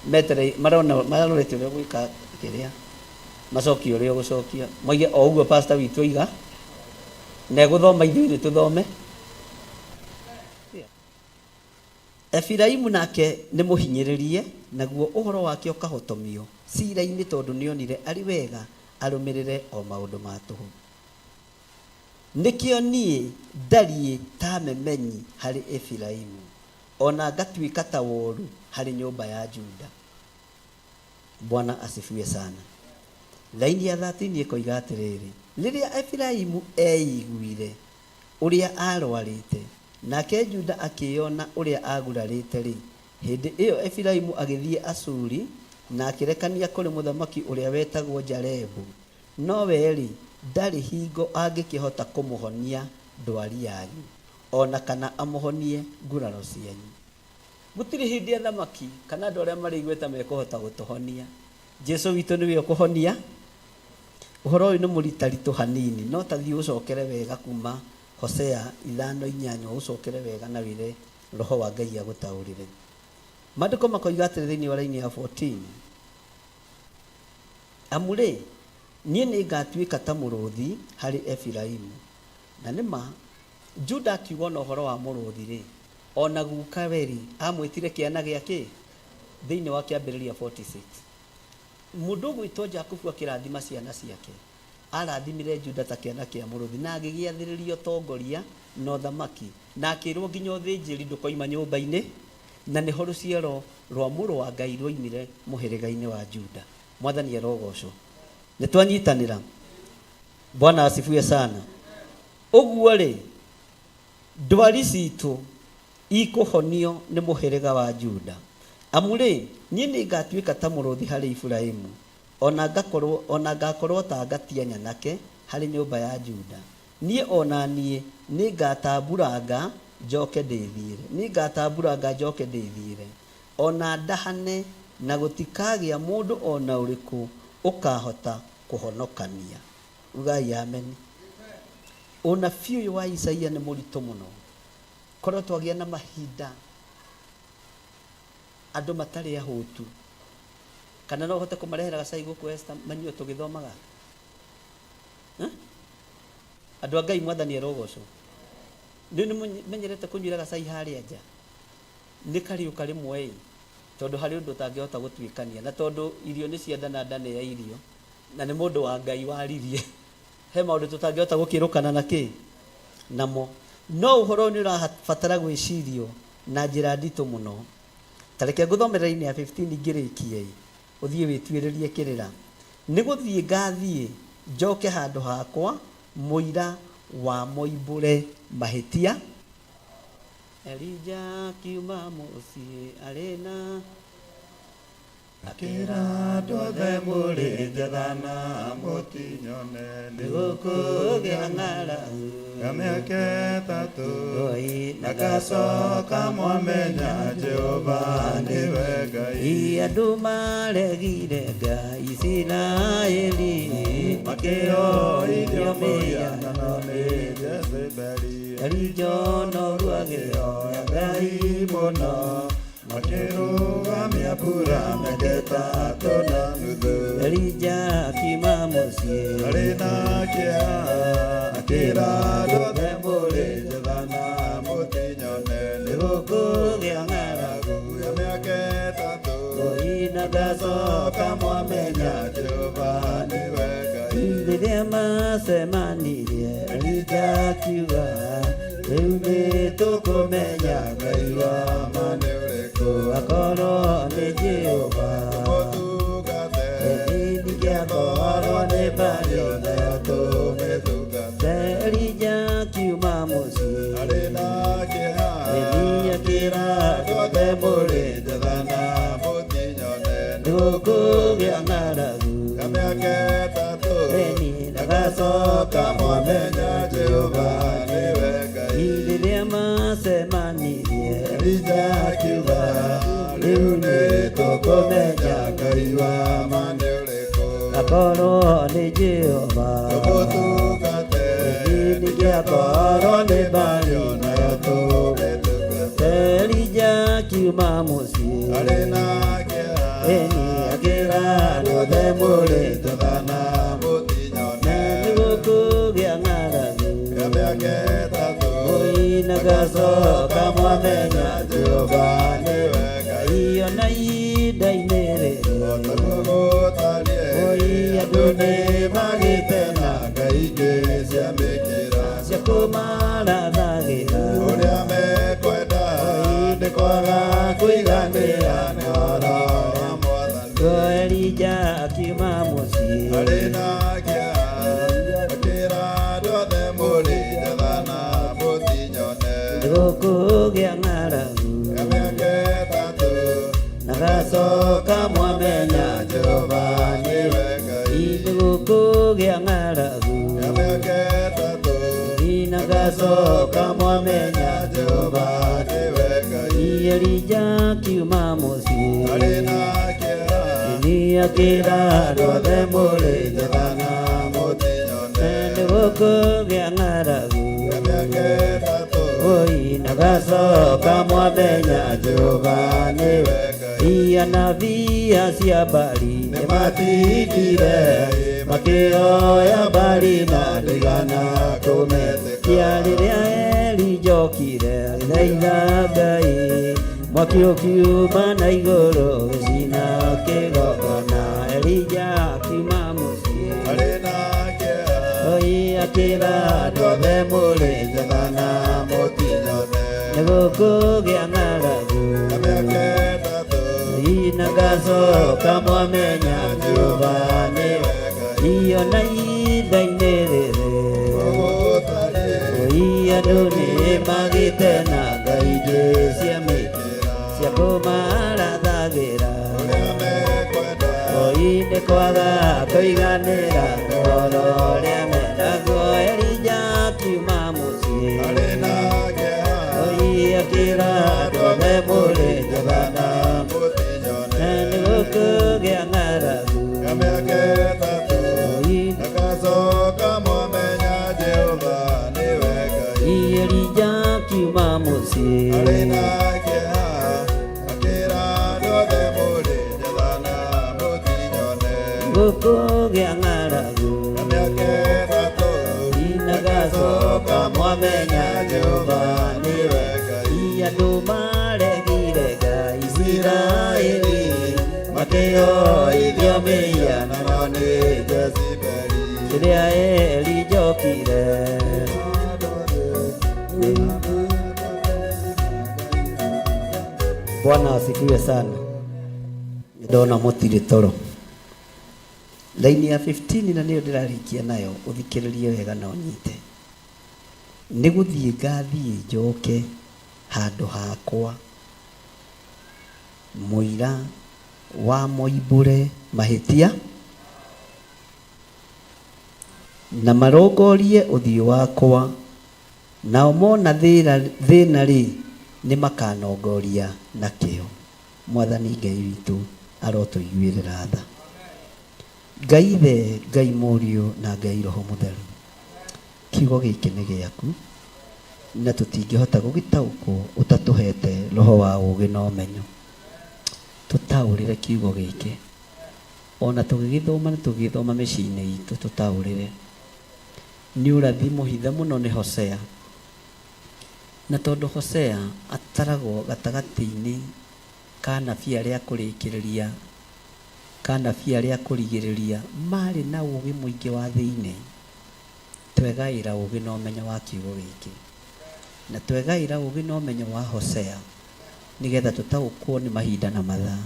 metere marona marorete ũrĩa ũgwĩka kĩrĩa macokie ũrĩa ũgũcokia moige o ũguo pastor witũ oiga na egũthoma ithuĩ nĩ tũthome. Efiraimu nake nĩ mũhinyĩrĩrie, naguo ũhoro wake ũkahotomio cira-inĩ, tondũ nĩonire arĩ wega arũmĩrĩre o maũndũ ma tũhũ. Nĩkĩo niĩ ndariĩ ta memenyi harĩ Efiraimu, o na ngatuĩka ta woru harĩ nyũmba ya Juda. Bwana asifiwe sana. Laini ya 13 ĩkoiga atĩrĩrĩ, rĩrĩa Efiraimu eiguire ũrĩa aarũarĩte, nake Juda akĩĩona ũrĩa aagurarĩte-rĩ, hĩndĩ ĩyo Efiraimu agĩthiĩ Ashuri, na akĩrekania kũrĩ mũthamaki ũrĩa wetagwo Jarebu, no we-rĩ, ndarĩ hingo angĩkĩhota kũmũhonia ndwari yanyu, o na kana amũhonie nguraro cianyu. Gũtirĩ hĩndĩ athamaki kana andũ arĩa marĩ igweta mekũhota gũtũhonia. Jesu witũ nĩwe ũkũhonia. Ũhoro ũyũ nĩ mũritaritũ hanini, no ta thiĩ ũcokere wega kuma Hosea 5:8, ũcokere wega na wĩre Roho wa Ngai agũtaũrĩre. Maandĩko makoiga atĩrĩ thĩinĩ wa raini ya 14, amu-rĩ, niĩ nĩngatuĩka ta mũrũthi harĩ Efiraimu, Na nĩ ma Juda akiuga ona ũhoro wa mũrũthi rĩ, ona guka weri amwĩtire kĩana gĩa kĩ thĩinĩ wa Kĩambĩrĩria 46. Mũndũ ũgwĩtwo Jakubu akĩrathima ciana ciake, arathimire Juda ta kĩana kĩa mũrũthi na agĩgĩathĩrĩria ũtongoria na ũthamaki, na akĩrwo nginya ũthĩnjĩri ndũkoima nyũmba-inĩ, na nĩho rũciaro rwa mũrũ wa Ngai rwoimire mũhĩrĩga-inĩ wa Juda. Mwathani arogocwo. Nĩ twanyitanĩra. Bwana asifiwe sana. Ũguo rĩ, ndwari citũ ikũhonio nĩ mũhĩrĩga wa Juda. Amu rĩ, niĩ nĩngatuĩka ta mũrũthi harĩ Iburahimu, ona ngakorwo, ona ngakorwo ta ngatia nyanake harĩ nyũmba ya Juda. Niĩ o na niĩ nĩngatamburanga njoke ndĩthiĩre, nĩngatamburanga njoke ndĩthiĩre, o na ndahane, na gũtikagĩa mũndũ o na ũrĩkũ ũkahota kũhonokania. Ugai ameni. Ũnabii ũyũ wa Isaia nĩ mũritũ mũno. Korwo twagĩa na mahinda andũ matarĩ ahũtu, kana no ũhote kũmarehera gacai gũkũ Esther manyue tũgĩthomaga? Eh? Andũ a Ngai, Mwathani arogocwo. Nĩ nĩmenyerete kũnyuĩra gacai harĩa nja? Nĩ karĩũka rĩmwe ĩ, tondũ harĩ ũndũ ũtangĩhota gũtuĩkania, na tondũ irio nĩ cia nda na nda nĩ ya irio, na nĩ mũndũ wa Ngai waririe. He maũndũ tũtangĩhota gũkĩrũkana na kĩ namo. No ũhoro ũyũ nĩ ũrabatara gwĩcirio na njĩra nditũ mũno. Ta reke ngũthomere raini ya 15 ngĩrĩkie ĩ, ũthiĩ wĩtuĩrĩrie kĩrĩra. Nĩ gũthiĩ ngathiĩ njoke handũ hakwa, mũira wa moimbũre mahĩtia. Elija akiuma mũciĩ arĩ na Akĩra andũ othe mũrĩ njetha na mũtinyone, nĩ gũkũgĩa ng'aragu ya mĩaka ĩtatũ, na ngacoka mwamenya Jehova nĩwe Ngai. Andũ maregire Ngai Isiraeli, makĩoithio mũhianano nĩ Jezebeli. Elija noru agĩhoya Ngai mũno, makĩrũgamia mbura mĩaka ĩtatũ na nuthu. Elija akiuma mũciĩ arĩ na kĩeha, akĩra andũ othe mũrĩ njetha na mũtinyone, nĩ gũkũgĩa ng'aragu ya mĩaka ĩtatũ, na ngacoka mwamenya Jehova nĩwe Ngai. Rĩrĩa macemanirie Elija akiuga, rĩu nĩ tũkũmenya Ngai wa ma nĩ ũrĩkũ, akorwo nĩ Jehova. Tũmũtungate, Ningĩakorwo nĩ Baali nayo tũmĩtungate. Elija akiuma mũciĩ Arĩ na kĩeha, Elija akĩra andũ othe mũrĩ njetha na mũtinyone, nĩ gũkũgĩa ng'aragu ya mĩaka ĩtatũ, na ngacoka mwamenya Jehova nĩwe Ngai. Rĩrĩa macemanirie Elija akiuga, rĩu nĩ tũkũmenya Ngai wa ma nĩ ũrĩkũ, akorwo nĩ Jehova. Tũmũtungate, Ningĩakorwo nĩ Baali nayo tũmĩtungate. Elija akiuma mũciĩ Arĩ na kĩeha, Eni akĩra andũ othe mũrĩ njetha na mũtinyone, nĩ gũkũgĩa ng'aragu ya mĩaka ĩtatũ, na ngacoka mwamenya Jehova nĩwe Ngai. Ona ihinda-inĩ rĩrĩ O taguo gũtariĩ, andũ nĩ magĩte na ngai ingĩ cia mĩkĩra, cia kũmarathagĩra ũrĩa mekwenda, nĩ kwaga kũiganĩra nĩ ũhoro wa Mwathani. Elija akiuma mũciĩ Arĩ na kĩeha, akĩra andũ othe mũrĩ njetha na mũtinyone, gũkũgĩa ng'aragu ya mĩaka ĩtatũ, na gacoka mwamenya Jehova nĩwe Ngai. Gũkũgĩa ng'aragu Ya mĩaka ĩtatũ, na gacoka mwamenya Jehova nĩwe Ngai. Elija akiuma mũciĩ Arĩ na kĩeha, akĩra andũ othe mũrĩ njetha na mũtinyone, nĩ gũkũgĩa ng'aragu ya mĩaka ĩtatũ, na gacoka mwamenya Jehova nĩwe Ngai. Anabii acia Baali Nĩmatindire makĩhoya Baali na ndigana kũmetĩka. Kia rĩrĩa Elija okire agĩthaitha Ngai, mwaki ũkiuma na igũrũ ũgĩcina kĩgongona. Elija akiuma mũciĩ Arĩ na kĩeha. Oi akĩra andũ othe mũrĩ njetha na Mũtinyone. nĩ gũkũgĩa ng'aragu. Na mĩaka ĩtatũ. Ina ngacoka mwamenya Jehova nĩwe Ngai. Iyo na ihinda-inĩ rĩrĩ Gũgũtariĩ. Oi andũ nĩ magĩte na ngai ingĩ cia mĩtĩ cia kũmarathagĩra. Ũrĩa mekwenda. Oi nĩ kwaga kũiganĩra ũhoro ũrĩa menaguo. Elija akiuma mũciĩ Arĩ na kĩeha. Oi akĩra andũ othe mũrĩ njetha na Mũtinyone. na nĩ gũkũgĩa ng'aragu. Na mĩaka ĩtatũ. Oi Agacoka mwamenya Jehova nĩwe Ngai. Elija akiuma mũciĩ Arĩ na kĩeha. Akĩra andũ othe mũrĩ njetha na mũtinyone. Gũkũgĩa ng'aragu. Na mĩaka ĩtatũ. Inagacoka mwamenya Jehova nĩwe Ngai. Andũ maregire Ngai Isiraeli makĩhoithio mĩhianano nĩ Jezebeli. Rĩrĩa Elija okire Bwana asifiwe sana. Ndona mũtirĩ toro. Laini ya 15 na nĩyo ndĩrarĩkia nayo, ũthikĩrĩrie wega na ũnyite. Nĩ gũthiĩ ngathiĩ njoke handũ hakwa mũira wa moimbũre mahĩtia na marongorie ũthiũ wakwa, nao mona thĩna rĩ nĩ makanongoria na kĩo. Mwathani Ngai witũ arotũiguĩrĩra tha. Ngai Ithe, Ngai Mũriũ na Ngai Roho Mũtheru, kiugo gĩkĩ nĩ gĩaku na tũtingĩhota gũgĩtaũkwo ũtatũhete roho wa ũũgĩ na ũmenyo. Tũtaũrĩre kiugo gĩkĩ ona tũgĩgĩthoma na tũgĩgĩthoma mĩciĩ-inĩ itũ, tũtaũrĩre. Nĩ ũrathi mũhithe mũno nĩ Hosea, na tondũ Hosea ataragwo gatagatĩ-inĩ ka anabii arĩa kũrĩkĩrĩria, ka anabii arĩa kũrigĩrĩria marĩ na ũũgĩ mũingĩ wa thĩinĩ, twegaĩra ũũgĩ na ũmenyo wa kiugo gĩkĩ na twegaĩra ũũgĩ na ũmenyo wa Hosea nĩgetha tũtaũkwo nĩ mahinda na mathaa.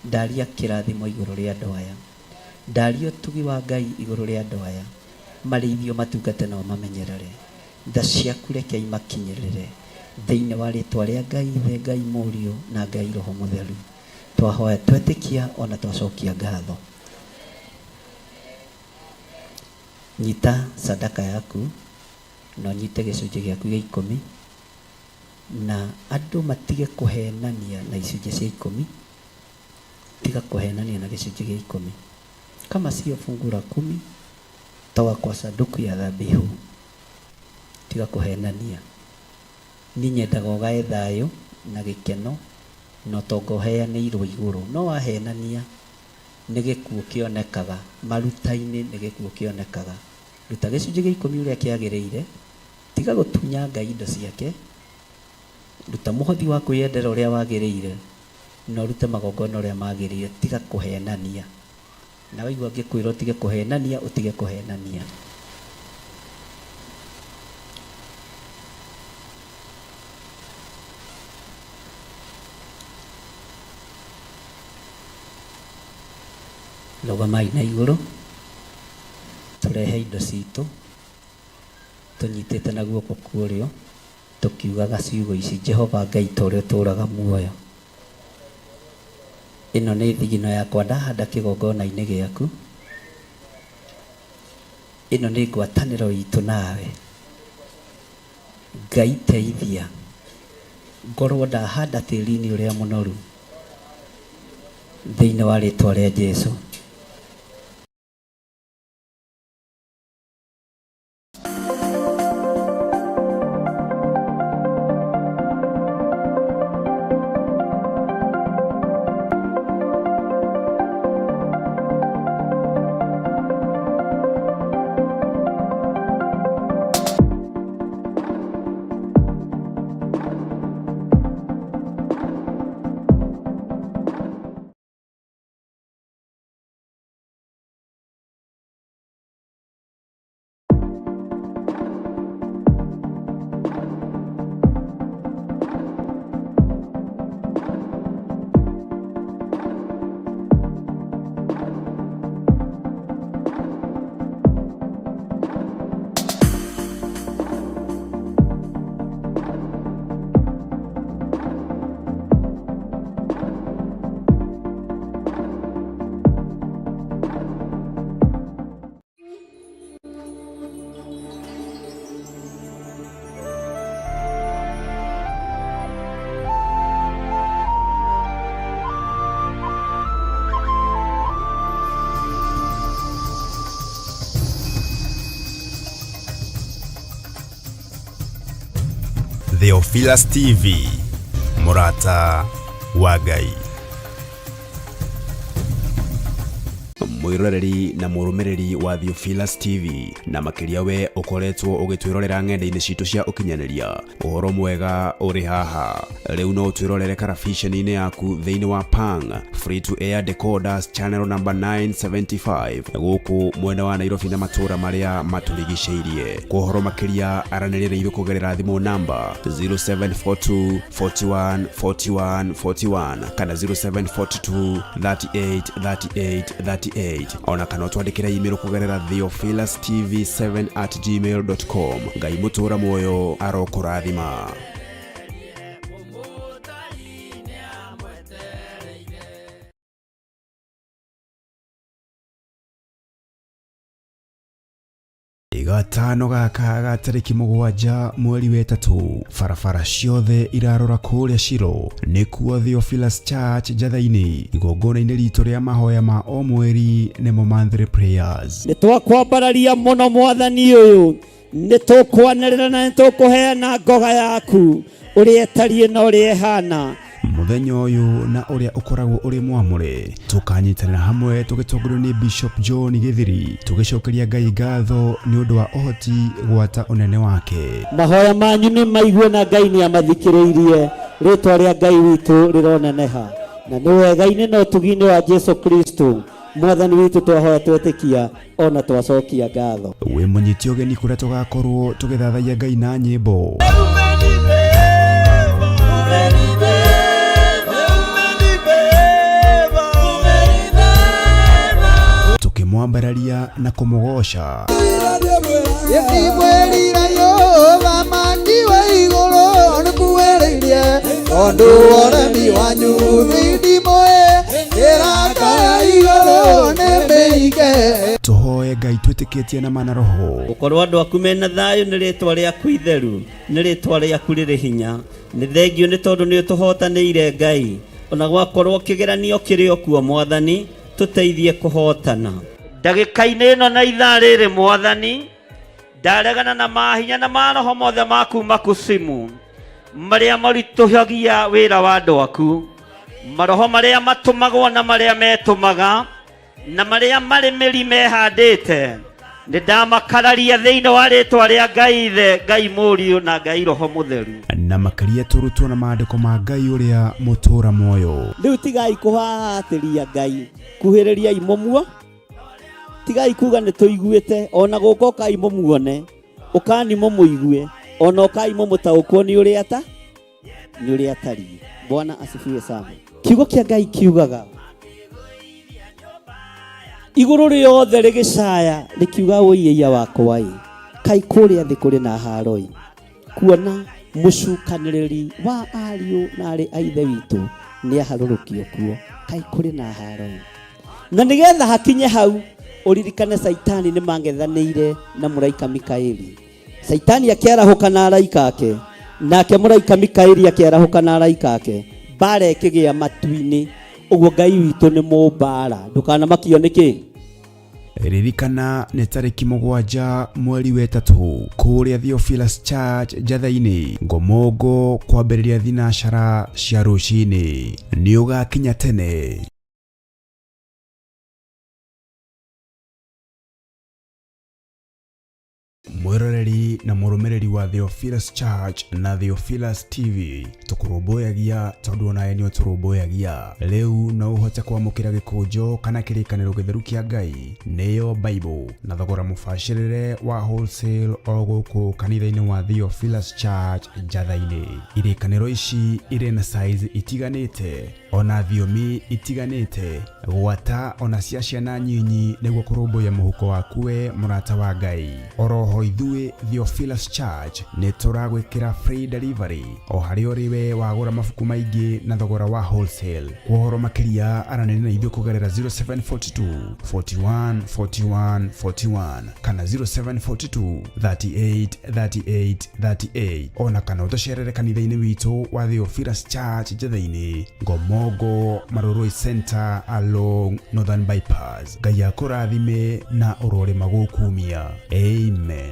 Ndaria kĩrathimo igũrũ rĩa andũ aya, ndaria ũtugi wa Ngai igũrũ rĩa andũ aya, marĩithio matungate nao mamenyerere. Tha ciaku reke imakinyĩrĩre thĩinĩ wa rĩtwa rĩa Ngai Ithe, Ngai Mũriũ na Ngai Roho Mũtheru. Twahoya twetĩkia ona twacokia ngatho. Nyita sadaka yaku na ũnyite gĩcunjĩ gĩaku gĩa 10, na andũ matige kũhenania na icunjĩ cia 10. Tiga kũhenania na gĩcunjĩ gĩa 10. Kama sio fungu la 10, toa kwa sanduku ya dhabihu. Tiga kũhenania. Niĩ nyendaga ũgae thayũ na gĩkeno na ũtonga ũheanĩirwo igũrũ. No wahenania nĩ gĩkuũ kĩonekaga maruta-inĩ, nĩ gĩkuũ kĩonekaga. Ruta gĩcunjĩ gĩa 10 ũrĩa kĩagĩrĩire, tiga gũtunya Ngai indo ciake. Ruta mũhothi wa kwĩyendera ũrĩa wagĩrĩire na ũrute magongona ũrĩa magĩrĩire. Tiga kũhenania. Na waigua ngĩkwĩra ũtige kũhenania, ũtige kũhenania. Rũgamai na igũrũ, tũrehe indo citũ tũnyitĩte na guoko kwa ũrĩo, tũkiugaga ciugo ici: Jehova Ngai ta ũrĩa ũtũũraga muoyo, ĩno nĩ thigino yakwa ndahanda kĩgongona-inĩ gĩaku, ĩno nĩ ngwatanĩro itũ nawe. Ngai teithia ngorwo ndahanda tĩri-inĩ ũrĩa mũnoru thĩinĩ wa rĩtwa rĩa Jesũ. Theophilus TV, mũrata wa Ngai. Mwĩroreri na mũrũmĩrĩri wa Theophilus TV, na makĩria we ũkoretwo ũgĩtwĩrorera ng'enda-inĩ citũ cia ũkinyanĩria, ũhoro mwega ũrĩ haha. Rĩu no ũtwĩrorere karabiceni-inĩ yaku thĩinĩ wa Pang Free to Air Decoders channel number 975 gũkũ mwena wa Nairobi na matũũra marĩa matũrigicĩirie. Kwa ũhoro makĩria aranĩria na ithuĩ kũgerera thimũ namba 0742 41 41 41 kana 0742 38 38 38, ona kana ũtwandĩkĩre email kũgerera theophilustv7@gmail.com. Ngai mũtũũra muoyo arokũrathima. Gatano gaka ga tarĩki 7 mweri 3, barabara ciothe irarora kũrĩa Shilo, nĩkuo Theophilus Church Njatha-inĩ, igongona-inĩ ritũ rĩa mahoya ma o mweri nĩmo monthly prayers. Nĩ twakwambararia mũno mwathani ũyũ, nĩ tũkwanĩrĩra na nĩ tũkũheana ngoga yaku ũrĩa ĩtariĩ na ũrĩa ĩhana. Mũthenya ũyũ na ũrĩa ũkoragwo ũrĩ mwamũre, tũkanyitanĩra hamwe tũgĩtongorio nĩ Bishop John Gĩthiri, tũgĩcokeria Ngai ngatho nĩ ũndũ wa ũhoti gwata ũnene wake. Mahoya manyu nĩ maigue na Ngai nĩ amathikĩrĩirie, rĩtwa rĩa Ngai witũ rĩroneneha, na nĩ wega-inĩ na ũtugi-inĩ wa Jesu Kristo mwathani witũ twahoya twetĩkia ona twacokia ngatho. Wĩ mũnyiti ũgeni kũrĩa tũgakorwo tũgĩthathaiya Ngai na nyĩmbo, tũkĩmwambararia na kũmũgoca. Ndimwĩrire ũthamaki wa igũrũ nĩkuhĩrĩirie, tondũ ũremi wanyu thindimũĩ ĩrakaya igũrũ nĩ mĩige. Tũhoe Ngai twĩtĩkĩtie na mana roho. Gũkorwo andũ aku mena thayũ nĩ rĩtwa rĩaku itheru, nĩ rĩtwa rĩaku rĩrĩ hinya. Nĩ thengio nĩ tondũ nĩ ũtũhotanĩire Ngai, ona gwakorwo kĩgeranio kĩrĩ o kuo mwathani, tũteithie kũhotana. Ndagĩka-inĩ ĩno na ithaa rĩrĩ mwathani, ndaregana na mahinya na maroho mothe ma kuma kusimu marĩa maritũhagia wĩra wa andũ aku, maroho marĩa matũmagwo na marĩa metũmaga na marĩa marĩ mĩri mehandĩte, nĩ ndamakararia thĩinĩ wa rĩtwa rĩa Ngai Ithe, Ngai Mũriũ na Ngai Roho Mũtheru. Na makĩria tũrutwo na maandĩko ma Ngai ũrĩa mũtũũra muoyo. Rĩu tigai kũhahatĩria Ngai, kuhĩrĩriai mũmuo, tigai kuga nĩ tũiguĩte, ona gũka ũkai mũmuone, ũkani mũmũigue, ona ũkai mũmũtaũkwo nĩ ũrĩa ta nĩ ũrĩa atariĩ. Bwana asifiwe sana. Kiugo kĩa Ngai kiugaga igũrũ rĩothe rĩgĩcaya rĩkiuga ũiĩia wakwa ĩ, kai kũrĩa thĩ kũrĩ na haro ĩ, kuona mũcukanĩrĩri wa ariũ na arĩ a ithe witũ nĩ aharũrũkio kuo, kai kũrĩ na haro ĩ. Na nĩgetha hakinye hau ũririkane Saitani nĩ mangethanĩire na mũraika Mikaeli. Saitani akĩarahũka na araika ake, nake mũraika Mikaeli akĩarahũka na araika ake, mbara ĩkĩgĩa matu-inĩ. Ũguo Ngai witũ nĩ mũmbara, ndũkanamakio nĩkĩ. Ririkana nĩ tarĩki 7 mweri 3 kũrĩa Theophilus Church Njatha-inĩ, Ngomongo, kwambĩrĩria thinacara cia rũcinĩ. Nĩ ũgakinya tene. Mwĩroreri na mũrũmĩrĩri wa Theophilus Church na Theophilus TV, tũkũrũmbũyagia tondũ onawe nĩ ũtũrũmbũyagia. Rĩu no ũhote kwamũkĩra gĩkũnjo kana kĩrĩkanĩro gĩtheru kĩa Ngai, nĩyo Bible, na thogora mũbacĩrĩre wa wholesale o gũkũ kanitha-inĩ wa Theophilus Church Njatha-inĩ. Irĩkanĩro ici irĩ na size itiganĩte ona thiomi itiganĩte, gwata ona cia ciana nyinyi, nĩguo kũrũmbũiya mũhuko waku we mũrata wa Ngai. Oroho ithuĩ Theophilus Church nĩ tũragwĩkĩra free delivery o harĩa ũrĩ we wagũra mabuku maingĩ na thogora wa wholesale. Kwa ũhoro makĩria aranĩria na ithuĩ kũgerera 0742 41 41 41 kana 0742 38 38 38, ona kana ũtũcerere kanitha-inĩ witũ wa Theophilus Church Njatha-inĩ, Ngomongo, Marurui Center along Northern Bypass. Ngai akũrathime na ũrorĩma gũkumia. Amen.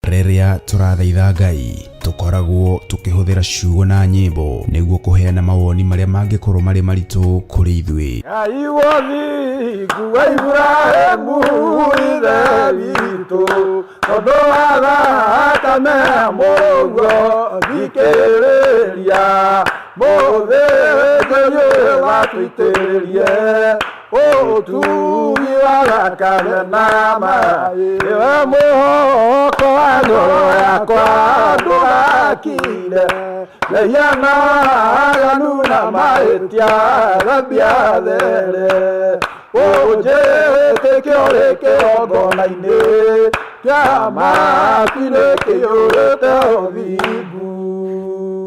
Rĩrĩa tũrathaitha Ngai tũkoragwo tũkĩhũthĩra ciugo na nyĩmbo nĩguo kũheana mawoni marĩa mangĩkorwo marĩ maritũ kũrĩ ithuĩ. Ngai wothingu wa Iburahĩmu ithe witũ, tondũ wa thakame ya mũrũguo thikĩrĩria, mũthĩnjĩri ũyũ watũitĩrĩrie ũtugi wa thakame na maĩ, nĩwe mwĩhoko wa ngoro yakwa ndũgakire mehia na waganu na mahĩtia thambia there ũnjĩtĩkio ũrĩ kĩgongona-inĩ kĩa maku-inĩ kĩiyũrĩte ũthingu.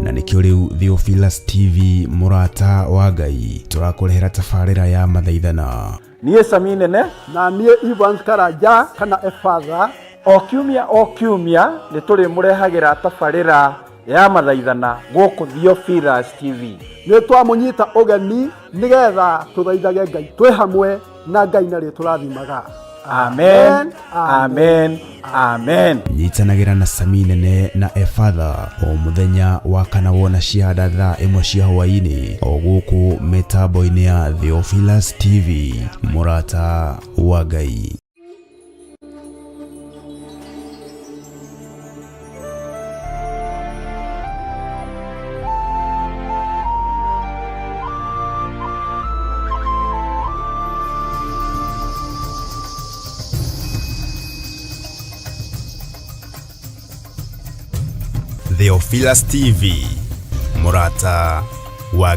Na nĩkĩo rĩu Theophilus TV mũrata wa Ngai tũrakũrehera tabarĩra ya mathaithana. Niĩ Sami Nene na niĩ Evans Karanja kana Efatha. O kiumia o kiumia nĩ tũrĩmũrehagĩra tabarĩra ya mathaithana gũkũ Theophilus TV. Nĩ twamũnyita ũgeni nĩgetha tũthaithage Ngai twĩ hamwe na Ngai narĩ tũrathimaga. Amen, amen, amen. Nyitanagĩra na Sami Nene na Efatha o mũthenya wa kana wona cianda thaa 1 cia hwaĩ-inĩ o gũkũ mĩtambo-inĩ ya Theophilus TV mũrata wa Ngai. Theophilus TV mũrata wa